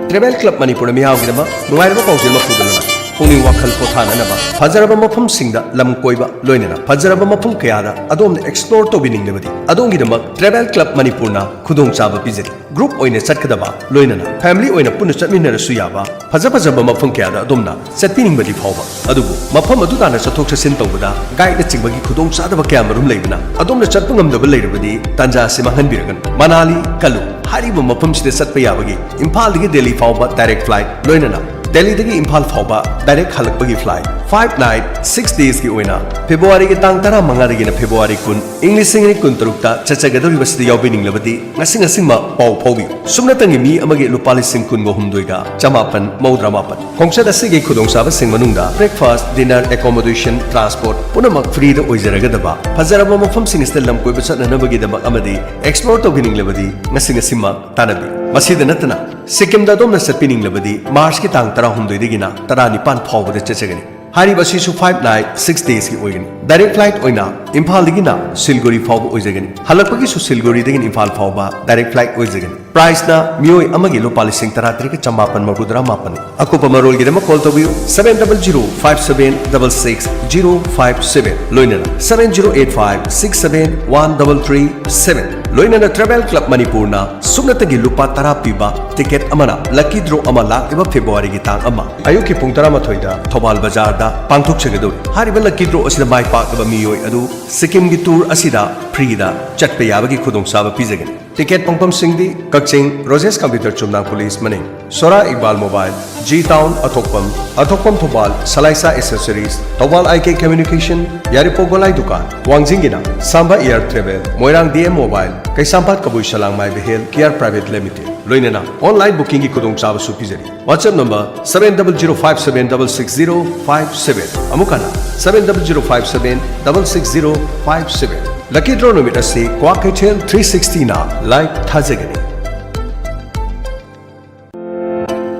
ꯇ꯭ꯔꯦꯚꯦꯜ ꯀ꯭ꯂꯕ ꯃꯅꯤꯄꯨꯔꯅ ꯃꯤꯌꯥꯝꯒꯤꯗꯃꯛ ꯅꯨꯡꯉꯥꯏꯔꯕ ꯄꯥꯎꯖꯦꯜ ꯑꯃ ꯄꯨꯗꯨꯅ ꯂꯥꯛꯂꯤ꯫ ꯄꯨꯛꯅꯤꯡ ꯋꯥꯈꯜ ꯄꯣꯊꯥꯅꯅꯕ ꯐꯖꯔꯕ ꯃꯐꯝꯁꯤꯡꯗ ꯂꯝ ꯀꯣꯏꯕ, ꯂꯣꯏꯅꯅ ꯐꯖꯔꯕ ꯃꯐꯝ ꯀꯌꯥꯗ ꯑꯗꯣꯝꯅ ꯑꯦꯛꯁꯄ꯭ꯂꯣꯔ ꯇꯧꯕꯤꯅꯤꯡꯂꯕꯗꯤ, ꯑꯗꯣꯝꯒꯤꯗꯃꯛ ꯇ꯭ꯔꯦꯚꯦꯜ ꯀ꯭ꯂꯕ ꯃꯅꯤꯄꯨꯔꯅ ꯈꯨꯗꯣꯡꯆꯥꯕ ꯄꯤꯖꯔꯤ꯫ ꯒ꯭ꯔꯨꯞ ꯑꯣꯏꯅ ꯆꯠꯀꯗꯕ, ꯂꯣꯏꯅꯅ ꯐꯦꯃꯤꯂꯤ ꯑꯣꯏꯅ ꯄꯨꯟꯅ ꯆꯠꯃꯤꯟꯅꯔꯁꯨ ꯌꯥꯕ, ꯐꯖ ꯐꯖꯕ ꯃꯐꯝ ꯀꯌꯥꯗ ꯑꯗꯣꯝꯅ ꯆꯠꯄꯤꯅꯤꯡꯕꯗꯤ ꯐꯥꯎꯕ, ꯑꯗꯨꯕꯨ ꯃꯐꯝ ꯑꯗꯨ ꯇꯥꯟꯅ ꯆꯠꯊꯣꯛ ꯆꯠꯁꯤꯟ ꯇꯧꯕꯗ ꯒꯥꯏꯗꯅꯆꯤꯡꯕꯒꯤ ꯈꯨꯗꯣꯡꯆꯥꯗꯕ ꯀꯌꯥꯃꯔꯨꯝ ꯂꯩꯕꯅ, ꯑꯗꯣꯝꯅ ꯆꯠꯄ ꯉꯝꯗꯕ ꯂꯩꯔꯕꯗꯤ ꯇꯥꯟꯖꯥ ꯑꯁꯤ ꯃꯥꯡꯍꯟꯕꯤꯔꯒꯅꯨ꯫ ꯃꯅꯥꯂꯤ, ꯀꯜꯂꯨ꯫ ꯍꯥꯏꯔꯤꯕ ꯃꯐꯝꯁꯤꯗ ꯆꯠꯄ ꯌꯥꯕꯒꯤ ꯏꯝꯐꯥꯜꯗꯒꯤ ꯗꯦꯜꯂꯤ ꯐꯥꯎꯕ ꯗꯥꯏꯔꯦꯛ ꯐ꯭ꯂꯥꯏꯠ, ꯂꯣꯏꯅꯅ ꯗꯦꯜꯂꯤꯗꯒꯤ ꯏꯝꯐꯥꯜ ꯐꯥꯎꯕ ꯗꯥꯏꯔꯦꯛ ꯍꯜꯂꯛꯄꯒꯤ ꯐ꯭ꯂꯥꯏꯠ, ꯐꯥꯏꯚ ꯅꯥꯏꯠ ꯁꯤꯛꯁ ꯗꯦꯁꯀꯤ ꯑꯣꯏꯅ ꯐꯦꯕ꯭ꯔꯨꯋꯥꯔꯤꯒꯤ ꯇꯥꯡ ꯇꯔꯥꯃꯉꯥꯗꯒꯤꯅ ꯐꯦꯕ꯭ꯔꯨꯋꯥꯔꯤ ꯀꯨꯟ, ꯏꯪ ꯂꯤꯁꯤꯡ ꯑꯅꯤ ꯀꯨꯟꯇꯔꯨꯛꯇ ꯆꯠꯆꯒꯗꯧꯔꯤꯕꯁꯤꯗ ꯌꯥꯎꯕꯤꯅꯤꯡꯂꯕꯗꯤ ꯉꯁꯤ ꯉꯁꯤꯃꯛ ꯄꯥꯎ ꯐꯥꯎꯕꯤꯌꯨ꯫ ꯁꯨꯞꯅꯇꯪꯒꯤ ꯃꯤ ꯑꯃꯒꯤ ꯂꯨꯄꯥ ꯂꯤꯁꯤꯡ ꯀꯨꯟꯒ ꯍꯨꯝꯗꯣꯏꯒ ꯆꯃꯥꯄꯟ ꯃꯧꯗ꯭ꯔꯥ ꯃꯥꯄꯟ꯫ ꯈꯣꯡꯆꯠ ꯑꯁꯤꯒꯤ ꯈꯨꯗꯣꯡꯆꯥꯕꯁꯤꯡ ꯃꯅꯨꯡꯗ ꯕ꯭ꯔꯦꯛꯐꯥꯁ꯭ꯠ, ꯗꯤꯅꯔ, ꯑꯦꯀꯣꯃꯣꯗꯦꯁꯟ, ꯇ꯭ꯔꯥꯟꯁꯄꯣꯔꯠ ꯄꯨꯝꯅꯃꯛ ꯐ꯭ꯔꯤꯗ ꯑꯣꯏꯖꯔꯒꯗꯕ ꯐꯖꯔꯕ ꯃꯐꯝꯁꯤꯡ ꯑꯁꯤꯗ ꯂꯝ ꯀꯣꯏꯕ ꯆꯠꯅꯅꯕꯒꯤꯗꯃꯛ ꯑꯃꯗꯤ ꯑꯦꯛꯁꯄ꯭ꯂꯣꯔ ꯇꯧꯕꯤꯅꯤꯡꯂꯕꯗꯤ ꯉꯁꯤ ꯉꯁꯤꯃꯛ ꯇꯥꯟꯅꯕꯤꯌꯨ꯫ ꯃꯁꯤꯗ ꯅꯠꯇꯅ ꯁꯤꯛꯀꯤꯝꯗ ꯑꯗꯣꯝꯅ ꯆꯠꯄꯤꯅꯤꯡꯂꯕꯗꯤ ꯃꯥꯔꯆꯀꯤ ꯇꯥꯡ ꯇꯔꯥꯍꯨꯝꯗꯣꯏꯗꯒꯤꯅ ꯇꯔꯥꯅꯤꯄꯥꯟ ꯐꯥꯎꯕꯗ ꯆꯠꯆꯒꯅꯤ꯫ ꯍꯥꯏꯔꯤꯕ ꯑꯁꯤꯁꯨ ꯐꯥꯏꯚ ꯅꯥꯏꯠ ꯁꯤꯛꯁ ꯗꯦꯁꯀꯤ ꯑꯣꯏꯒꯅꯤ꯫ ꯗꯥꯏꯔꯦꯛ ꯐ꯭ꯂꯥꯏꯠ ꯑꯣꯏꯅ ꯏꯝꯐꯥꯜꯗꯒꯤꯅ ꯁꯤꯜꯒꯨꯔꯤ ꯐꯥꯎꯕ ꯑꯣꯏꯖꯒꯅꯤ꯫ ꯍꯜꯂꯛꯄꯒꯤꯁꯨ ꯁꯤꯜꯒꯨꯔꯤꯗꯒꯤꯅ ꯏꯝꯐꯥꯜ ꯐꯥꯎꯕ ꯗꯥꯏꯔꯦꯛ ꯐ꯭ꯂꯥꯏꯠ ꯑꯣꯏꯖꯒꯅꯤ꯫ ꯄ꯭ꯔꯥꯏꯁꯅ ꯃꯤꯑꯣꯏ ꯑꯃꯒꯤ ꯂꯨꯄꯥ ꯂꯤꯁꯤꯡ ꯇꯔꯥꯇꯔꯦꯠꯀ ꯆꯃꯥꯄꯟ ꯃꯧꯗ꯭ꯔꯥ ꯃꯥꯄꯟ꯫ ꯑꯀꯨꯞꯄ ꯃꯔꯣꯜꯒꯤꯗꯃꯛ ꯀꯣꯜ ꯇꯧꯕꯤꯌꯨ, seven double zero five seven double six zero five seven, ꯂꯣꯏꯅꯅ seven zero eight five six seven one double three seven꯫ ꯂꯣꯏꯅꯅ Travel Club ꯃꯅꯤꯄꯨꯔꯅ ꯁꯨꯞꯅꯇꯒꯤ ꯂꯨꯄꯥ ꯇꯔꯥ ꯄꯤꯕ ꯇꯤꯀꯦꯠ ꯑꯃꯅ ꯂꯛꯀꯤ ꯗ꯭ꯔꯣ ꯑꯃ ꯂꯥꯛꯂꯤꯕ ꯐꯦꯕ꯭ꯔꯨꯋꯥꯔꯤꯒꯤ ꯇꯥꯡ ꯑꯃ ꯑꯌꯨꯛꯀꯤ ꯄꯨꯡ ꯇꯔꯥꯃꯥꯊꯣꯏꯗ ꯊꯧꯕꯥꯜ ꯕꯖꯥꯔꯗ ꯄꯥꯡꯊꯣꯛꯆꯒꯗꯧꯔꯤ꯫ ꯍꯥꯏꯔꯤꯕ ꯂꯛꯀꯤ ꯗ꯭ꯔꯣ ꯑꯁꯤꯗ ꯃꯥꯏ ꯄꯥꯛꯂꯕ ꯃꯤꯑꯣꯏ ꯑꯗꯨ ꯁꯤꯛꯀꯤꯝꯒꯤ ꯇꯨꯔ ꯑꯁꯤꯗ ꯐ꯭ꯔꯤꯗ ꯆꯠꯄ ꯌꯥꯕꯒꯤ ꯈꯨꯗꯣꯡꯆꯥꯕ ꯄꯤꯖꯒꯅꯤ꯫ ꯇꯤꯀꯦꯠ ꯐꯪꯐꯝꯁꯤꯡꯗꯤ ꯀꯛꯆꯤꯡ ꯔꯣꯖꯦꯁ ꯀꯝꯄ꯭ꯌꯨꯇꯔ ꯆꯨꯝꯅꯥꯡ ꯄꯨꯂꯤꯁ ꯃꯅꯤꯡ, ꯁꯣꯔꯥ ꯏꯛꯕꯥꯜ ꯃꯣꯕꯥꯏꯜ, ꯖꯤ ꯇꯥꯎꯟ ꯑꯊꯣꯛꯄꯝ, ꯑꯊꯣꯛꯄꯝ ꯊꯧꯕꯥꯜ, ꯁꯂꯥꯏꯁꯥ ꯑꯦꯁꯦꯁꯔꯤꯁ, ꯊꯧꯕꯥꯜ ꯑꯥꯏ ꯀꯦ ꯀꯝꯃ꯭ꯌꯨꯅꯤꯀꯦꯁꯟ, ꯌꯥꯏꯔꯤꯄꯣꯛ ꯒꯣꯂꯥꯏ ꯗꯨꯀꯥꯟ, ꯋꯥꯡꯖꯤꯡꯒꯤꯅ ꯁꯥꯝꯕ ꯏꯌꯥꯔ ꯇ꯭ꯔꯦꯚꯦꯜ, ꯃꯣꯏꯔꯥꯡ ꯗꯤ ꯑꯦꯝ ꯃꯣꯕꯥꯏꯜ, ꯀꯩꯁꯥꯝꯄꯥꯠ ꯀꯕꯨꯏ ꯁꯂꯥꯡꯃꯥꯏ ꯕꯦꯍꯦꯜ ꯀꯤꯌꯥꯔ ꯄ꯭ꯔꯥꯏꯚꯦꯠ ꯂꯤꯃꯤꯇꯦꯗ, ꯂꯣꯏꯅꯅ ꯑꯣꯟꯂꯥꯏꯟ ꯕꯨꯀꯤꯡꯒꯤ ꯈꯨꯗꯣꯡꯆꯥꯕꯁꯨ ꯄꯤꯖꯔꯤ꯫ WhatsApp number seven double zero five seven double six zero five seven, ꯑꯃꯨꯛ ꯍꯟꯅ seven double zero five seven double six zero five seven꯫ ꯂꯛꯀꯤ ꯗ꯭ꯔꯣ ꯅꯨꯃꯤꯠ ꯑꯁꯤ Kwakeithel three sixty ꯅ live ꯊꯥꯖꯒꯅꯤ꯫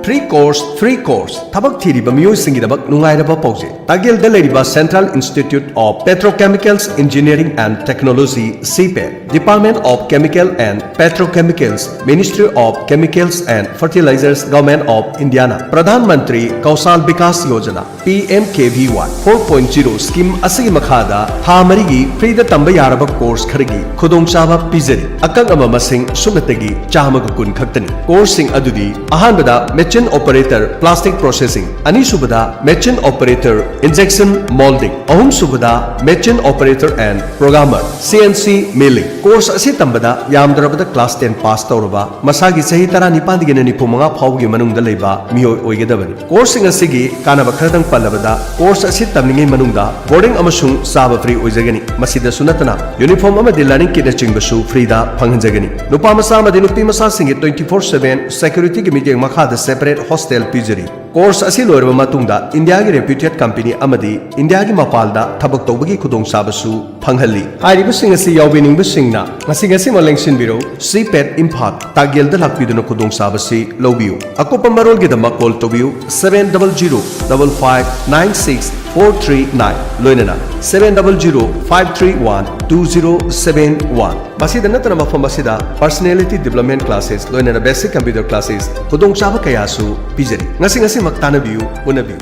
Free course, free course, ꯊꯕꯛ ꯊꯤꯔꯤꯕ ꯃꯤꯑꯣꯏꯁꯤꯡꯒꯤꯗꯃꯛ ꯅꯨꯡꯉꯥꯏꯔꯕ ꯄꯥꯎꯖꯦꯜ꯫ ꯇꯥꯒꯦꯜꯗ ꯂꯩꯔꯤꯕ Central Institute of Petrochemicals Engineering and Technology, CPET, Department of Chemical and Petrochemicals, Ministry of Chemicals and Fertilizers, Government of Indiaꯅ Pradhan Mantri ꯀꯧꯁꯥꯜ Vikas Yojana, P M K V Y four point zero scheme ꯑꯁꯤꯒꯤ ꯃꯈꯥꯗ ꯊꯥ ꯃꯔꯤꯒꯤ ꯐ꯭ꯔꯤꯗ ꯇꯝꯕ ꯌꯥꯔꯕ ꯀꯣꯔꯁ ꯈꯔꯒꯤ ꯈꯨꯗꯣꯡꯆꯥꯕ ꯄꯤꯖꯔꯤ꯫ ꯑꯀꯛꯅꯕ ꯃꯁꯤꯡ ꯁꯨꯞꯅꯇꯒꯤ ꯆꯥꯝꯃꯒ ꯀꯨꯟ ꯈꯛꯇꯅꯤ꯫ ꯀꯣꯔꯁꯁꯤꯡ ꯑꯗꯨꯗꯤ: ꯑꯍꯥꯟꯕꯗ Machine Operator Plastic Processing, ꯑꯅꯤꯁꯨꯕꯗ Machine Operator Injection Molding, ꯑꯍꯨꯝꯁꯨꯕꯗ Machine Operator and Programmer, C N C Milling꯫ Course ꯑꯁꯤ ꯇꯝꯕꯗ ꯌꯥꯝꯗ꯭ꯔꯕꯗ ꯀ꯭ꯂꯥꯁ ꯇꯦꯟ ꯄꯥꯁ ꯇꯧꯔꯕ, ꯃꯁꯥꯒꯤ ꯆꯍꯤ ꯇꯔꯥꯅꯤꯄꯥꯟꯗꯒꯤꯅ ꯅꯤꯐꯨ ꯃꯉꯥ ꯐꯥꯎꯕꯒꯤ ꯃꯅꯨꯡꯗ ꯂꯩꯕ ꯃꯤꯑꯣꯏ ꯑꯣꯏꯒꯗꯕꯅꯤ꯫ ꯀꯣꯔꯁꯁꯤꯡ ꯑꯁꯤꯒꯤ ꯀꯥꯟꯅꯕ ꯈꯔꯗꯪ ꯄꯜꯂꯕꯗ, ꯀꯣꯔꯁ ꯑꯁꯤ ꯇꯝꯂꯤꯉꯩ ꯃꯅꯨꯡꯗ ꯕꯣꯔꯗꯤꯡ ꯑꯃꯁꯨꯡ ꯆꯥꯕ ꯐ꯭ꯔꯤ ꯑꯣꯏꯖꯒꯅꯤ꯫ ꯃꯁꯤꯗꯁꯨ ꯅꯠꯇꯅ ꯌꯨꯅꯤꯐꯣꯔꯝ ꯑꯃꯗꯤ ꯂꯔꯅꯤꯡ ꯀꯤꯠꯅꯆꯤꯡꯕꯁꯨ ꯐ꯭ꯔꯤꯗ ꯐꯪꯍꯟꯖꯒꯅꯤ꯫ ꯅꯨꯄꯥ ꯃꯆꯥ ꯑꯃꯗꯤ ꯅꯨꯄꯤ ꯃꯆꯥꯁꯤꯡꯒꯤ twenty four seven ꯁꯦꯀ꯭ꯌꯨꯔꯤꯇꯤꯒꯤ ꯃꯤꯠꯌꯦꯡ ꯃꯈꯥꯗ ꯁꯦꯄꯔꯦꯠ ꯍꯣꯁꯇꯦꯜ ꯄꯤꯖꯔꯤ꯫ ꯀꯣꯔꯁ ꯑꯁꯤ ꯂꯣꯏꯔꯕ ꯃꯇꯨꯡꯗ ꯏꯟꯗꯤꯌꯥꯒꯤ ꯔꯦꯄ꯭ꯌꯨꯇꯦꯗ ꯀꯝꯄꯦꯅꯤ ꯑꯃꯗꯤ ꯏꯟꯗꯤꯌꯥꯒꯤ ꯃꯄꯥꯟꯗ ꯊꯕꯛ ꯇꯧꯕꯒꯤ ꯈꯨꯗꯣꯡꯆꯥꯕꯁꯨ ꯐꯪꯍꯜꯂꯤ꯫ ꯍꯥꯏꯔꯤꯕꯁꯤꯡ ꯑꯁꯤ ꯌꯥꯎꯕꯤꯅꯤꯡꯕꯁꯤꯡꯅ ꯉꯁꯤ ꯉꯁꯤꯃꯛ ꯂꯦꯡꯁꯤꯟꯕꯤꯔꯧ꯫ CPET ꯏꯝꯐꯥꯜ, ꯇꯥꯒꯦꯜꯗ ꯂꯥꯛꯄꯤꯗꯨꯅ ꯈꯨꯗꯣꯡꯆꯥꯕꯁꯤ ꯂꯧꯕꯤꯌꯨ꯫ ꯑꯀꯨꯞꯄ ꯃꯔꯣꯜꯒꯤꯗꯃꯛ ꯀꯣꯜ ꯇꯧꯕꯤꯌꯨ seven double zero double five nine six four three nine, ꯂꯣꯏꯅꯅ seven double zero five three one two zero seven one꯫ ꯃꯁꯤꯗ ꯅꯠꯇꯅ ꯃꯐꯝ ꯑꯁꯤꯗ personality development classes, ꯂꯣꯏꯅꯅ basic computer classes ꯈꯨꯗꯣꯡꯆꯥꯕ ꯀꯌꯥꯁꯨ ꯄꯤꯖꯔꯤ꯫ ꯉꯁꯤ ꯉꯁꯤꯃꯛ ꯇꯥꯟꯅꯕꯤꯌꯨ, ꯎꯅꯕꯤꯌꯨ꯫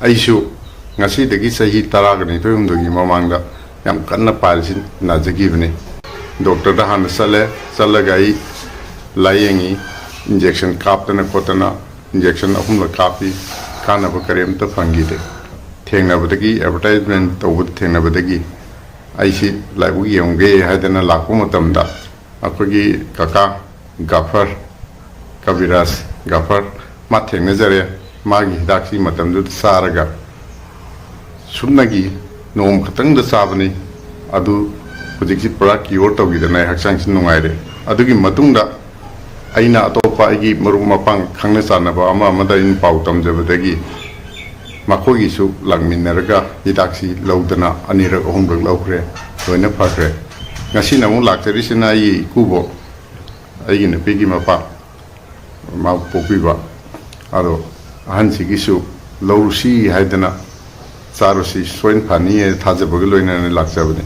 ꯑꯩꯁꯨ ꯉꯁꯤꯗꯒꯤ ꯆꯍꯤ ꯇꯔꯥꯒ ꯅꯤꯊꯣꯏ ꯍꯨꯝꯗꯣꯏꯒꯤ ꯃꯃꯥꯡꯗ ꯌꯥꯝ ꯀꯟꯅ ꯄꯥꯏꯜꯁꯤ ꯅꯥꯖꯈꯤꯕꯅꯤ꯫ ꯗꯣꯛꯇꯔꯗ ꯍꯥꯟꯅ ꯆꯠꯂꯦ꯫ ꯆꯠꯂꯒ ꯑꯩ ꯂꯥꯏꯌꯦꯡꯉꯤ꯫ ꯏꯟꯖꯦꯛꯁꯟ ꯀꯥꯞꯇꯅ ꯈꯣꯠꯇꯅ, ꯏꯟꯖꯦꯛꯁꯟ ꯑꯍꯨꯝꯂꯛ ꯀꯥꯞꯄꯤ꯫ ꯀꯥꯟꯅꯕ ꯀꯔꯤꯝꯇ ꯐꯪꯈꯤꯗꯦ꯫ ꯊꯦꯡꯅꯕꯗꯒꯤ, ꯑꯦꯗꯚꯔꯇꯥꯏꯖꯃꯦꯟ ꯇꯧꯕꯗ ꯊꯦꯡꯅꯕꯗꯒꯤ ꯑꯩꯁꯤ ꯂꯥꯏꯕꯛ ꯌꯦꯡꯉꯨꯒꯦ ꯍꯥꯏꯗꯅ ꯂꯥꯛꯄ ꯃꯇꯝꯗ, ꯑꯩꯈꯣꯏꯒꯤ ꯀꯀꯥ ꯒꯥꯐꯔ, ꯀꯕꯤꯔꯥꯖ ꯒꯥꯐꯔ, ꯃꯥ ꯊꯦꯡꯅꯖꯔꯦ꯫ ꯃꯥꯒꯤ ꯍꯤꯗꯥꯛꯁꯤ ꯃꯇꯝꯗꯨꯗ ꯆꯥꯔꯒ, ꯁꯨꯞꯅꯒꯤ ꯅꯣꯡꯃ ꯈꯛꯇꯪꯗ ꯆꯥꯕꯅꯤ꯫ ꯑꯗꯨ ꯍꯧꯖꯤꯛꯁꯤ ꯄꯨꯔꯥ ꯀ꯭ꯌꯣꯔ ꯇꯧꯈꯤꯗꯅ ꯑꯩ ꯍꯛꯆꯥꯡꯁꯤ ꯅꯨꯡꯉꯥꯏꯔꯦ꯫ ꯑꯗꯨꯒꯤ ꯃꯇꯨꯡꯗ ꯑꯩꯅ ꯑꯇꯣꯞꯄ ꯑꯩꯒꯤ ꯃꯔꯨꯞ ꯃꯄꯥꯡ, ꯈꯪꯅ ꯆꯥꯟꯅꯕ ꯑꯃ ꯑꯃꯗ ꯑꯩꯅ ꯄꯥꯎ ꯇꯝꯖꯕꯗꯒꯤ ꯃꯈꯣꯏꯒꯤꯁꯨ ꯂꯥꯛꯃꯤꯟꯅꯔꯒ ꯍꯤꯗꯥꯛꯁꯤ ꯂꯧꯗꯅ ꯑꯅꯤꯔꯛ ꯑꯍꯨꯝꯂꯛ ꯂꯧꯈ꯭ꯔꯦ, ꯂꯣꯏꯅ ꯐꯈ꯭ꯔꯦ꯫ ꯉꯁꯤꯅ ꯑꯃꯨꯛ ꯂꯥꯛꯆꯔꯤꯁꯤꯅ ꯑꯩꯒꯤ ꯏꯀꯨꯕꯣꯛ, ꯑꯩꯒꯤ ꯅꯨꯄꯤꯒꯤ ꯃꯄꯥ, ꯃꯥ ꯄꯣꯛꯄꯤꯕ꯫ ꯑꯗꯣ ꯑꯍꯟꯁꯤꯒꯤꯁꯨ ꯂꯧꯔꯨꯁꯤ ꯍꯥꯏꯗꯅ, ꯆꯥꯔꯨꯁꯤ, ꯁꯣꯏꯅ ꯐꯅꯤ ꯍꯥꯏꯅ ꯊꯥꯖꯕꯒ ꯂꯣꯏꯅꯅ ꯂꯥꯛꯆꯕꯅꯤ꯫